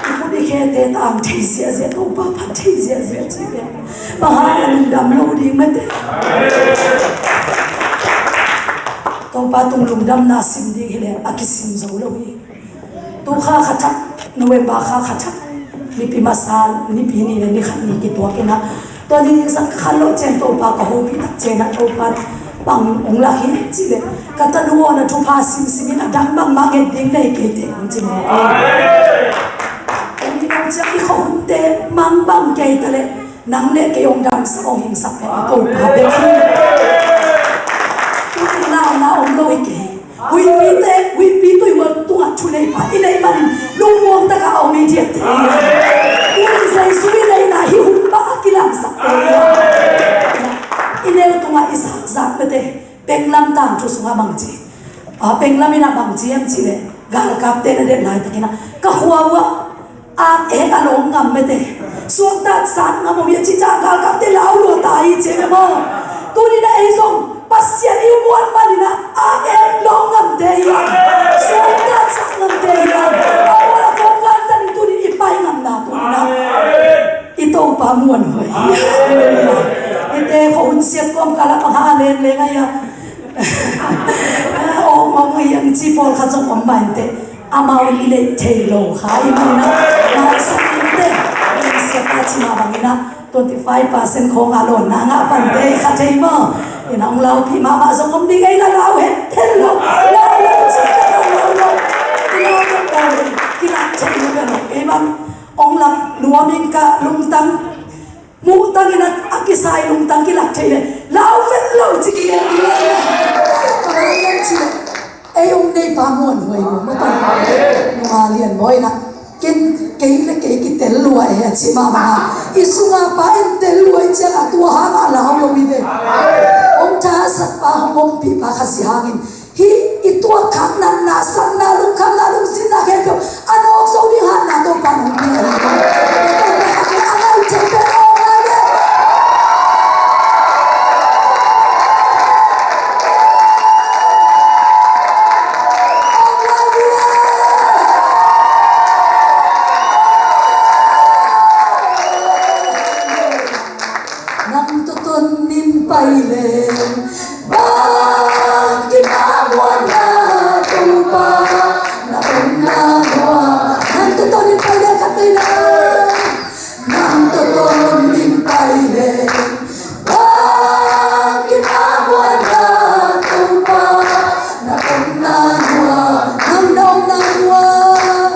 I khut i khete tang thei ziahziah, Topa phat thei ziahziah cih pen bang hang a lungdam lo ding mate. Topa tung lungdamna sim ding hi leh a kisim zo lo hi. Tu kha kha thak, November kha kha thak, Nipi masa, Nipi ni le ni khat ni kituak in ah, tua ni zak kha loh ciang Topa ka hopih tak ciang ah Topa bang hong lak hi cih leh, ka tanu aw na thupha simsim in a dang bangmah nget ding nei kei teh hong ci mawk hi. Hong ci mawk ciang i khuahunte mang bang kei ta leh, nang le kei hong damsak hong hingsak pen i Topa bek hi. Tuni-in nauna om lo hi kei. Huihpite, huihpi tuihual tungah thuneipa i neih manin lungmuang takah a om hi diakte hi. Tuni-in Jesu i neihna hih hun bang a kilangsak te hi. I neu tungah i zakzak mate. Penglam tangthu sungah bang ci, a, Penglam in ah bang ci hiam cih leh, galkapte na det laitakin ah ka khua uh ah ak ek a lawng ngam mate. Suaktat sat ngam om hi a cih ciang galkapte lau lua ta hi ci e maw. Tuni-in ah ei zong Pasian i muan manin ah ak ek lawng ngamte hi hang. Suaktat sat ngamte hi hang. A mual a kong vantan in tuni-in i pai ngamna tuni-in ah i Topa muanhuai hi. Halleluiah. Eite khuahun siat kawmkal ah bang hang a lengleng a hi a. Awng awng a hi a, ci pawlkhat zong om mah inteh. Amau in i neih thei lo kha i hih manin ah, maisak inteh. Siapa cih mah bangin ah twenty five percent khawng a lawnna ngah pante i kha thei maw. Inn ah hong laupih mahmah zong om ding, ei la lau het tel lo. Lau lo cih ka lau lo. I lau lo lau lo. Kilak thei lo ka lo. Kei bang hong lak nuam ing ka lungtang. Muh tangin a, a kisai lungtang kilak thei leh lau vet lo ci kei. Ei hong neipa muanhuai lo maw, tua nunga lian bawi na. Ken, kei le kei kitel lua e, a ci mahmah a, i sunga pa en tel lua i ciangah tua hangah lau lo hi ve. Hong thahatpa, hong ompihpa Kha Siangtho hangin hih i tuakkhakna, nasepna, lungkhamna, lungsimna khempeuh a nawk zo ding hatna Topa'n hong pia hi. A ngai thei pen aw ngai ve. Nang tawh ton in pai leng, bang kimah muanna Topa, na omna nuam. Nang tawh ton in pai leng, khat vei na. Nang tawh ton in pai leng, bang kimah muanna Topa, na omna nuam. Nang na omna nuam.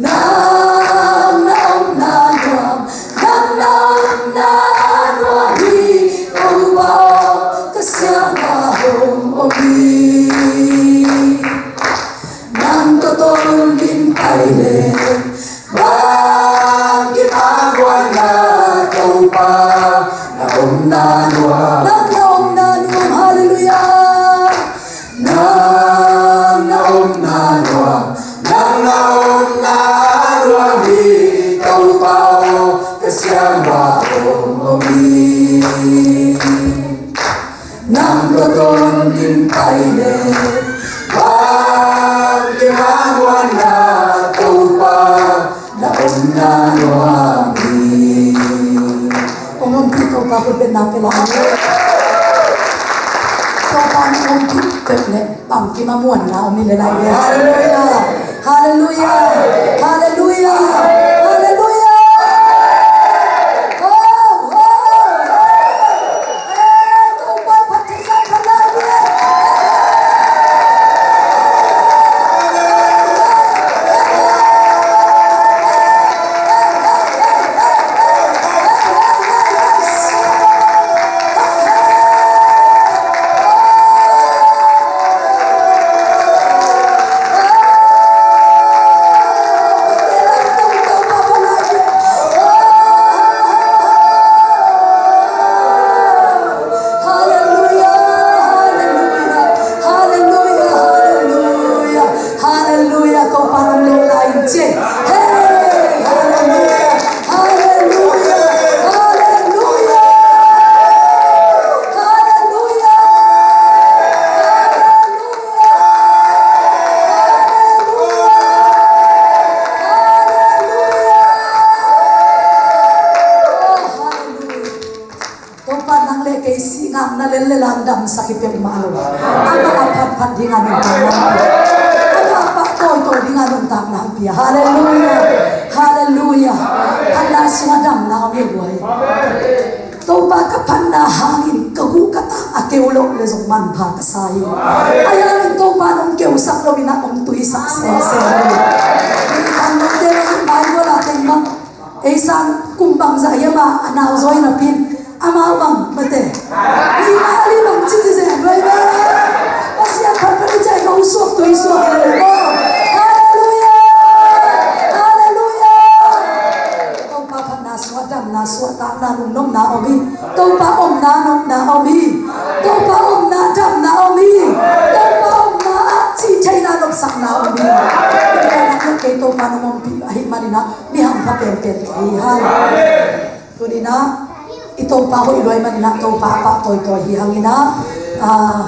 Nang na omna nuam, nang na omna nuam hi, Topa aw, ka siangtho hong om hi. Nang tawh ton in pai leng, bang kimah muanna Topa, na omna nuam. Nang na omna nuam, hallelujah. Nang na omna nuam, nang na omna nuam hi, Topa aw, ka siangtho hong om hi. Nang tawh ton in pai leng, bang kimah muanna Topa, na omna nuam hi. Hong ompih Topa khut beng na pia la. Topa na ompih peuh leh bang kimah muanna om hi le lai ve. Hallelujah. Hallelujah. Hallelujah. Hallelujah. Oh, oh, oh. Hallelujah, hallelujah, hallelujah, hallelujah. Hallelujah, Topa nong lo lai in ci. Hey, hallelujah, hallelujah, hallelujah, hallelujah, hallelujah, hallelujah. Oh, hallelujah. Topa nang le kei sih ngakna lel le lam damsak hi peuhmah lo. Amah a phatphat dingin nuntakna hong pia. Amah a pahtawi tawi dingin nuntakna hong pia. Halleluiah. Halleluiah. Phatna sungah damna om hi guai. Topa ka phatna hangin ka guh ka tak a keu loh le zong manpha ka sa hi. Ahi hangin Topa nong keusak lo in ah hong tuisak semsem hi. Kan nong te lo in Bible ah teng bang Ei sang kum bangzah hiam a, a nau zaw hi napi in, amau bang mate. Lima, lima bang ci ci zen, bai bai. Pasian phat phat i cai, no suak tui suak hi le le. Halleluiah! Halleluiah! Topa phatna suah, damna suah, takna, lungnopna om hi. Topa omna, nopna om hi. Topa omna, damna om hi. Topa omna ah cih theihna, nopsakna om hi. Topa nang le kei Topa nong ompih ahih manin ah mi hampha penpen hi hang. Tuni in ah i Topa hoih lua ahih manin ah Topa a pahtawi tawi hi hang in ah, ah,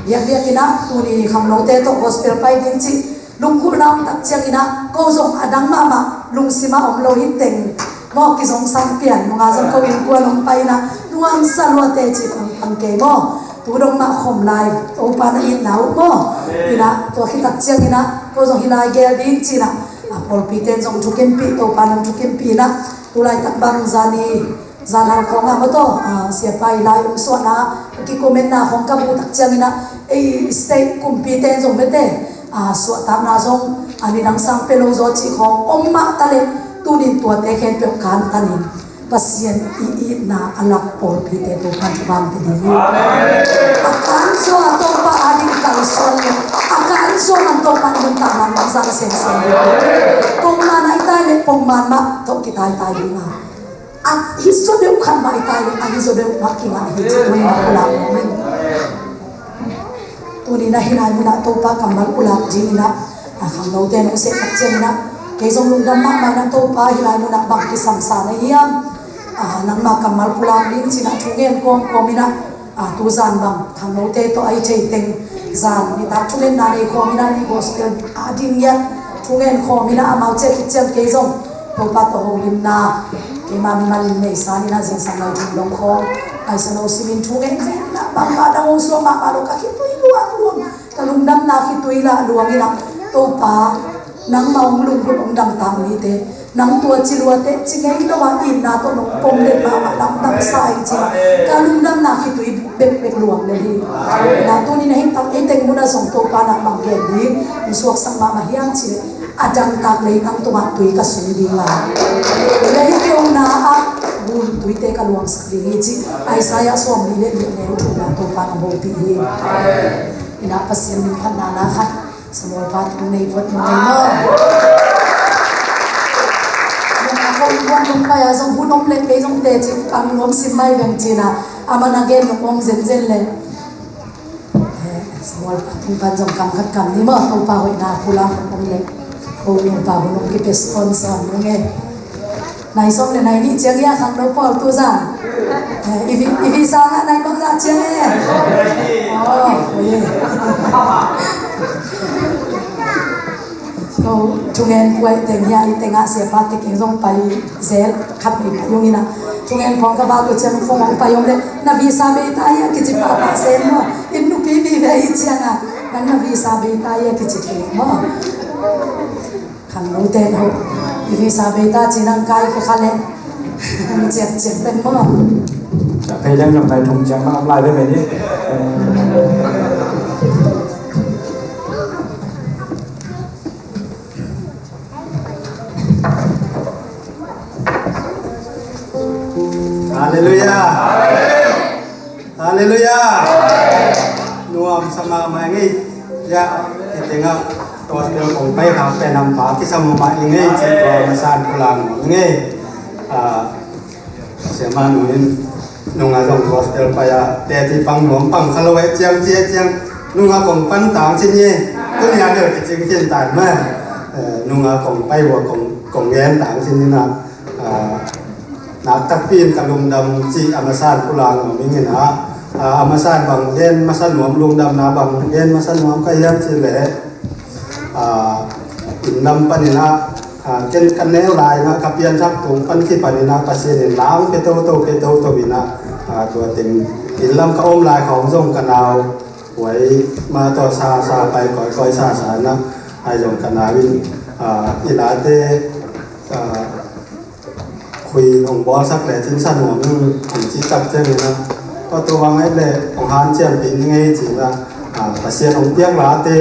biakbiak in ah tuni khangnote tawh gospel pai ding cih lungkimna om tak ciangin ah ko zong a dang mahmah lungsim ah om lo hi teng maw, kizong sang pian nunga zong ko innkuan hong pai in ah nuamsa luate cih kong pan kei maw. Tu dong mah khom lai Topa na itna uh maw. In ah tua khit tak ciangin ah ko zong hih lai gel ding ci in ah, a pawlpite in zong thukimpih, Topa in hong thukimpih in ah tu laitak bang zani zan hal khawng ah maw taw, ah, siapa hih lai hong suahna ah kikomenna khawng ka mu tak ciangin ah ei state kumpite in zong mete, ah, suahtakna zong, ah, nidang sang pia lo zaw cih khawng om mah ta leh tunin tuate khempeuh kantan in Pasian i itna a lak pawlpite Topa in thupha hong pia ding hi. A kansuah Topa a Suan le a kan suan man Topa nuntakna lam zang semsem. Pongman a i tai le pongman mah tawh kitaitai ding a, a hih zaw deuh khat mah i tai le a hih zaw deuh mah kingah hi ci tuni-in a pulak nuam ing. Tuni-in a hih lai munah Topa kammal pulak dingin a, a khangnote nong seh tak ciangin a, kei zong lungdam mahmah in a Topa hih lai munah bang kisamsa na hiam? A, nangma kammal pulak ding ci-in a thu ngen kawmkawm in a, a, tuzan bang khangnote tawh a i thei teng zan nitak thungetna nei khawm in a, i gospel a ding ngiat thungen khawm in a, amau ciah khit ciang kei zong Topa tawh holimna keima mimal in nei san in a, zingsang lai thum dong khawm aisa no simin thungen zen in a, bangmah dang hong suak mahmah lo, ka khitui luang luang, ka lungdamna khitui lah luang in a, Topa nangmah hong lunggulh hong dangtak mite, nang tua ci lua teh ci ngei lo a, itna tawh nong pom den mahmah lamdang sa ing ci-in a, ka lungdamna khitui bekbek luang lel hi. Na tuni-in a hih tak, hih teng munah zong Topa in a bang gen ding hong suaksak mahmah hiam cih leh, a dangtak lei nang tungah tui ka sung ding a, lei keuna ah gun tuite ka luangsak ding hi ci Isaiah sawmnih le nih neu thumna Topa in a hopih hi. In a Pasian min phatna na khat Samuel pa tung nei buat nung nei maw? Nung a ko in buat nung pai a zong hun om leh kei zong teci pang nuam sim mai veng ci-in a, aman a gen nung om zenzen leh. Eh, Samuel pa tung pan zong kam khat kam nih maw, Topa hoihna pulak om leh. Ko nung pa hun om kipia sawnsawn nung e. Nai sawm le nai nih ciang hi a, khangno pawl tuzan. Eh, i vi, i visa ngah nai bangzah ciang e. Oh, oi. So, thungen puai teng hi a, i tengah siapa te keng zong pai zel khat vei pai ung in a. Thungen khawng ka vak uh ciang phone hong pai om le, na visa bei ta hi a kici pahpah sen maw. In nupi vive hi ciang a, nang na visa bei ta hi a kici thei maw. Khangno ten ho. I visa bei ta ci nang kai ka kha le. Ciak ciak ten maw. Ciak kei leng zong nai thum ciang nang om lai ve ve ni. Halleluiah. Halleluiah. Nuam sa mahmah ing ei. Ya, i tengah gospel kong pai khak pen hampa kisam mahmah ing ei, ci tua masa in pulak nuam ing ei. Ah, siamah nu in nung a zong gospel pai a teci pang nuam pang kha lo eh, ciang ci eh ciang nung a kong pan tang ci ni. Tuni a bel kicing khin tan mah. Eh, nung a kong pai uh a kong, kong gen tang ci ni na. Ah, nak takpi in ka lungdam cih a masa in pulak nuam ing in a, ah, a masa in bang gen masa nuam, lungdamna bang gen masa nuam ka hiam cih leh, ah, inn lam pan in a, ah, ken ka neu lai in a, ka pianthak tung pan kipan in a, Pasian in lau pia toto, pia toto in a, ah, tua teng inn lam ka om lai khawng zong ka nau huai mah tawh sa sa pai kawikawi sa sa in a, ahi zong ka nau in, ah, i late, ah, khui hong bawlsak le cin sa nuam ing hong cih tak ciangin a, tua tua bang ahih leh hong hanciampih ning ei ci-in a, ah, Pasian hong piak late,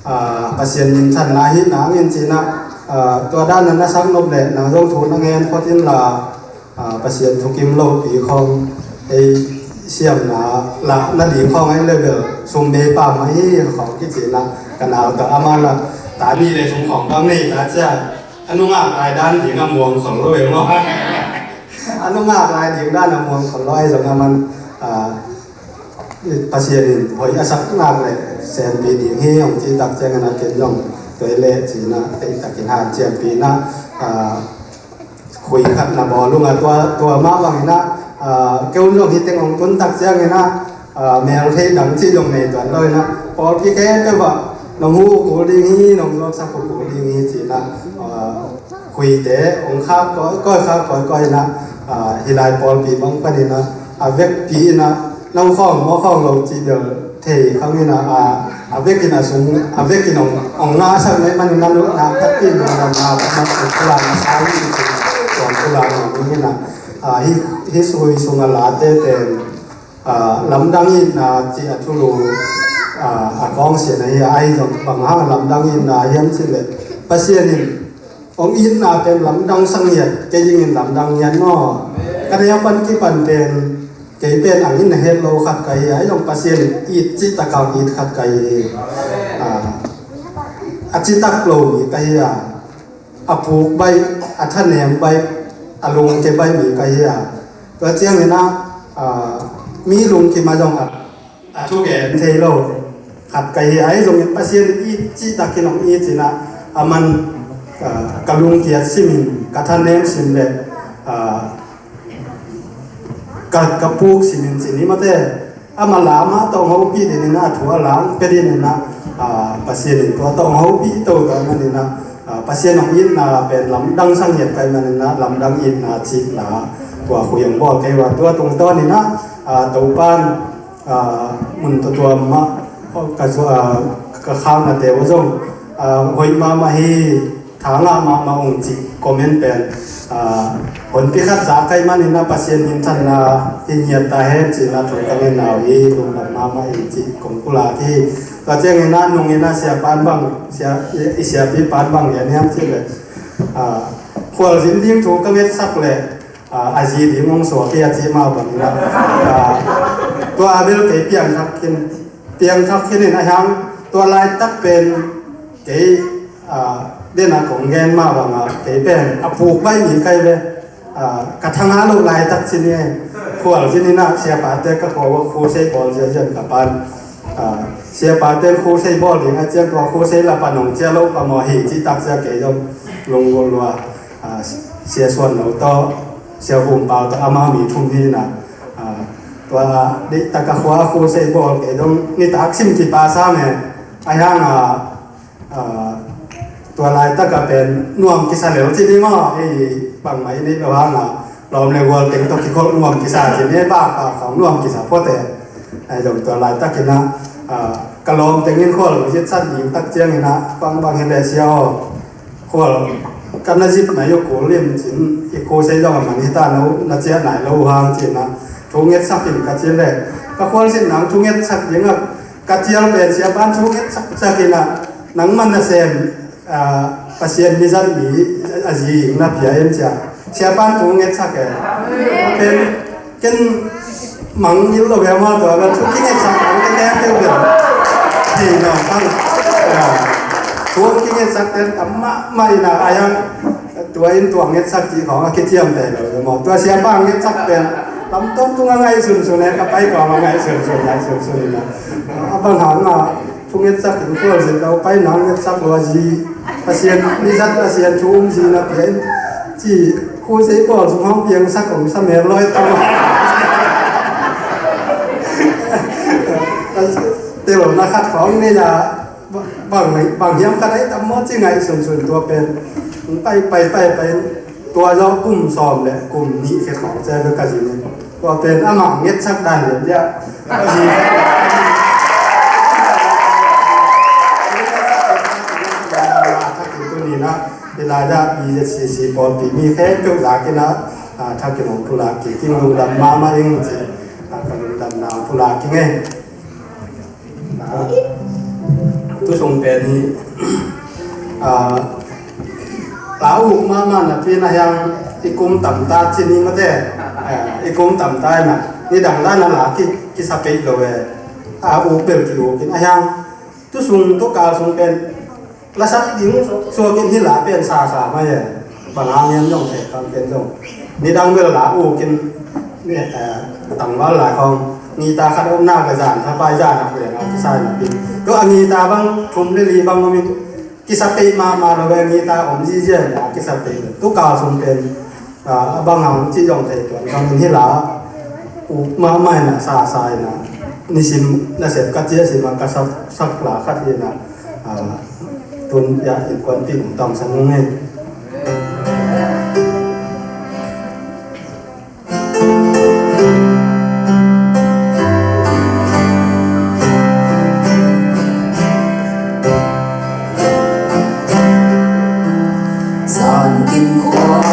ah, Pasian minthanna ahih nangin ci-in a, ah, tua dan a na sak nop leh nang zong thu na ngen phot inla, ah, Pasian thukim lopi khawng ei siamna lah nading khawng ahih leh bel sum bei pah mah hi khawng kici-in a, ka nau tawh amah lah ta nih le thum khawng bang nei ta ciang a nungak lai dan ding a muang khol lo e maw? A nungak lai ding dan a muang khol lo ahi zong a man, ah, Pasian in hoih a sak ngak le senpih ding hi hong cih tak ciangin a ken zong tua hi leh ci-in a, theih takin hanciampih in a, ah, khui khat na bawl ung a tua, tua mah bangin a, ah, kei un zong hi teng hong tun tak ciangin a, ah, mel theih dang cih zong nei tuan lo in a, pawlpi khempeuh ah nong huh uh kul ding hi, nong zuaksak uh kul ding hi ci-in a, ah, khuite hong khak kawikawi, khak kawikawi in a, ah, hih lai pawlpi bang panin a, a vekpi in a, nong khawng maw khawng lo cih bel thei khang in a, ah, a vekin a sung, a vekin hong, hong ngahsak na hih manin a, nak takpi in lungdamna bang mah Khulang a sa hi ci, Khulang a ming in a, ah, hih, hih sui sung a late pen, ah, lamdang itna cih a thulu, ah, a kawngsian ahi a, ahi zong bang hang a lamdang itna hiam cih leh Pasian in hong itna pen lamdang sa ngiat, kei dingin lamdang ngiat maw? Ka neu pan kipan pen, Kei pen ang in na het lo khat ka hi a, ahi zong Pasian it cih tak a it khat ka hi. A, a citak lo mi ka hi a, a puk baih, a thanem baih, a lungke baih mi ka hi a. Tua ciangin ah, a, mi lungkim a zong a, a thugen thei lo khat ka hi a, ahi zongin Pasian it cih takin hong it cih in ah, a man, a, ka lungkiat simin, ka thanem sim le, a, ka, ka puk simin cih ni mate, ama lam ah tawh hong hopih dingin ah, a thu a lam pia dingin ah, a, Pasian in tua tawh hong hopih to ka manin ah, a, Pasian hong itna pen lamdang sa ngiat ka hih manin ah, lamdang itna cih la tua khui hong bawl ka hi a, tua tungtawnin ah, a, Topan, a, mun tuamtuam ah, ka, a, ka khaunate uh zong, a, hoih mahmah hi, tha ngah mahmah ung cih comment pen, a, honpi khat za ka hih manin ah Pasian minthanna hi ngiat ta hen cih in ah thu ka ngen uh hi, lungdam mahmah ing cih kong pulak hi. Tua ciangin ah nungin ah siapa in bang, sia, i, i siapipa in bang gen hiam cih leh, a, khualzin ding thu ka ngetsak leh, a, a zi ding hong suak hi a cih mah bangin ah, a, tua a bel kei piangthak khin, piangthak khin in a hiang, tua laitak pen kei, a, den a kong gen mah bang a, kei pen a puk baih mi ka hi ve. A, ka tha ngah loh laitak cih ni, khualzin in ah siapate ka khua uh ah crusade bawl ziahziah in ka pa in, a, siapate in crusade bawl ding a ciang tua crusade la pan hong ciah loh ka maw hi cih tak ciang kei zong lunggulh lua, a, Sia Suan Lo tawh, Sia Vum Pau tawh, amau mi thum hi in ah, a, tua deihtak a khua ah crusade bawl kei zong nitak sim kipas a me, a hiang a, a, tua laitak a pen nuam kisa lel cih ni maw, ei bangmah i neih loh hang a, lawm le gual teng tawh kikhol nuam kisa cih ni, bak a khawng nuam kisa phot e. Ahi zong tua laitakin ah, a, ka lawm teng in khual zitsan ding tak ciangin ah, bangbang hi leh sia aw, khual ka na zit nai uh kul in cin, i crusade zong a man hi ta, no na ciah nai lo uh hang cih in ah, thu ngetsak in ka cih leh, ka khualzin nang thu ngetsak ding ah, ka cial pen siapa in thu ngetsak sak in ah, nangman nasem, a, Pasian mizat mi a zi ing na pia in ci a, siapa in thu ngetsak e. Ken, ken mangngilh lo ve maw, tua bel thu kingetsak nang te keng teu bel. Thei nawn kang. A, thu kingetsak ten tam mahmah in ah, a hiang tua in tua ngetsak cih khawng a kiciamteh lo ve maw. Tua siapa a ngetsak pen lam tawntung a ngaihsunsun e, ka pai kawm a ngaihsunsun, ngaihsunsun in ah, a bang hang a, thu ngetsak in khualzin lo, pai nang ngetsak lo a zi, Pasian mizat, Pasian thu um zi na pia in ci, crusade bawl sung hong piangsak om sa mel lawi tam. Telna khat khawng nei a, bang, bang hiam khat ahi tam maw ci ngaihsunsun tua pen. Pai, pai, pai, pai, tua zawh kum sawm le kum nih khit khawng ci a ka zi nih. Tua pen amah ngetsak dan lian liah. Ka zi. Thakin tuni in ah, i lai ah B Z C C pawlpi mi khempeuh zak in ah, a, thakin hong pulak kik ing, lungdam mahmah ing ci. A, ka lungdamna hong pulak ing e. Tu sung pen hi, a, la uk mahmah napi in a hiang i kum tamta ci ni mate, a, i kum tamta in a, nidang dan a la ki, kisa pei lo e, a uk bel ki uk in a hiang. Tu sung, tu kal sung pen, la sak ding suak in hi la pen sa sa mai e. Bang hang hiam zong thei kang ken zong. Nidang bel la uk in, ni, eh, tangval lai khawng. Ngita khat om nak le zan, thapai zan nak le ngau kisa in a pi. Tua a ngita bang, thum le li bang om in. Kisa pei mahmah lo ve, ngita om zizia in a kisa pei. Tu kal sung pen. A, a bang hang cih zong thei tuan kang in hi la, uk mahmah in a sa sa in a, nisim nasep ka cia sim a ka sak, sak la khat hi in a, a, tun ya innkuanpih hong tawngsan hong e. Zankin khua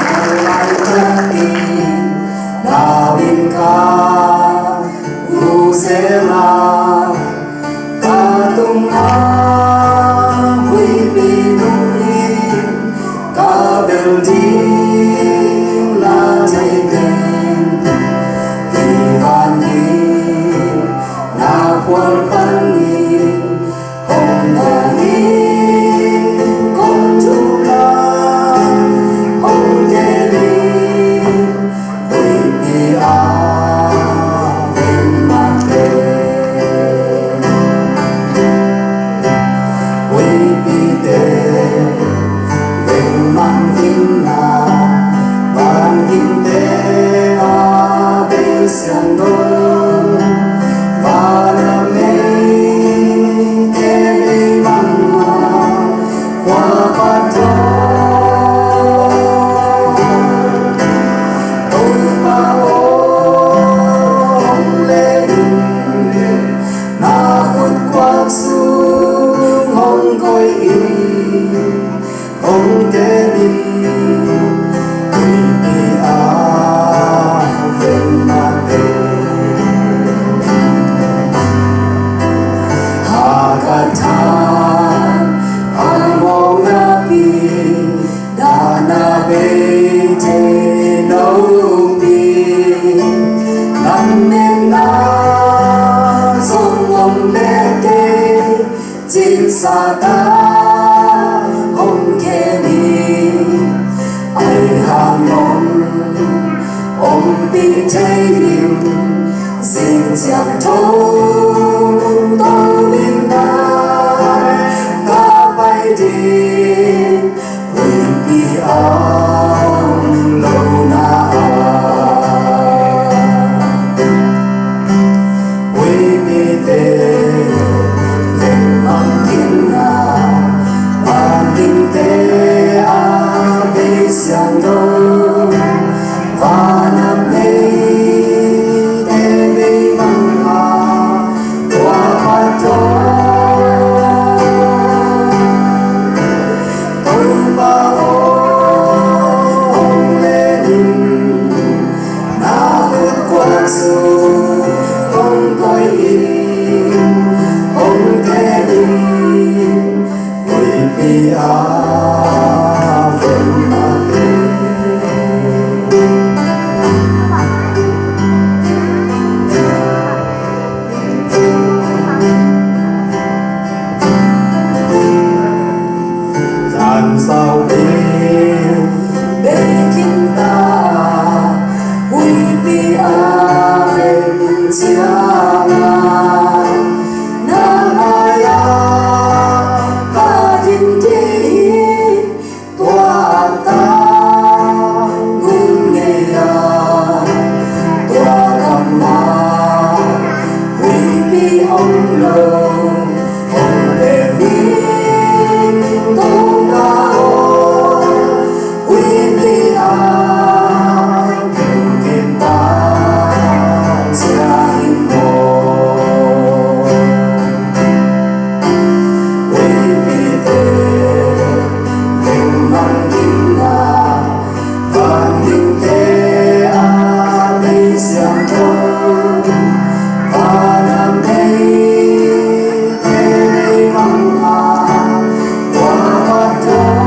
nalai takin, nawin ka usela, ka tung a huipi nung Hong kem in, huipi a veng mah pen. Hakathan a mawng napi, dahna beite nopi, lametna zong om bek kei, cingsatang hong kem in, ahih hang hong ompih thei ding, zing ciang thong to ding, na ka pai ding, huipi a om lo na a. Huipite veng mangngilhna, van dingte a bei siangtho, van a meite bei mangngilh, tua pat tawh Topa aw, hong len in, na khut kuak sung hong koih in, hong kem in, huipi a veng mah pen. Zan saupi bei khin ta, huipi a veng ciangin, na mai-ah ka din ding hi. Tua a tang hun ngei a, tua gam ah huipi om lo, hong kem in, Topa aw, huipi a veng khin ta ciangin maw. Huipite veng mangngilhna, van dingte a bei siangtho, van a meite bei mangngilh, tua pat tawh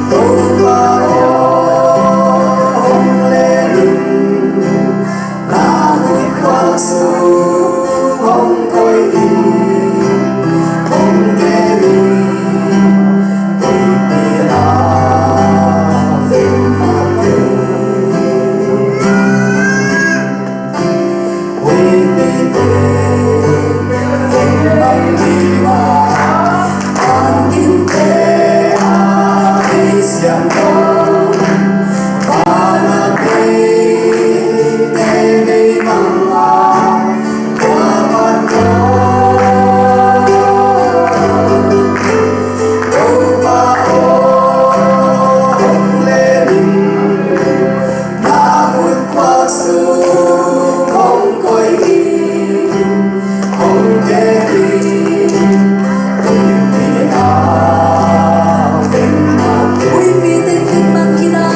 Topa aw, hong len in, na khut kuak sung hong koih in, hong kem in, huipi a veng mah pen. Huipite veng mangngilhna, van dingte a bei siangtho, van a meite bei mangngilh, tua pat tawh Topa aw, hong len in, na khut kuak sung hong koih in, hong kem in, huipi a veng mah pen. Huipite veng mangngilhna,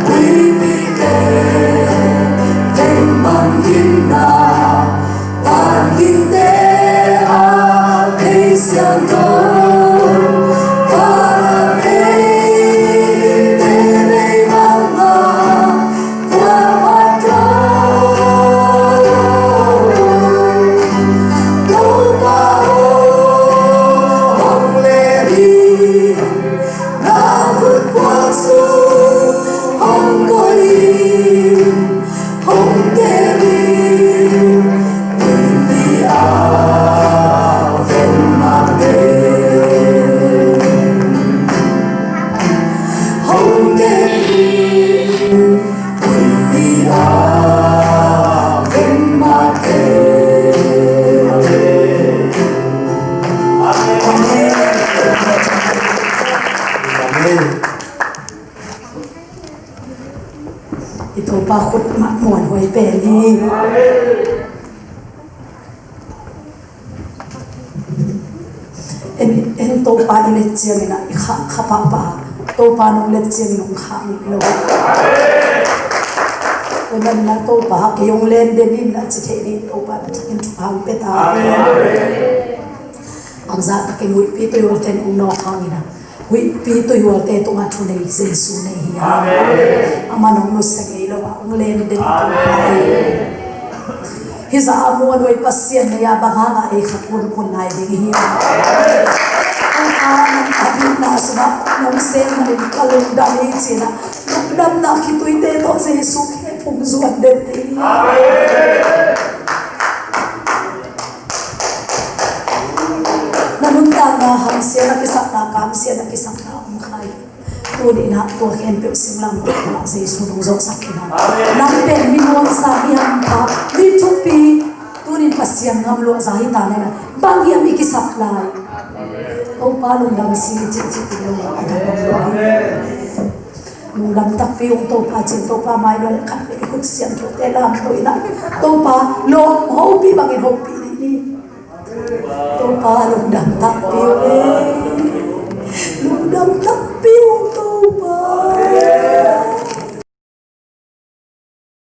huipite veng mangngilhna, van dingte a bei siangtho, van a meite bei mangngilh, tua pat tawh Topa aw, hong len in, na khut kuak sung hong koih in, hong kem in, huipi a veng mah pen. Hong kem in, huipi a veng mah pen. Amen. Amen. I Topa khut mah muanhuai pen hi. Topa i let ciangin ah i khah kha pahpah. Topa nong let ciangin hong khah ngei lo. Tua manin ah Topa kei hong len den in a ci theih ding Topa na thakin thupha hong pia ta. Amen. Bangzah takin huihpi tuihualte hong nawk hangin ah huihpi tuihualte tungah thunei Jesu nei hi. Amen. Amah nong nusia ngei lo ah hong len den. Amen. Hih zah a muan huai Pasian nei a bang hangah ei kha kunkun lai ding hi. Topa nang a dikna sungah nong sem manin ka lungdam hi ci-in ah lungdamna khituite tawh Jesu khe phung zuan den ding hi. Na nuntakna hamsiatna kisakna kamsiatna kisakna om kha hi. Tuni in ah tua khempeuh singlamteh ah Jesu nong zawhsak khin a. Amen. Nang pen mi nuamsa, mi hampha, mi thupi. Tuni in Pasian ngam luahza hi ta na in ah bang hiam i kisap lai? Topa lungdam sing i cih cih in lo. Amen. Lungdam takpi ung Topa ci-in Topa mai lo khat i khut siangthote lamto in ah Topa lawm hopih bangin hopih dih ni. Topa lungdam takpi ung e. Lungdam takpi ung Topa.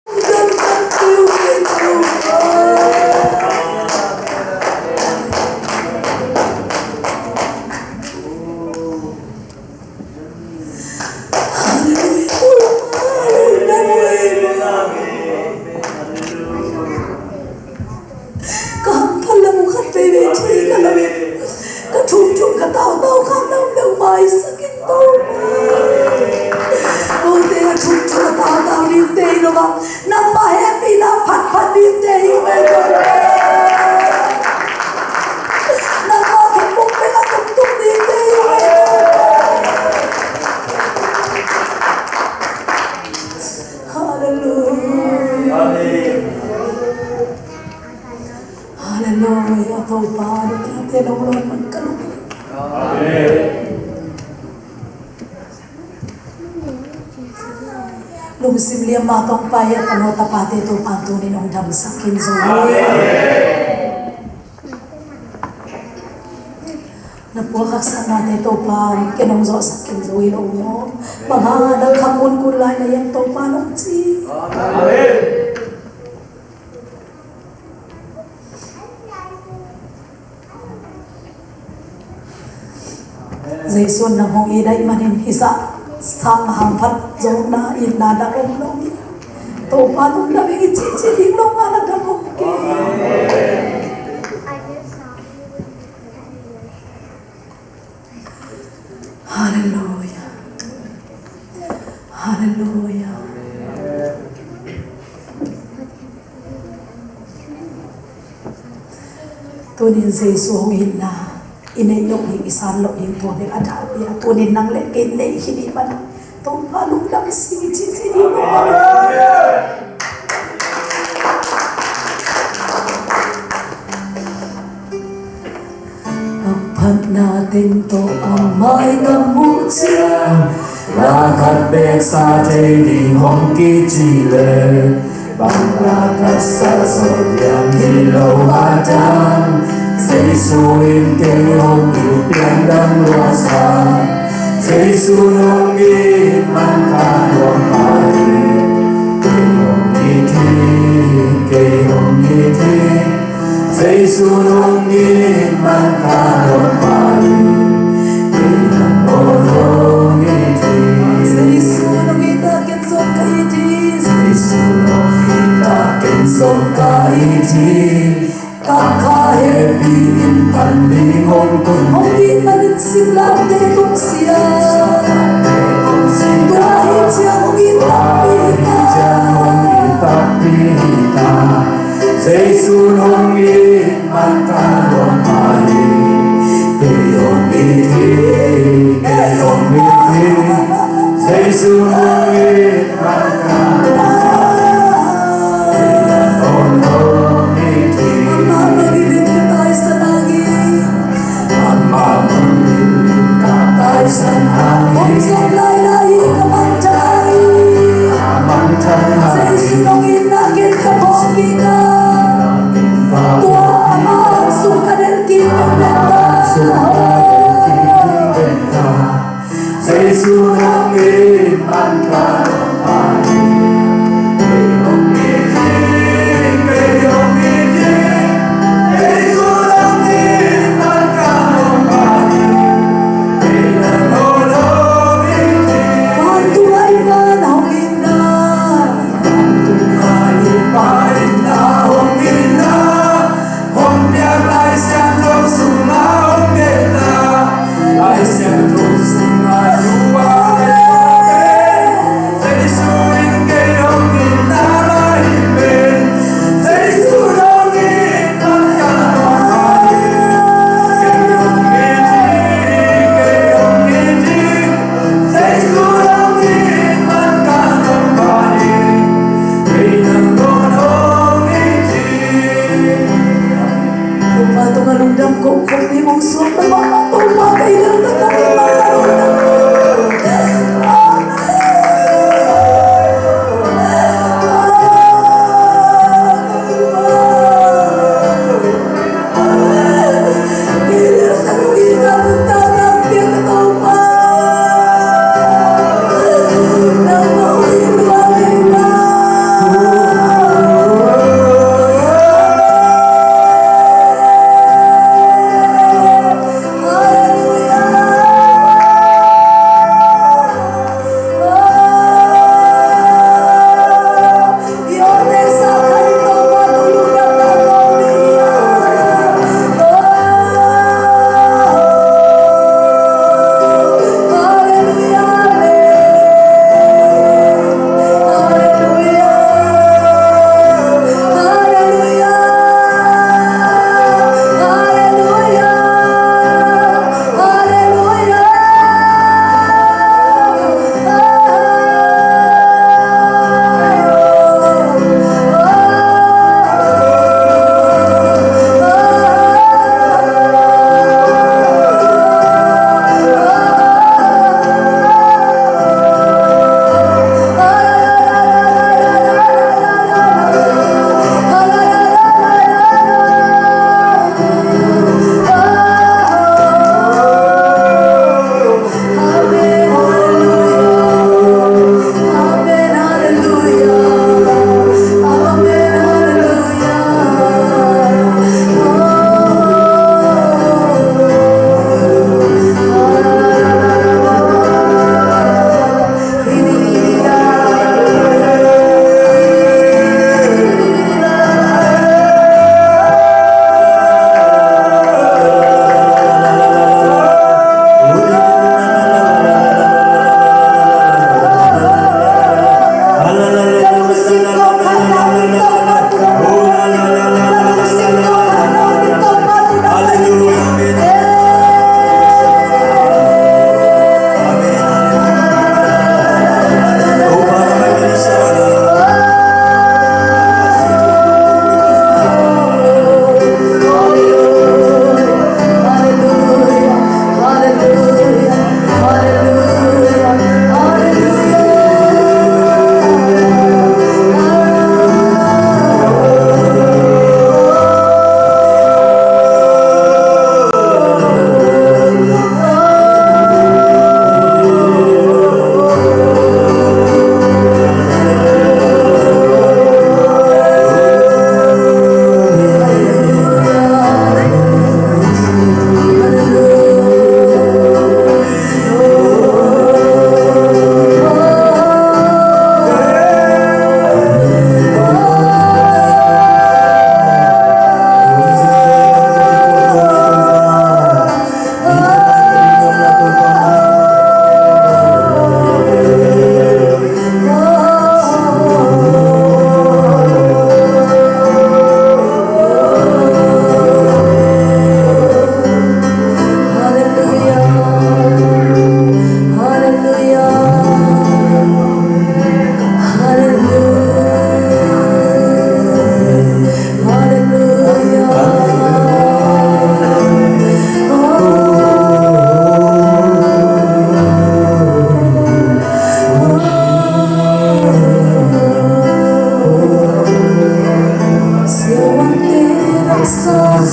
Lungdam takpi ung e Topa. Hallelujah. Lungdam ung e. Ka hamphat lam uh khat veivei thei ka lo in, ka thumthum ka tautau kha nam lo maisak in Topa. Kote a thumthum a tautau dingte hi lo a, nangmah hehpihna phatphat dingte hi uh ei Topa. Nangmah thupuk bek a tuktuk dingte hi uh ei Topa. Hallelujah. Amen. Hallelujah, Topa, na tate nong lawn man ka lung. Amen. Lungsim liam ma tong pai a tano tapate Topa tunin hong damsak khin zo. Amen. Na puak haksatnate Topa ken hong zawhsak khin zo hi lo maw? Bang hang a nang kha kunkun lai na hiam Topa nong ci. Amen. Jesu nang hong it ahih manin hih zah sang a hamphat zong na itna dang om lo hi. Topa lungdam ing i cihcih ding lo ngal a dang om kei. Hallelujah. Hallelujah. Tunin Jesu hong itna i neih loh ding, i san loh ding tua bek a dal hi a, tunin nang le kei neih khin i hih manin Topa lungdam sing i cih cih ding. Ka phatna teng tawh a mai ka muh ciang, la khat bek sa thei ding hong kici leh, bang la ka sa zawh diam hi lo a dang. Jesu in kei hong it pian dang lua sa, Jesu nong it man ka nuam mah hi. Kei hong it hi, kei hong it hi. Jesu nong it man ka nuam mah hi. Kei nang aw hong it hi. Jesu nong it a ken zong ka it hi. Jesu nong it a ken zong ka it hi. Ka kha hehpih in pan ding hong tun. Hong it manin singlamteh tung sia. Tua hi ciang hong it takpi hi ta. Jesu nong it man ka nuam mah hi. Kei hong it hi, kei hong it hi. Jesu nong it man ka nuam mah hi. Amah mangngilh in ka taisan hang hi. Amah mangngilh in ka taisan hang hi. Hong zong lailai hi ka mangthang hi. Amah mangthang hang hi. Jesu nong itna ken ka phawk kik a, tua amah hong sung ka delh kik pen pen ta.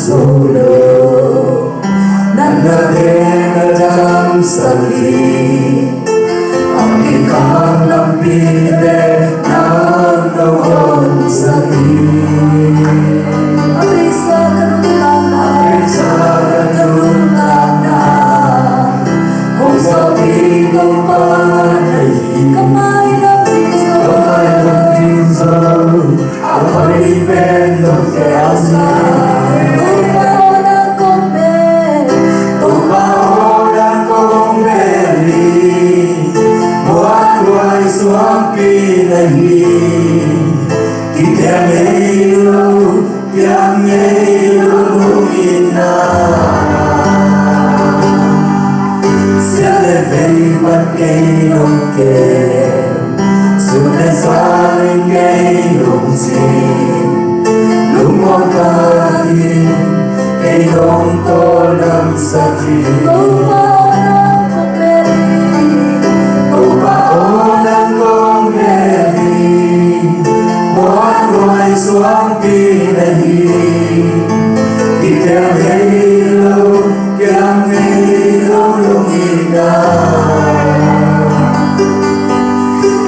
Zo lo, nang na den a damsak hi. A kikang lampite nang na honsak hi. A beisa ka nuntakna, a beisa ka nuntakna, hong zawhpih Topa na hi. Ka mai lam ding zo, ka mai lam ding zo. A hoih pen nong tel sa. Topa aw nang kong bel, Topa aw nang kong bel hi. Muanhuai suangpi na hi. Kikhial ngei lo, kiam ngei lo lungina. Sia le vei pan kei nong kem, sun le zan in kei nong cing. Lungmuang ka hi, kei nong tawldamsak hi. Topa aw nang kong bel hi. Topa aw nang kong bel hi. Muanhuai suangpi na hi. Kikhial ngei lo, kiam ngei lo lungina.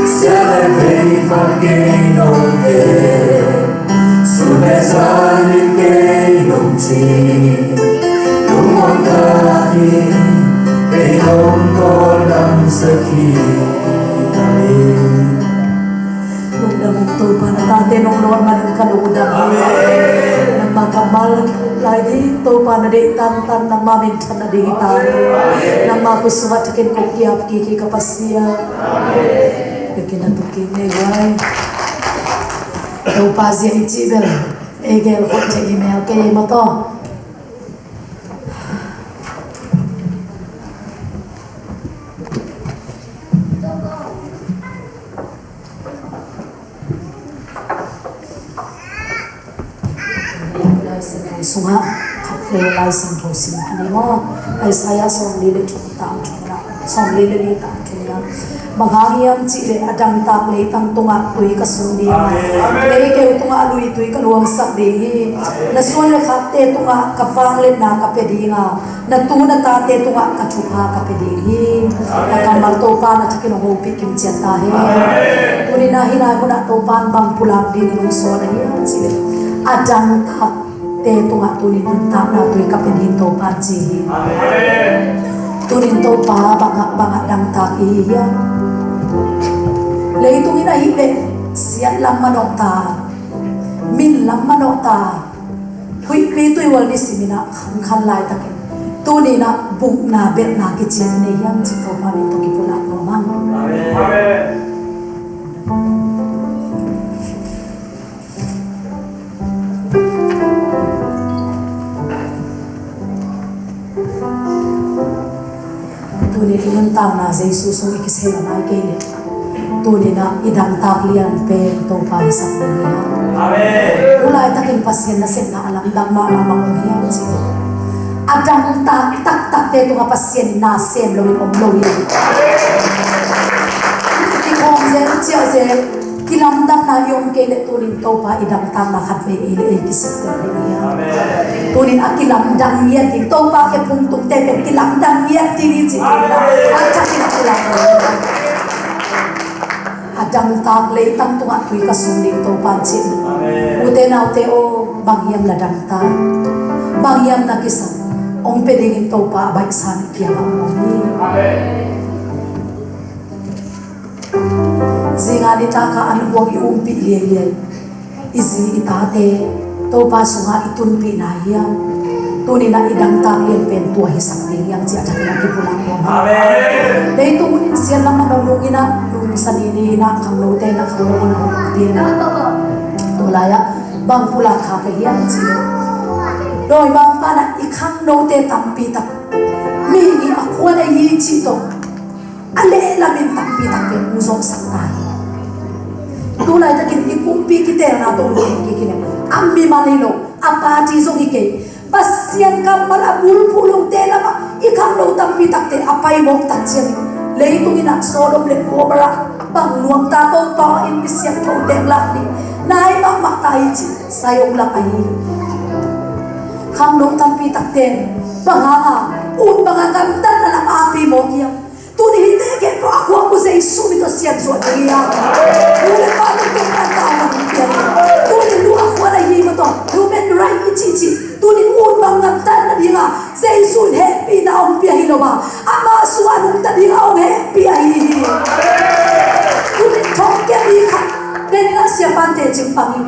Sia le vei pan kei nong kem, sun le zan in kei nong cing. Lungmuang ka hi, kei nong tawldamsak hi. Amen. Lungdam ung Topa, na tate nong nawn manin ka lungdam hi. Amen. Nangmah kammal na kikup lai ding Topa, na deih tantan nangmah minthanna ding hi ta hi. Amen. Nangmah khuai sungah takin kong kiap kik hi ka Pasian. Amen. Biakinn na tun kik ni ei guai. Topa zia i cih bel ei gel khawh thei hi mel kei ei maw taw. Lai Siangtho sungah khatte Lai Siangtho sim kha ni maw? Isaiah sawmli le thum, tang thumna, sawmli le li, tang thumna. Bang hang hiam cih leh a dangtak leitang tungah tui ka sung ding a, amen, leikeu tungah a luitui ka luangsak ding hi. Na suan le khakte tungah ka vangliatna ka pia ding a, na tu na tate tungah ka thupha ka pia ding hi. Na kammal Topa na thakin hong hopih kimciat ta hen. Tuni-in ah hih lai munah Topa in bang pulak dingin hong sawl ahi hiam cih leh, a dangtakte tungah tuni-in nuntakna tui ka pia ding Topa in ci hi. Tuni-in Topa bangah, bangah dangtak i hi hiam? Leitung in ahih leh siat lam manawh ta, min lam manawh ta, huihpi tuihual nisim in ah khangkhan laitakin, tuni-in ah bukna belhna kician i nei hiam cih Topa min tawh kipulak nuam hang. Amen. Tuni i nuntakna Jesu sung i kisel a nai kei leh, tuni-in ah i dangtak lian pen Topa hisak ding hi hang. Amen. Tu laitakin Pasian nasepna a lamdang mahmah bang om hiam cih leh, a dangtak taktakte tungah Pasian in na sem loin om lo hi. Kikhawm zel, ciah zel, kilamdanna i om kei leh tuni-in Topa i dangtakna khatvei ei le ei kiseptel ding hi hang. Amen. Tuni-in a kilamdang ngiat ding, Topa khe phungtungte pen kilamdang ngiat ding hi cih tuni-in ah a thakin kilamdang. A dangtak leitang tungah tui ka sung ding Topa in ci hi. Amen. Ute naute aw, bang hiam na dangtak? Bang hiam na kisap? Hong pia dingin Topa a baihsa in i kiangah hong om hi. Amen. Zingah nitak a an huang i umpih liailiai i zi i tate Topa sungah i tunpih nai hiam? Tuni-in ah i dangtak lian pen tua hisak ding hiam cih a thakin a kipulak nuam hang. Amen. Leitung hun in siat lam a nong nung in ah, nung sanini in ah, khangnote in ah, khangno hun a hong pi in ah, tu lai-ah bang pulak kha ka hiam cih leh, dawimangpa in ah i khangnote tampi tak mihing i a khuan a hi cih tawh a lehlam in tampi takte hong zawhsak ta hi. Tu laitakin i kumpi kiteelna tawh hong khen kik hi leh, a mimal hi lo, a party zong hi kei, Pasian kammal a bulphuh lote lamah i khangno tampi takte a pai mawk tak ciangin, leitung in ah Sodom le Gomorrah bang nuam ta, Topa in misiangthote lak ding nai mahmah ta hi cih sai hong lak ahi hi. Bang no tampi takte in bang hanga ut banga gamtatna lam api mawk hiam? Tuni hihte khempeuh a khuak uh Jesu min tawh siansuah ding hi a. Nu le pa tungtawh pan ta hong pia hi. Tuni nu a khuan a hi mah tawh human right i cihcih tuni ut bang gamtatna dinga Jesu in hehpihna hong pia hi lo a, ama sungah nungta dinga hong hehpih ahi hi. Tuni thongkia mi khat, den inah siapante cing pang hi.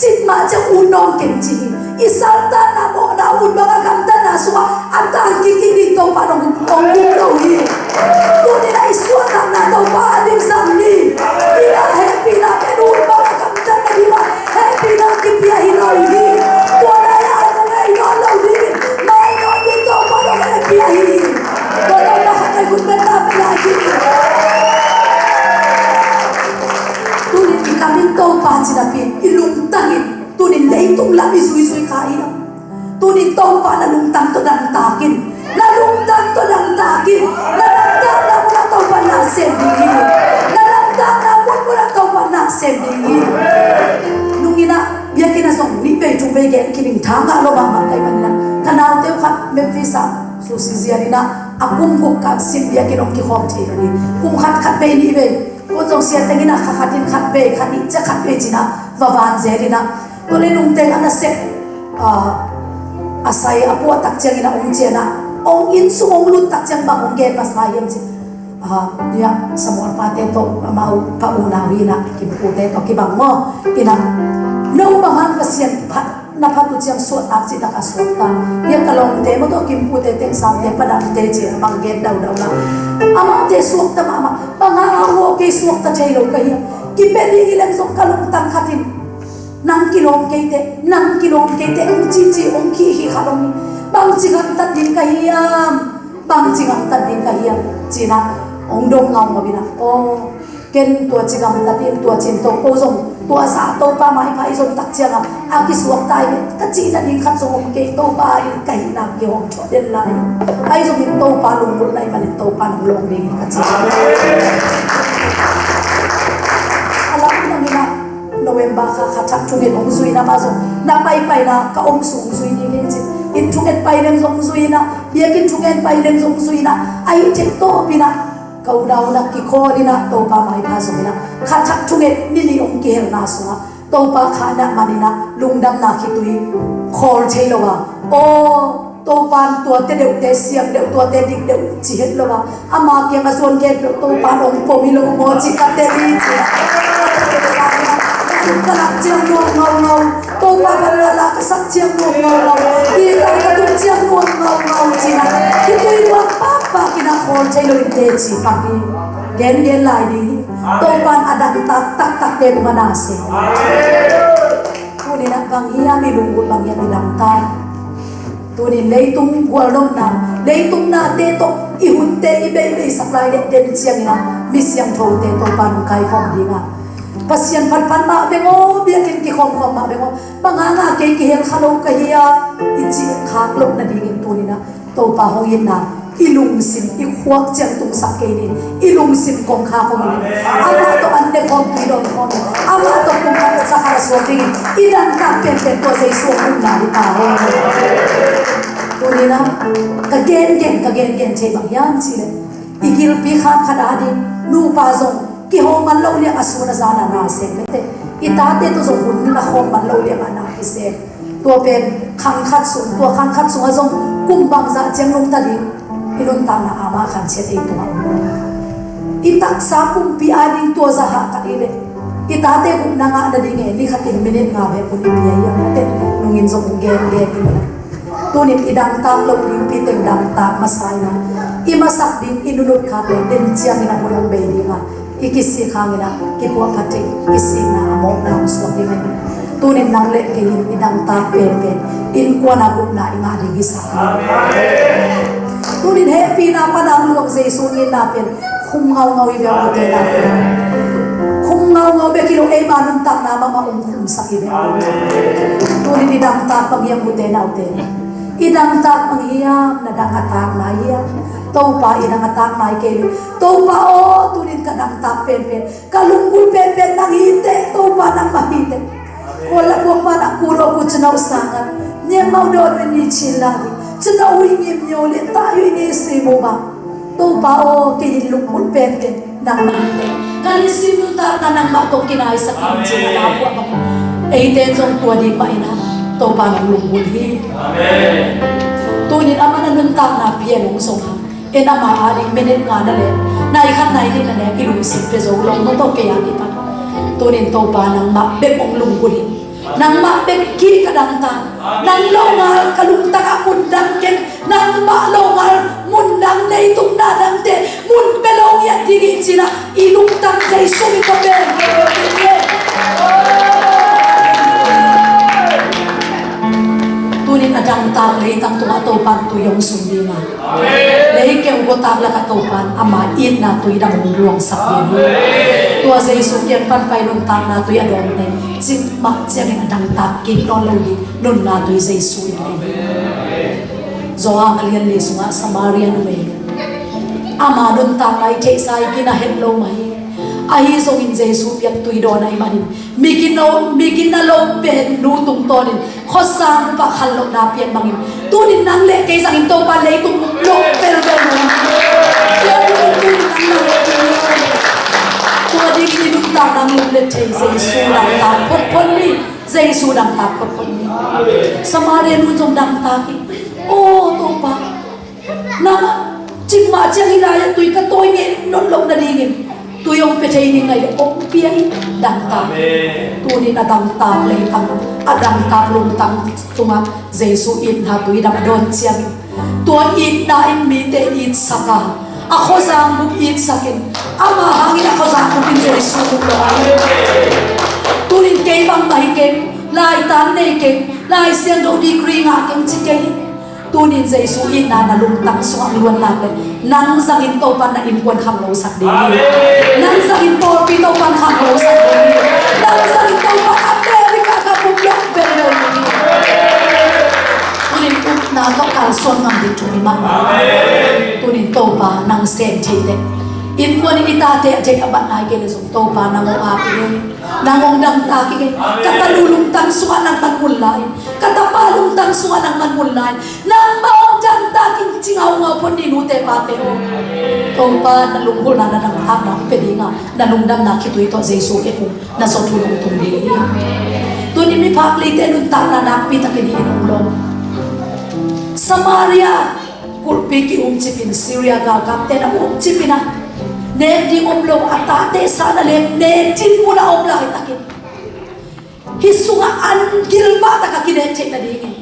Cit mah ciang ut nawng keng ci hi. I saltanna mawhna ut banga gamtatna sungah a tangkik ding Topa nong gum lo hi. Tuni na i suahtakna Topa a ding zang ni. I na hehpihna pen ut banga gamtatna ding mah hehpihna kipia hi lo hi. Tua na ya a nong ei nawn lo ding, mai nawn ding Topa nong hehpih ahi hi. Tua Topa khat kai khut beng ta pen lai hi. Tunin i kam in Topa ci napi in i lungtang in tunin leitung lam i zuizui kha hi a. Tunin Topa na lungtang tawh dangtak in. Na lungtang tawh dangtak in. Na dangtakna munah Topa na sem ding hi. Na dangtakna mun munah Topa na sem ding hi. Nung inah biakinn ah zong nih vei tung vei gen kining thangah lo mahmah kai maninah ka naute uh khat Memphis ah susi zian inah a kum guk kan sim biakinn hong kikhawm thei lo hi. Kum khat khat vei nih vei Kun zong sia tengin a kha khatin khat vei, khat nih ciang khat vei cinah va van zel inah. Tua le nungteng a nasep, ah, a sai a puah tak ciangin a ong cianah ong inn sung ong lut tak ciang bang ong gen masa hiam ci. Ah, nia Samuel pate tawh amau pa unau hinah kimpute tawh kibang maw? Inah no bang hang Pasian phat na phat uh ciang suahtak cih takah suakta. Hia ka lawmte maw tawh kimpute teng sangte padangte cih a bang gen daudau la. Amaute suakta mahmah, bang hang a uh aw kei suakta thei lo ka hiam? Kipia ding hi leng zong ka lungtang khatin nang kilawm keite, nang kilawm keite ong cici ong khihkhih khat ong hi. Bangci gamtat ding ka hiam? Bangci gamtat ding ka hiam? Cinah ong dong ngaungau inah aw. Ken tua ci gamtat in tua cin to ko zong tua sa Topa maipha i zon tak ciangah a kisuakta in ka cihna ding khat zong om kei, Topa in ka hihna kihawm thuah den lai. Ahi zongin Topa lunggulh lai manin Topa nong lawng ding in ka ci. A lam nang inah November kha kha thak thungen hong zuina mah zong na paipaina ka om sung zui ding in ci. Inn thungen pai leng zong zuina, biakinn thungen pai leng zong zuina, ahi thei tawpinah Ka unau na kikhawl inah Topa maipha zong inah kha thak thunget ni nih ong kihelna sungah Topa kha inah man inah lungdamna khitui khawl thei lo a. Aw, Topa in tuate deuhte siam deuh, tuate dik deuh ci het lo a. Ama kiang a zuan gen peuh Topa in ong pom hi lo maw ci ka tel hi ci. Ka lak ciang nuam ngaungau. Topa pan la la ka sak ciang nuam ngaungau, i la ka tung ciang nuam ngaungau cina. Kipui nuam pakpak ina khawl thei lo in teci pak hi. Gen gen lai ding hi. Topa in a dangtak taktakte tungah na sem. Tuni na bang hiam i lunggulh, bang hiam i dangtak. Tuni leitung gualnopna, leitung nate tawh i hunte i beibeisak lai dek den ciangin a mi siangthote Topa in hong kaikhawm ding a. Pasian phatphat mah beng aw, biakinn kikhawmkhawm mah beng aw. Bang hanga kei kihel kha lo ka hi a, i cih khak loh nadingin tuni na Topa hong itna i lungsim i khuak ciang tungsak kei nin, i lungsim kong khak hong nin. Amah tawh an ne khawm, tui dawn khawm, amah tawh kum khat za khat a suak dingin i dangtak penpen tua Jesu hong umna hi ta hen. Tuni na ka gengen, ka gengen thei bang hiam cih leh i gilpi khak khat a ding nupa zong kihawm man loh liang a sun a zan a na sem mete. I tate tawh zong hun a khawm man loh liang a na kisem. Tua pen khang khat sung, tua khang khat sungah zong kum bangzah ciang lungta ding i nuntakna ama khan ciat ei tungah um lo. I taksa pumpi a ding tua zah hah khat i leh i tate gupna ngah nading e, ni khatin minute nga bek hun i pia hiam mete. Nungin zong gen gen in. Tunin i dangtak loh ding pi teng dangtak masa ina, i masak ding i nunut khak le den ciangin a hun hong bei ding a, i kisik hangin a kipuah phat thei, i sikna a mawkna hong suak ding a hi. Tunin nang le kei in i dangtak penpen innkuan a gupna i ngah ding hi sa. Tunin hehpihna pan a hong luang Jesu in itna pen khum ngaungau hi ve aw, ute naute. Khum ngaungau bek hi lo, eima nuntakna mahmah hong khumsak hi ve aw. Tunin i dangtak bang hiam, ute naute? I dangtak bang hiam? Na dang a tak nai hiam? Topa i dang a tak nai kei le, Topa aw, tunin ka dangtak penpen, ka lunggulh penpen nang hi teh, Topa nangmah hi teh. Kua la kua pa na kuro ku cunau sangat. Mau dawn uh ni cin la ding. Cun a ui ngim nyo le ta ui nge si mu ba. Topa aw, kei in lungput pen pen nangmah in pen. Kan i sim nuntakna nangmah tawh kinaisak in cin a na puah bangin eite in zong tua ding mah in a Topa nang lunggulh hi. Tunin amah na nuntakna pian hong zong a en amah a ding minute nga na le nai khat nai nih na le i lungsim pia zo lo na tawh kei a kipan. Tunin Topa nangmah bek hong lunggulh hi. Nangmah bek kik a dangtak. Nang longal ka lungtang ah mun dang ken. Nangmah longal mun dang, leitung na dangte mun pia lo ngiat ding hi cin a i lungtang Jesu min tawh bel bel bel bel. Tunin a dangtak leitang tungah Topan tui hong sung ding a. Lei keu gawtak lakah Topan ama itna tui dang hong luangsak ding hi. Tua Jesu kiang pan pai nuntakna tui a dawnte cin mah ciangin a dangtak kik nawn lo ding nunna tui Jesu in ding hi. Johan a lian li sungah Samaria numei ama nuntakna i theihsa i gina het lo mah hi. Ahi zongin Jesu piak tui dawn ahih manin migin lo, migin a lo pen nu tungtawnin khuasang bup ah khan lohna pian bangin tunin nang le kei zangin Topa leitung bup lo pelpel lo. Tua dingin tunin nang le kei tua dingin i nuntakna nang le thei Jesu dangtak photphot ni. Jesu dangtak photphot ni. Samaria nu zong dangtak hi. Aw Topa, nang cik mah ciang hi lai-ah tui ka tawi ngei nawn loh nadingin tui hong pia thei ding ngai le hong pia in dangtak. Tunin a dangtak leitang, a dangtak lungtang tungah Jesu itna tui dang a dawn ciangin tua itna in mite itsak a, a khuazang bup itsakin ama hangin a khuazang bup in Jesu bup lo a hi. Tunin kei bangmah hi keng, laitan nei keng, Lai Siangtho degree ngah keng ci kei. Tunin Jesu itna na lungtang sungah luan nak le nang zangin Topan na innkuan khanglosak ding hi. Nang zangin pawlpi Topan khanglosak ding hi. Nang zangin Topan America ka bup lo bel lo ding hi. Tunin upna tawh kalsuan ngam ding thu hi mah. Tunin Topa nang sem thei teh. Innkuan in i tate a thei a bat nai kei le zong Topa nang hong ap hi. Nang hong dangtak hi kei. Ka tanu lungtang sungah nang man mun lai in, ka tapa lungtang sungah nang man mun lai in, nangmah hong dangtak in ci ngaungau phot ni nute pate aw. Topa na lunggulhna na dangtakna hong pia ding a, na lungdamna khitui tawh Jesu kiang na zawh hun hong tung ding hi. Tunin miphak lite nuntakna nakpi takin hi in hong lo. Samaria kulhpi ki-umcip in Syria galkapte na umcip in a, nek ding om lo a, tate sa na lek nek ding mun a om laitakin hih sungah an gilvah tak a kinek theih nadingin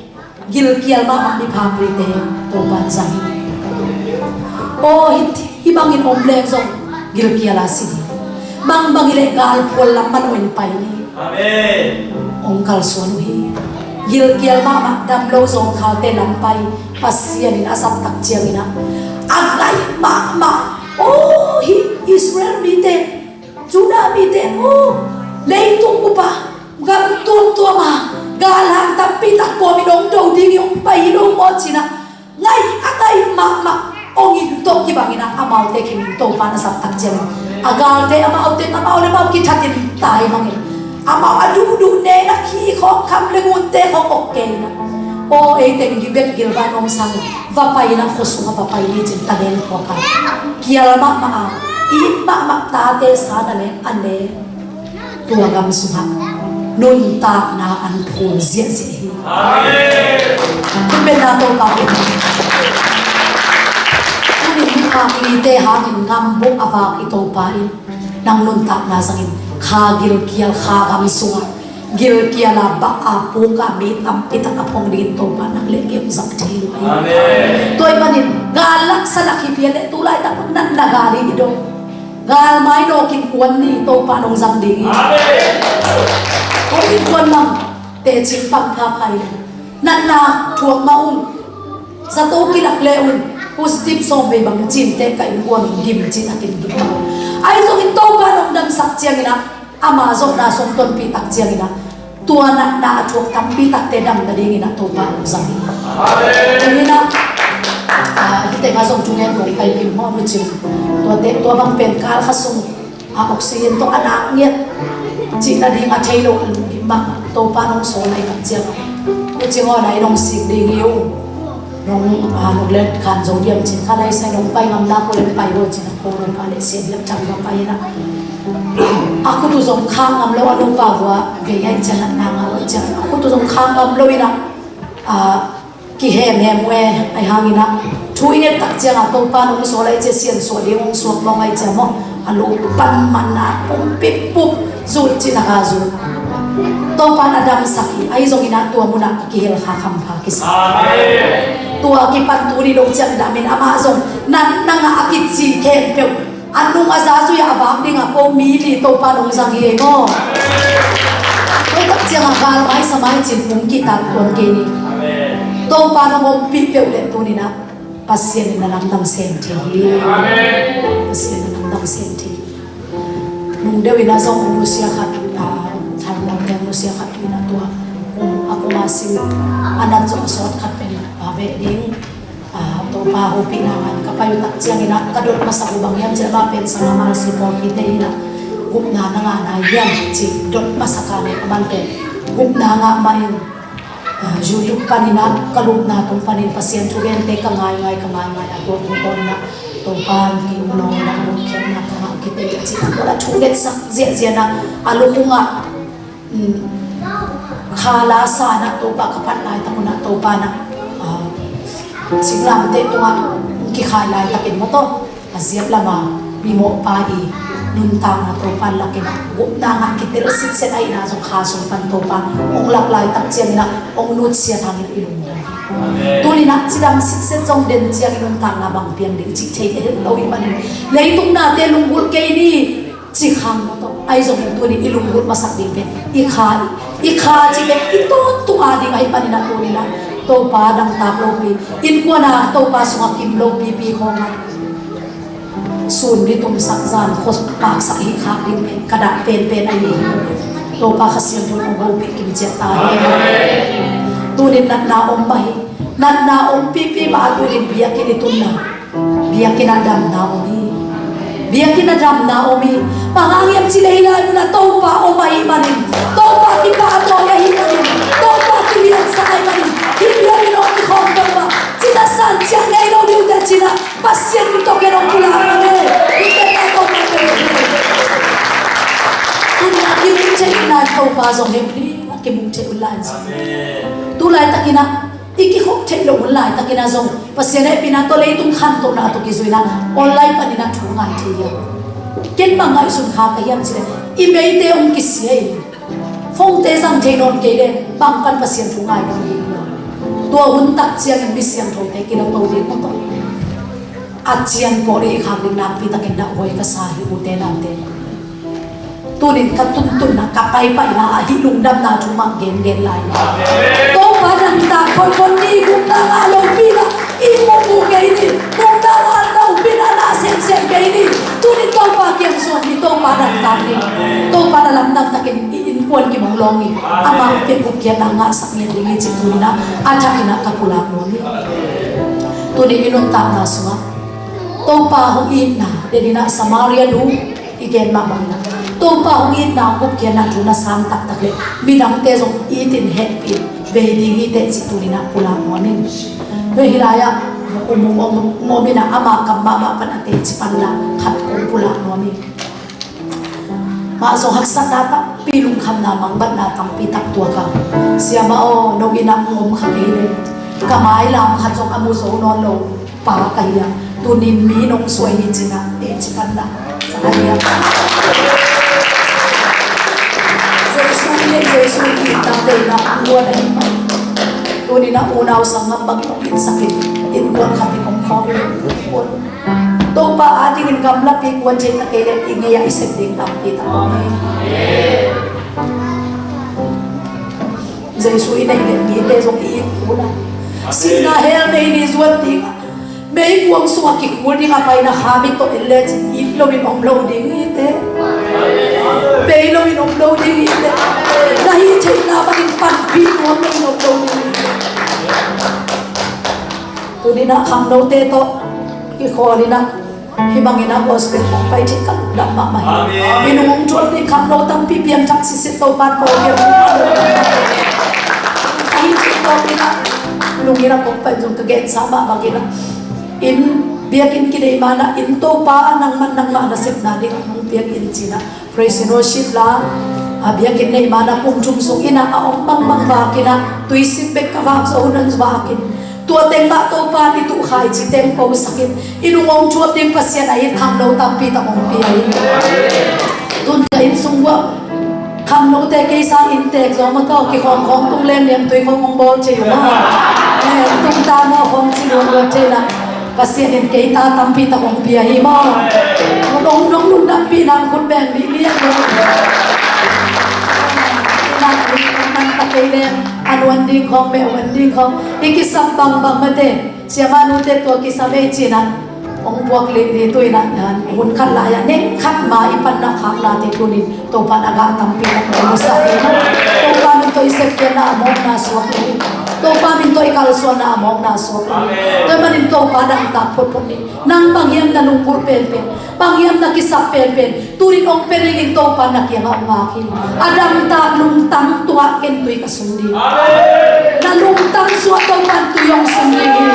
gilkial mahmah miphak lite Topan zang hi. Aw hih, hih bangin om leng zong gilkial a si ding. Bangbang hi leh galphual lam man uh in pai ni. Hong kalsuan uh hi. Gilkial mahmah dam lo zawngkhalte lam pai Pasian in a zat tak ciangin a, a ngaih mahmah. Aw hih Israel mite, Judah mite aw, leitung bup a gam tuamtuam a galhang tampi tak kawm in hong do ding hi, hong pai hi lo maw ci-in a ngaih a ngaih mahmah. Hong in tawh kibangin a amaute khengin Topa na zat tak ciangin a galte amaute amau le amau kithatin tai bangin amau a duhduh nen a khi khawng kham le ngunte khawng awk kei in a, aw ei teng gi bek gilvah nuam sangin va pai in a khua sungah va pai ni ci-in Taden khuak a kial mahmah a it mahmah tate sa na leng a ne. Tua gam sungah nuntakna an phul ziahziah hi. Amen. Thupitna Topa hi. Tunin miphak lite hangin ngam buk a vak i Topa in nang nuntakna zangin kha gilkial kha gam sungah gilkial a bah a puk a mi tampi tak a phong dingin Topa nang le kei hong zang thei lo hi. Amen. Tua ahih manin gal laksa nak hi pian le tu laitak natna gal hi i dong. Gal mai nawk in kuan ni, Topa nong zang ding hi. Amen. Hong in kuan mang tecing pang pha phai le natna thuak mah un. Zato kilak le un. Positive sawm vei bang cin te ka in kuan in gim cin a kin gim mah un. Ahi zongin Topa nong damsak ciangin a ama zong na sawm tonpih tak ciangin a tua natna a thuak tampi takte dam nadingin a Topa hong zang hi. Amen. Tuni-in a, ah, hih tengah zong thungen kong paipih mawh nu cin. Tuate, tua bang pen kal khat sung a oxygen tawh a nak ngiat cih nading a thei lo a lunggim mah Topa nong sawl lai tak ciang a. Cingawn ah i nong sik ding hi uh. Nong, ah, nong let khan zo diam cin kha lai sai nong pai ngam nak uh lem pai uh cin a ko nong ka le sen lem cang ka pai na. A khut uh zong khang ngam lo a nupa vua vei ai cian a nang a oi cian a khut uh zong khang ngam lo ina. Ah, kihemhem uh e, ai hang ina. Thu i nget tak ciang a Topa nong sawl ai cia sian suah ding hong suak mawng ai cia maw. A lo pan man a pum pip pum zut cin a ka zut. Topa na damsak hi, ai zong ina tua mun a ka kihel kha kham pha kisa. Amen. Tua kipan tuni dong ciang dam in amah zong natna ngah a kici khempeuh a nung a za zui a vak ding a ko mi li Topa nong zang hi ei maw. Tua tak ciang a gal mai sa mai cin pum kitak tuan kei ni. Amen. Topa nong ompih peuh le tuni na Pasian in na lamdang sem thei hi. Amen. Pasian in na lamdang sem thei hi. Nung deuh in a zong nusia khat, ah, than nuam deuh nusia khat in a tua, um, a kuma sim a nat zong sawt khat pen a ve ding. Ah, Topa hopihna ngan ka pai uh tak ciang in a ka dot masak uh bang hiam cih a ba pen sang a mal si pawlpi te in a gupna na ngah na hiam cih dot masak a le a man pen gupna ngah mah in. Ah, YouTube panin ah ka lupna tung panin Pasian thugente ka ngaingai, ka ngaingai a tua tung tawn in ah Topa ki um lawng in ah lungkhiatna ka ngah kite a cih a tua la thu letsak ziahziah in ah a lukung ah, um, kha la sa in ah Topa ka phat laitak un ah Topa in ah, ah, singlamteh tungah kikhai laitakin maw tawh. A ziap lama mimawhpa i nuntakna Topa lakin ah gupna ngah kitel sitset a ina zong kha sung pan Topa hong lak laitak ciangin ah hong nutsiat hangin i lungdam hi. Tuni in ah cidam sitset zong den ciang i nuntakna bang piang ding cih thei i het lo i manin leitung nate lunggulh kei ni ci khang maw tawh ai zongin tuni i lunggulh masak ding pen i kha i, i kha cih pen i tawntung a ding ahi manin ah tuni in ah Topa dangtak lopi innkuan a Topa sungah kim lopipi khawng ah sun ni tumsak zan khuapaksak hi khak ding pen ka dah penpen ahi hi. Topa Kha Siangtho in hong hopih kim ciat ta hi. Tunin natna om mah hi. Natna om pipi mah a tunin biakinn i tunna biakinn ah damna om hi. Biakinn ah damna om hi. Bang hang hiam cih leh hih lai mun ah Topa om ahih manin Topa kipahtawi ahih manin Topa kiliansak ahih manin hih biakinn hong kikhawm peuhmah cina san ciang ngei lo ding uh teh cina Pasian min tawh ken hong pulak mah ne. Hih pen a tawh pen pen hi. Tuni a kimung thei un lai Topa zong heuh ding a kimung thei un lai zong. Tu laitakin ah i kikhop theih loh hun laitakin ah zong Pasian hehpihna tawh leitung khantohna tawh kizui in ah online panin ah thu ngai thei hi. Ken bang ngaihsun kha ka hiam cih leh i meite hong kisia hi. Phone-te zang thei nawn kei leh bang pan Pasian thu ngai ding hi. Tua hun tak ciangin mi siangthote kilo to ding maw tawh. A cian pawl i khak ding nakpi takin dah huai ka sa hi ute naute. Tunin ka tuntunna ka paipaina ah hih lungdamna thu mah gengen lai ni. Topa nangtak photphot ni, gupna ngah lopi lah i mumu kei ni. Gupna ngah lopi lah na semsem kei ni. Tunin Topa kiang suan ni, Topa nangtak ni. Topa na lamdang takin i innkuan kimawng lawng hi. Amah pen gupkhiatna ngahsak ngiat ding hi cih tunin ah a thakin ah ka pulak nuam hi. Tunin i nuntakna sungah Topa hong itna, denin ah Samaria nu i gen mahmah in ah Topa hong itna hong gupkhiatna thu na sang taktak leh midangte zong itin hehpih vei ding hi teh cih tunin ah pulak nuam ing. Hei hih lai-ah um um om om in ah ama kam mahmah pan a teci pan lah khat kong pulak nuam ing. Mah zong haksatna tampi, lungkhamna, mangbatna tampi tak tuak a, siamah aw, no inn ah hong om kha kei leh ka mailam khat zong a mu zo nawn lo pa ka hi a, tunin mi nong suai hi cin ah teci pan lah sa ka hi a. Jesu i neih, Jesu i itna veina hong guan ahi. Tunin ah unau sanggam bangin hong itsak in, innkuan khat in hong khawm in, Topa adingin gamlapi kuan thei ta kei leh i ngei ah i sep ding tampi tak om hi. Jesu i neih leh mite zong i it kul a, sihna hell mei ni zuan ding a, meikuang sungah kikhul ding a paina kha mit tawh en lecin it loin om lo ding hi teh. Bei loin om lo ding hi teh. Na hih theihna bangin panpih nuam loin om lo ding hi teh. Tunin ah khangnote tawh kikhawl in ah hih bangin ah gospel hong pai thei ka lungdam mahmah hi. Amen. Minung hong thuak ding khangno tampi piangthak sisit Topa'n pawlpi hong pia. Ahi thei Lungin a kong pai zong ka gensa mah bangin a, inn biakinn kineih man a, inn Topa nangman nangmah nasepna ding a hong piak in ci-in a, praise and worship la, a biakinn neih man a kum thum sung inn ah a om bangmah vak in a, tuisim bek ka vak zo hun a vak in, tua teng mah Topa in i tuh khaici teng posak in, i lung hong thuak ding Pasian a it khangno tampi tak hong pia hi. Tun ka inn sung uah khangnote kei sang inntek zaw maw taw, kikhawm khawm tung leng niamtui khawm hong bawl thei uh maw. Eh, tung ta maw khawm ci luat luat thei na. Pasian in kei ta tampi tak hong pia hi maw. Hong dong dong lungdampih nang khut beng dih lian maw. Ina ina man ta kei leng a nuan ding khawm, meh uan ding khawm, i kisam bangbang mate. Siamanute tua kisam ei ci-in a, hong buak lihnih tu-in a, hun khat lai-ah neng khat ma i panna khaknate tunin Topa in a gah tampi tak hong musak hi. Topa min tawh i sepkhiatna a mawkna suak lo hi. Topa min tawh i kalsuanna a mawkna suak lo hi. Tua ahih manin Topa dangtak photphot ni. Nang bang hiam na lunggulh penpen, bang hiam na kisap penpen, tunin hong pia dingin Topa na kiangah hong ngak hi. A dangtak lungtang tungah ken tui ka sung ding. Na lungtang sungah Topa in tui hong sung ding hi.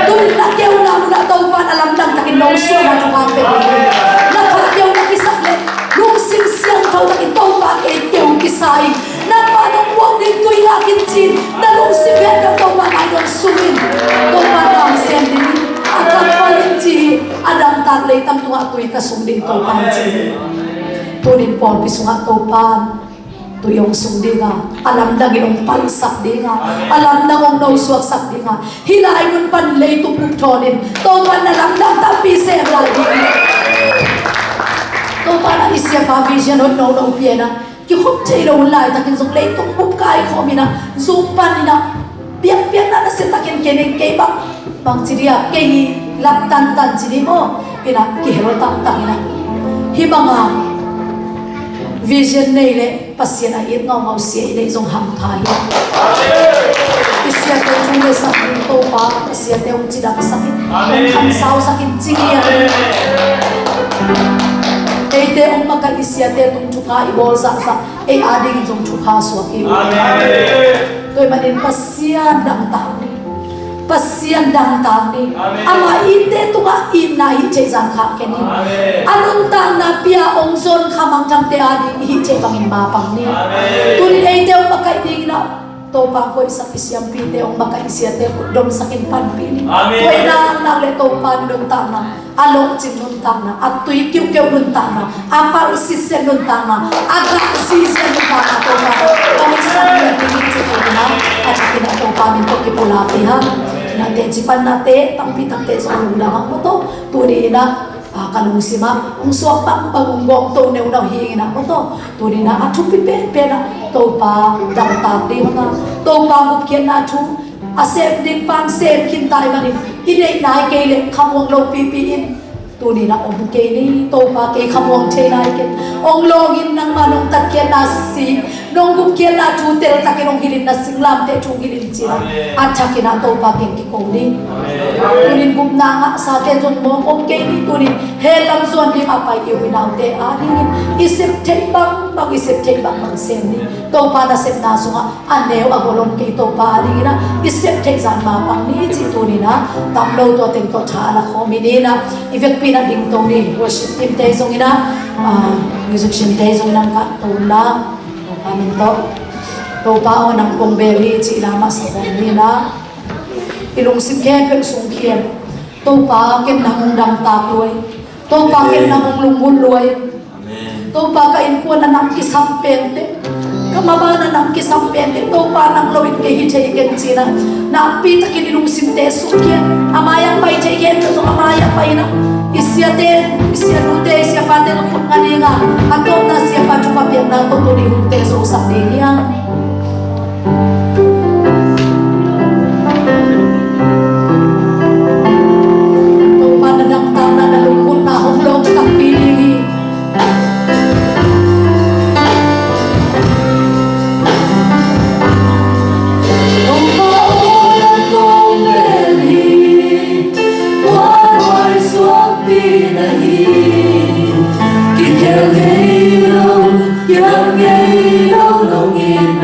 Tunin na keuna munah Topa in a lamdang takin no suahna thupha pia ding hi. Na kha keu na kisap leh lungsim siangtho takin Topa kei keu kisa hi. Nangmah nong buak ding tui ngak in ci-in na lungsim heh bek Topa in a hong sung in. Topa in na hong sem ding hi. A kha pal in ci hi. A dangtak leitang tungah tui ka sung ding Topa in ci hi. Tunin pawlpi sungah Topa in tui hong sung ding a, a lamdangin hong palsak ding a, a lamdang hong nosuaksak ding a, hih lai mun pan leitung bup thawn in Topa in a lamdang tampi sem lai ding hi. Topa in a i siapa vision hoih nono pia in a, kikhop thei lo hun laitakin zong leitung bup kaikhawm in a, Zoom pan in a, biakpiakna nasia takin kei ning kei bang, bangci dia kei hi lak tantan ci dih maw. Ina kihel taktak ina, hih banga vision nei le Pasian a it ngaungau sia i neih zong hampha hi. I siate thu le sak ding Topa, i siate hong cidamsak in, hong khansausak in ci hi. Eite hong makaih i siate tung thupha i bawl zahzah ei adingin zong thupha suak hi. Tua ahih manin Pasian dangtak ni. Pasian dangtak ni. Amah itte tungah itna hih theih zan khah ken hi. A nuntakna pia hong zon kha mangthangte ading i hih theih bangin mapang ni. Tunin eite hong makaih dingin ah Topa koihsak i siampite hong makaih i siate khut domsak in panpih ni. Tua i nak nak le Topa in nuntakna a lawhcing nuntakna, a tui kiuhkeuh nuntakna, a palh sitset nuntakna, a gah zizia nuntakna Topa in hong isak lian ding hi ci Topa in a thakin ah Topa min tawh kipulak hi hang. Ina teci pannate tampi takte zong lungdam hang maw taw. Tuni in ah, a, ka lungsim ah hong suak bangbang hong gawmto neunau hi ing in ah maw taw. Tuni in ah a thupi penpen ah Topa dangtak ding hang a, Topa gupkhiatna thu a sem ding pan sem khin ta ahih manin i deihna hi kei leh khamuang lopipi in. Tuni in ah om kei ni, Topa kei khamuang thei nai kei. Hong lawng in nangmah nong tatkhiatna si, nong gupkhiatna thu teltakin hong hilh in, na singlamteh thu hong hilh in ci-in ah a thakin ah Topa keng kiko ni. Tunin gupna ngahsate zong mawk om kei ni. Tunin hell lam zuan ding a pai i u i naute adingin i sep theih bangbang, i sep theih bangbang sem ni. Topa nasepna sungah a neu a gol om kei Topa adingin ah i sep theih zan mapang ni cih tuni in ah tam lo tua teng tawh tha a la khawm hi ni in ah, i vekpi in ah dingto ni. Worship team te zong in ah, ah, musician te zong in ah kah to un la. Topa min tawh, Topa aw nang kong bel hi cih la masa khawm ni in ah, i lungsim khempeuh sungkhia in, Topa ken nang hong dangtak lua in, Topa ken nang hong lunggulh lua in. Topa ka innkuan ah nang kisam pente, ka maban ah nang kisam pente, Topa nang lo in kei hi thei keng ci-in ah nakpi takin i lungsimte sungkhia in. A mai-ah pai thei kei in, zong a mai-ah pai in ah i siate, i sianute, i siapate zong khut nga ding a, a tawpna siapa thupha piakna tawh tuni hunte zosak ding hi hang. Topa na dangtakna, na lunggulhna hong lawng takpi ding hi. Topa aw nang kong bel hi, tua nuai suakpi na hi. Kikhel ngei lo, kiam ngei lo nong it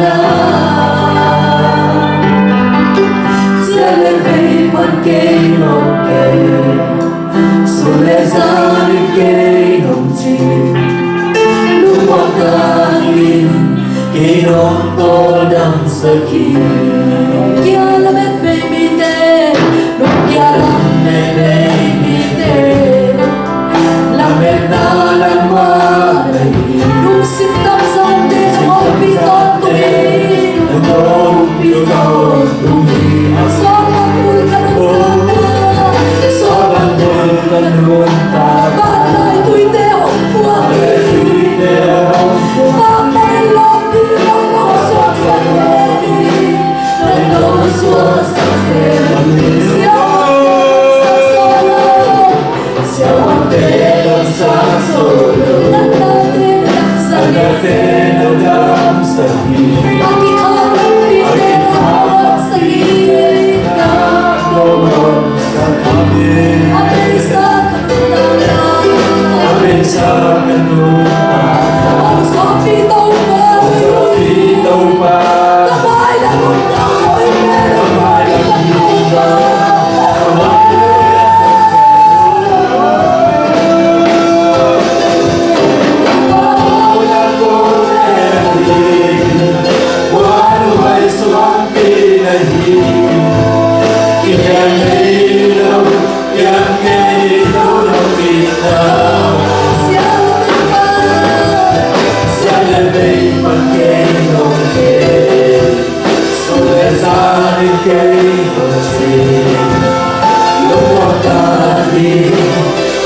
Kei nong tawldamsak hi. Nong kia lamet bei mite, nong kia lamet bei mite, lametna nangmah na hi. Lungsim taksate nong ompih tawntung hi. Nong ompih tawntung hi. Suang bang bul ka nuntak, suang bang bul ka nuntak. Vanlai tuite hong puak hi. Vanlai tuite hong puak hi. Vanlai lo Siahuante lungsak solo. Nate na damsak hi. A kikha lampi te na damsak hi. A beisa ka nuntakna. A beisa ka nuntakna. Hong sawpih Topa. Hong sawpih Topa. Ka vai le nuntak hoih pen. Ka vai le nuntak hoih pen.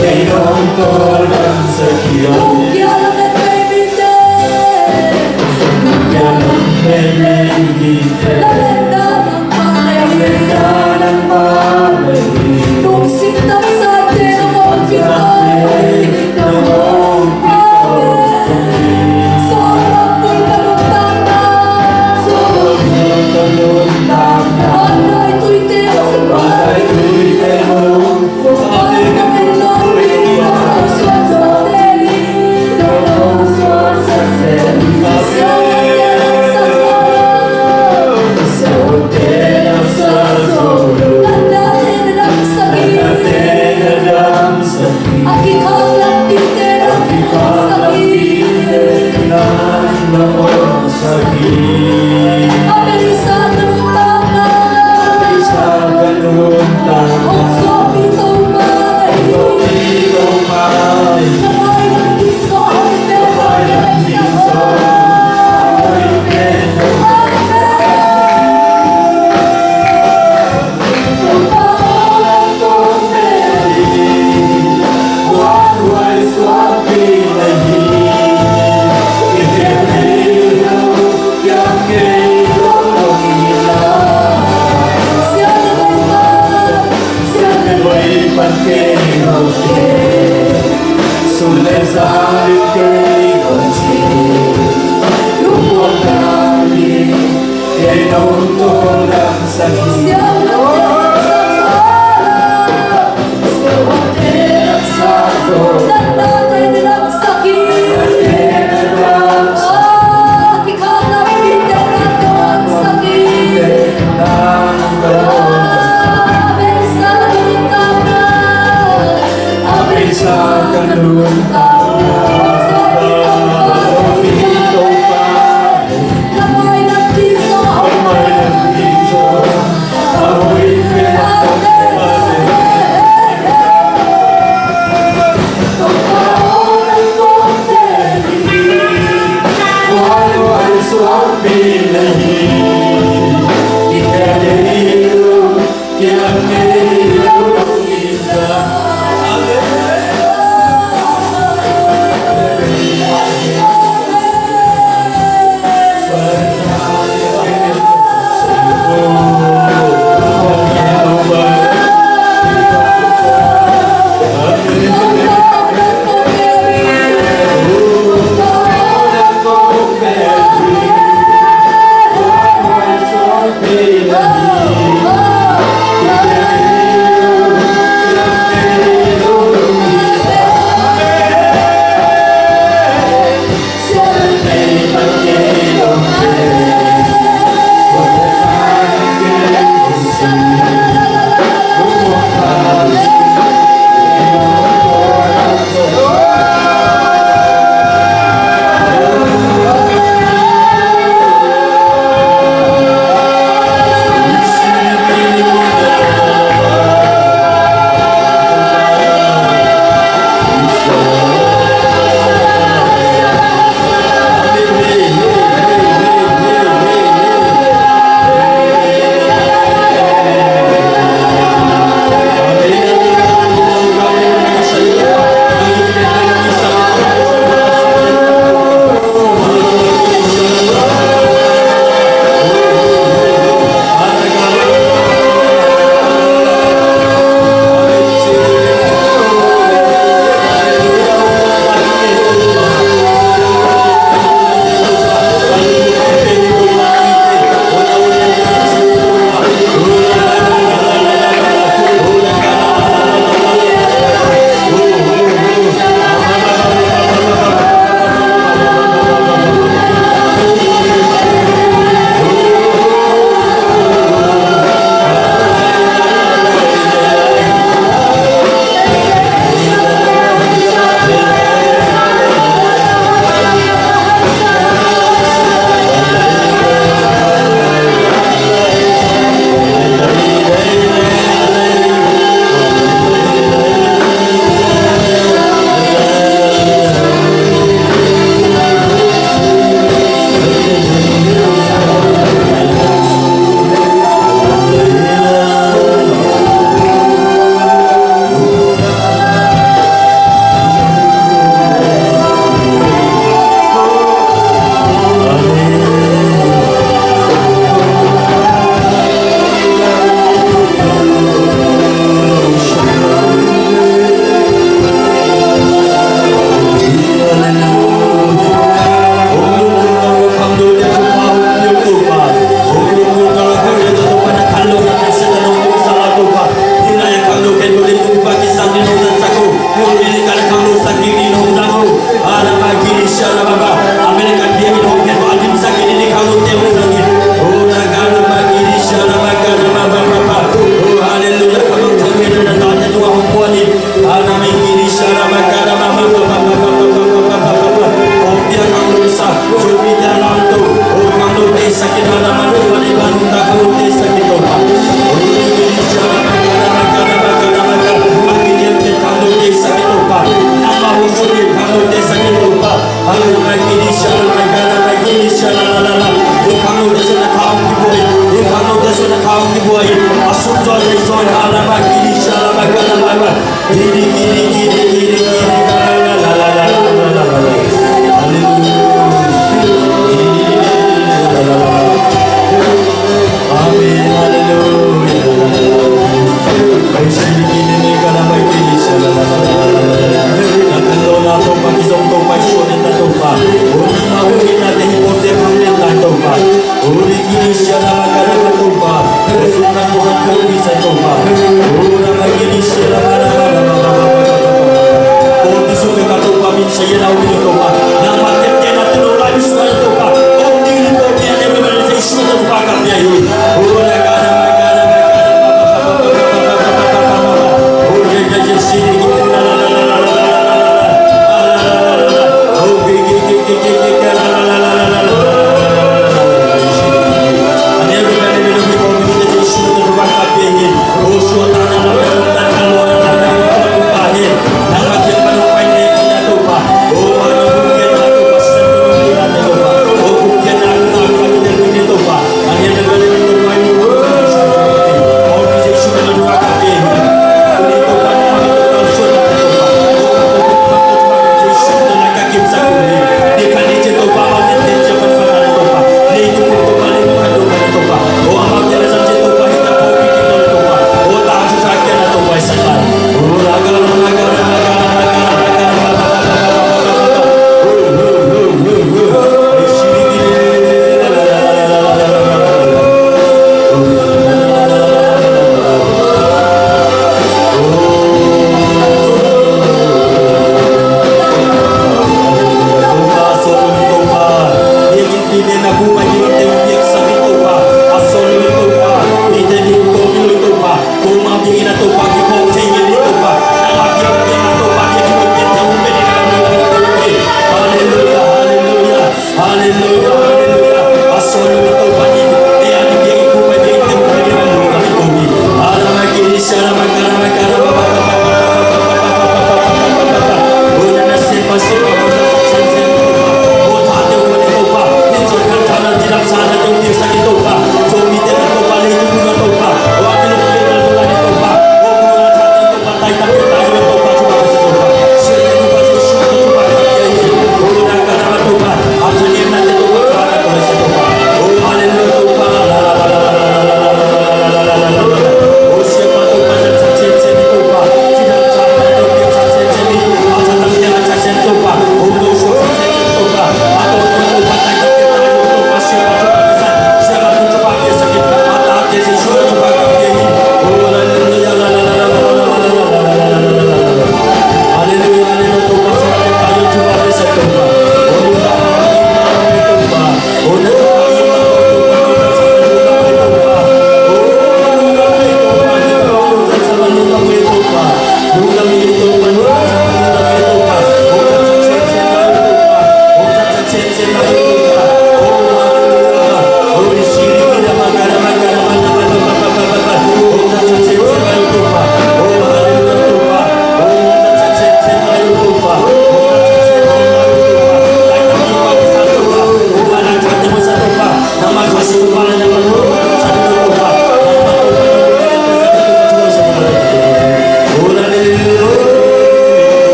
Kei nong tawldamsak hi. Nong kia lamet bei mite, nong kia lamet bei mite, lametna nangmah na hi. Lametna nangmah na hi. Lungsim taksate nong ompih tawntung hi. Nong ompih tawntung hi. Suang bang bul ka nuntakna. Suang bang bul ka nuntakna. Vanlai tuite hong puak. Vanlai tuite hong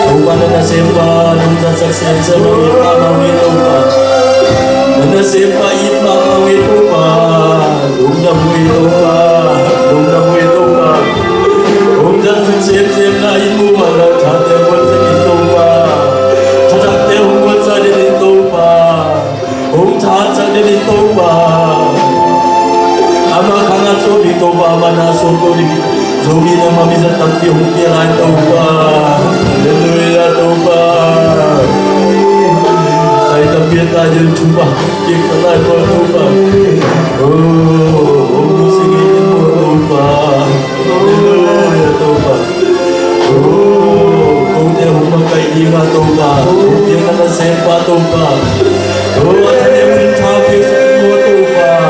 Topa, na nasempa nong zat sak semsem lo it mahmah uh hi Topa. Na nasempa it mahmah uh hi Topa. Lungdam uh hi Topa. Lungdam uh hi Topa. Hong zat sak semsem na it muh a na thate hong guansak in Topa. Thathakte hong guansak in Topa. Hong thahatsak den in Topa. Ama khang a sawm ding Topa, ama na sawm to ding. Zomi na ma mizat tampi hong pia lai Topa. Halleluia Topa. Sai tampi a tai den Topa. Kik sa lai Topa. Oh, hong musing in Topa. Halleluia Topa. Oh, kote hong makaih ding a Topa, hong piak na nasempa Topa. Oh, a thate hong tha piaksak in maw Topa.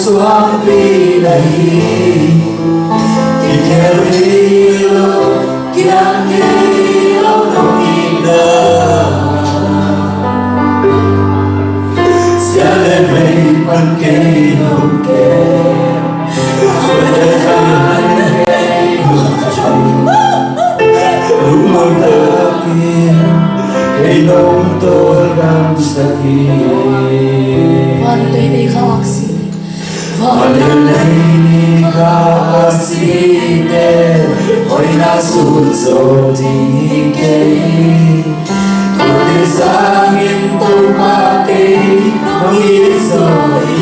Suangpi na hi, kikhel kei lo, kiang kei lo nong itna. Sia le vei pan kei nong kem, suan le zan kei nong cam. Lungmuang takin kei nong tawldamsak hi. Van le vei kha aksi. Van le vei ni kha aksi te, hoihna sut zo ding hi kei. Tuate sangin Topa kei nong it zo hi.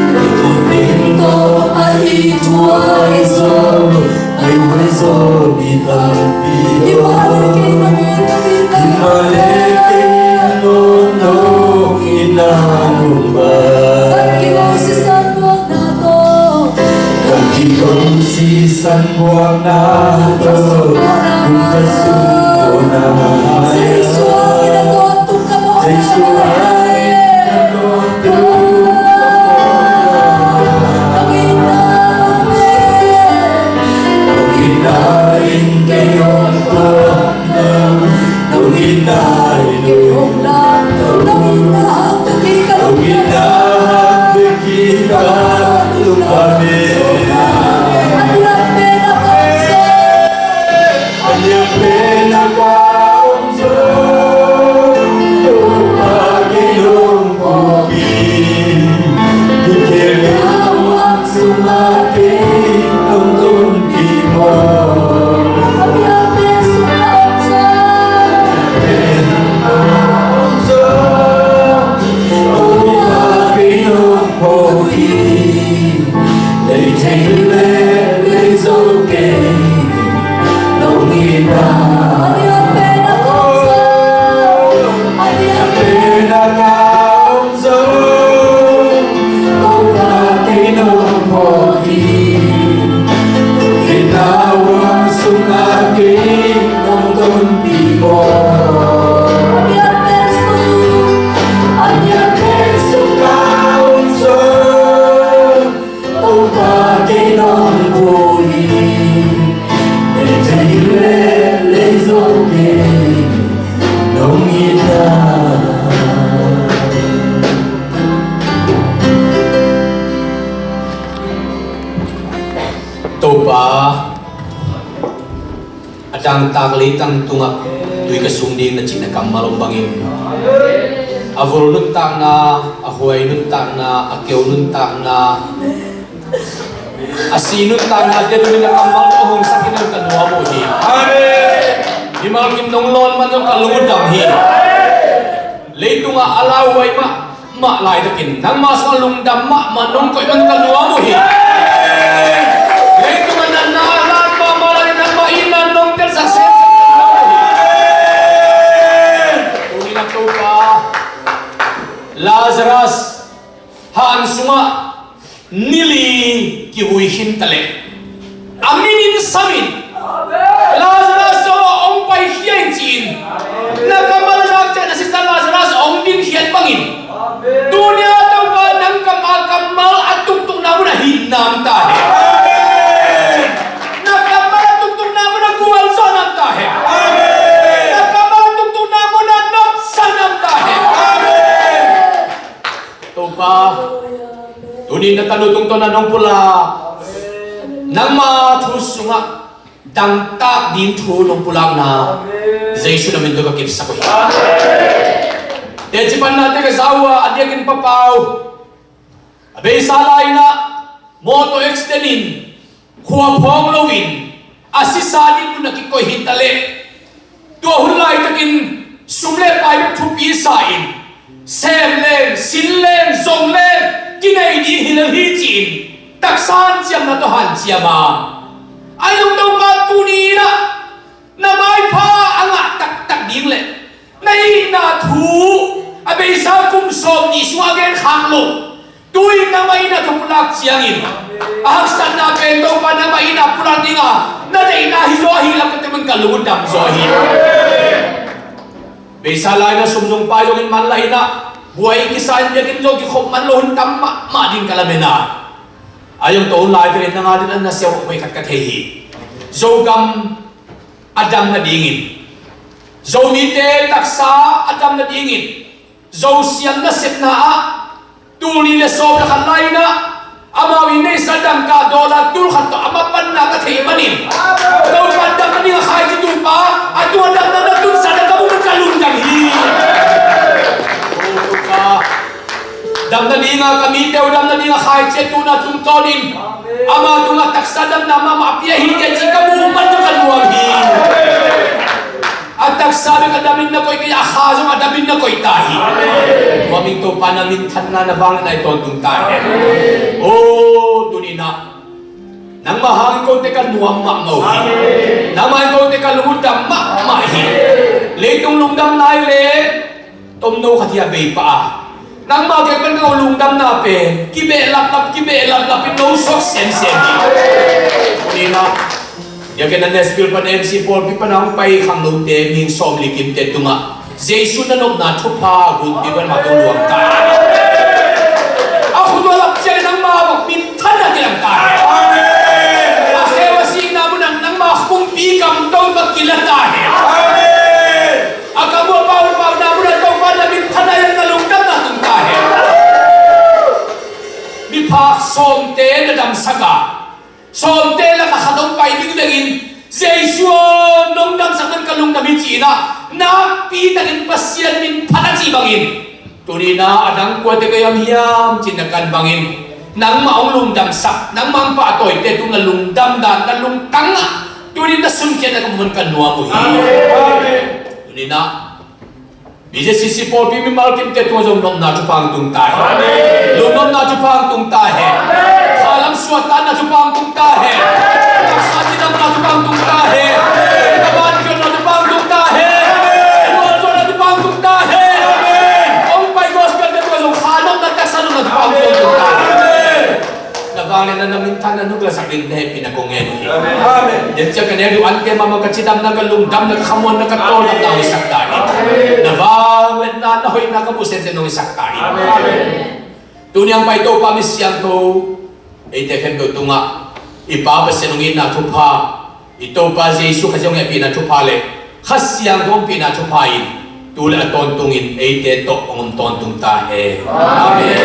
Kei tung ding tawh a it huai zo, a it huai zo mi tampi om. Himahleh kei nong it, himahleh kei nong it, nong itna nong ban. Kan kiko sisan buakna tawh. Kan kiko sisan buakna tawh. Kum ka sung kona. Jesuh in a tawntung ka mawhna. Jesuh in a tawntung ka mawhna. Nong itna in, nong itna in kei hong puak. Nong itna in kei hong lam. Nong itna hangtak hi ka lungdam. Nong itna hangtak hi ka lungdam. A lianpen a ka om zo. A lianpen a ka om zo. Topa kei nong phawk hi. Hi kei le a huang sungah kei nong tonpih maw. A lianpen sungah om zo. Topa kei nong phawk hi. Lei thei le lei zo kei nong itna. A lianpen a ka om zo. A lianpen a ka om zo. Topa kei nong phawk hi. Itna huang sungah kei nong tonpih maw. A lianpen sung, a lianpen sungah om zo. Topa kei nong phawk hi. Lei thei le lei zo kei nong itna. Topa, a dangtak leitang tungah tui ka sung ding na cihna kammal om bangin, a vul nuntakna, a huai nuntakna, a keu nuntakna, a si nuntakna, tua dingin na kammal tawh hong sak in ka nuam uh hi. Amen. Mimal kim nong lawn man zong ka lungdam hi. Leitungah a lauhuai mah mah laitakin nangma sungah lungdam mahmah nong koih man ka nuam uh hi. Leitungah na na lat mahmah lai, nangmah itna nong telsak semsem ka nuam uh hi. Tuni-in ah Topa, Lazarus han sungah ni li kivui khin ta leh, a min in sam in, Lazarus aw, hong paikhia in, ci-in na kammal zak ciang na sisan Lazarus hong dinkhiat bangin, tuni-a Topa nang kam a kammal a tuktukna munah hinna om ta hen. Na kammal a tuktukna munah gualzawhna om ta hen. Na kammal a tuktukna munah nopsakna om ta hen. Topa, tuni-in na tanu tungtawn ah nong pulak, nangma thu sungah dangtak ding thu nong pulakna, Jesuh na min tawh ka kipsak uh hi. Teci panna te ka za uh a, a diakin Pa Pau, a beisa lai-in ah mawtaw accident in khua phawng loin a sisa ding mun a kikoih hi ta leh, tua hun laitakin sum le pai bek thupi sa-in, sem leng, sin leng, zong leng, kinei ding hi lel hi, ci-in taksa hanciamna tawh hanciam a, ahi zong Topa, tuni-in ah na maipha a ngah taktak ding le na itna thu a beisa kum sawmnih sungah a gen khak lo, tu-in nangmah itna thu pulak ciangin a haksatna pen Topa nangmah itna pulak dinga na deihna hi zaw ahih lam ka temun ka lungdam zaw hi. Beisa lai-in ah sum zong pai zongin manlah in ah, Buai kisa in biakinn zong kikhop man lo hun tam mahmah ding ka lamen a. A zong tua hun lai pen nang a dingin a nasia hoih khat ka thei hi. Zogam a dam nadingin, Zomite taksa a dam nadingin, Zosiam nasepna ah tul nih le sawm le khat lai-in ah amau i neihsa dangka dollar tul khat tawh a mapanna ka theih manin, Topa dam nading a khaici tu pa, a tua dam na na tunsan na ka mu man ka lungdam hi. Topa dam nading a, ka mite uh dam nading a khaici a tu na tungtawnin ama tungah taksa damna mahmah a pia hi teh ci ka mu man ka nuam hi. A taksa bek a damin na koih kei a, a kha zong a damin na koih ta hi. Tua min Topa na minthanna na vangliatna i tawntung ta hen. O, tuni-in ah nangmah hangin kote ka nuam mahmah uh hi. Nangmah hangin kote ka lungdam mahmah hi. Leitung lungdam nai le tomno khat hi a bei pah a, nangmah kei pan ka lungdamna pen kibehlaplap kibehlaplap in no suak semsem hi. Tuni-in ah, ya ken a Nashville pan M C pawlpi pan a hong pai khangnote mihing sawmli kimte tungah Jesu na nopna thupha gunpi pan mah tong luang ta. A khut uh a lap ciangin nangmah bang minthanna kilang ta hen. A kheu a sihna munah nangmah kumpi kam Topa kila ta hen. A kam uh a pau pauna munah Topa na minthanna in na lungdamna tung ta hen. Miphak sawmte na damsak a, sawmte lakah khat hong pai ding dengin, Jesu aw, nong damsak man ka lungdam hi ci-in ah, nakpi takin Pasian min phat a cih bangin, tuni-in ah a dang kuate ka hiam hiam ci-in na kan bangin, nangmah hong lungdamsak, nangmah hong pahtawite tung na lungdam dan, na lungtang ah, tuni-in na sunkhiatna ka mu man ka nuam uh hi. Amen. Tuni-in ah B J C C pawlpi mimal kimte tungah zong nopna thupha hong tung ta hen. Amen. Lungnopna thupha hong tung ta hen. Amen. Khalam suahtakna thupha hong tung ta hen. Amen. Taksa cidamna thupha hong tung ta hen. Amen. Taban kiotna thupha hong tung ta hen. Amen. Mualzawhna thupha hong tung ta hen. Amen. Hong pai gospel te tungah zong kha nopna taksa nopna thupha hong tung ta hen. Amen. Na vangliatna na minthanna nong lasak ding na hehpihna kong ngen uh hi. Amen. Amen. Denciang ka neu ding ante mahmah ka cidamna ka lungdamna ka khamuanna ka tawldamna hong hisak ta in. Amen. Na vangliatna na hoihna ka mu semsem nong hisak ta in. Amen. Tuni a hong pai Topa mi siangtho eite khempeuh tungah i Pa Pasian hong itna thupha, i Topa Jesu Khazih hong hehpihna thupha le Kha Siangtho hong pihna thupha in tu le a tawntungin eite tawh hong om tawntung ta hen. Amen.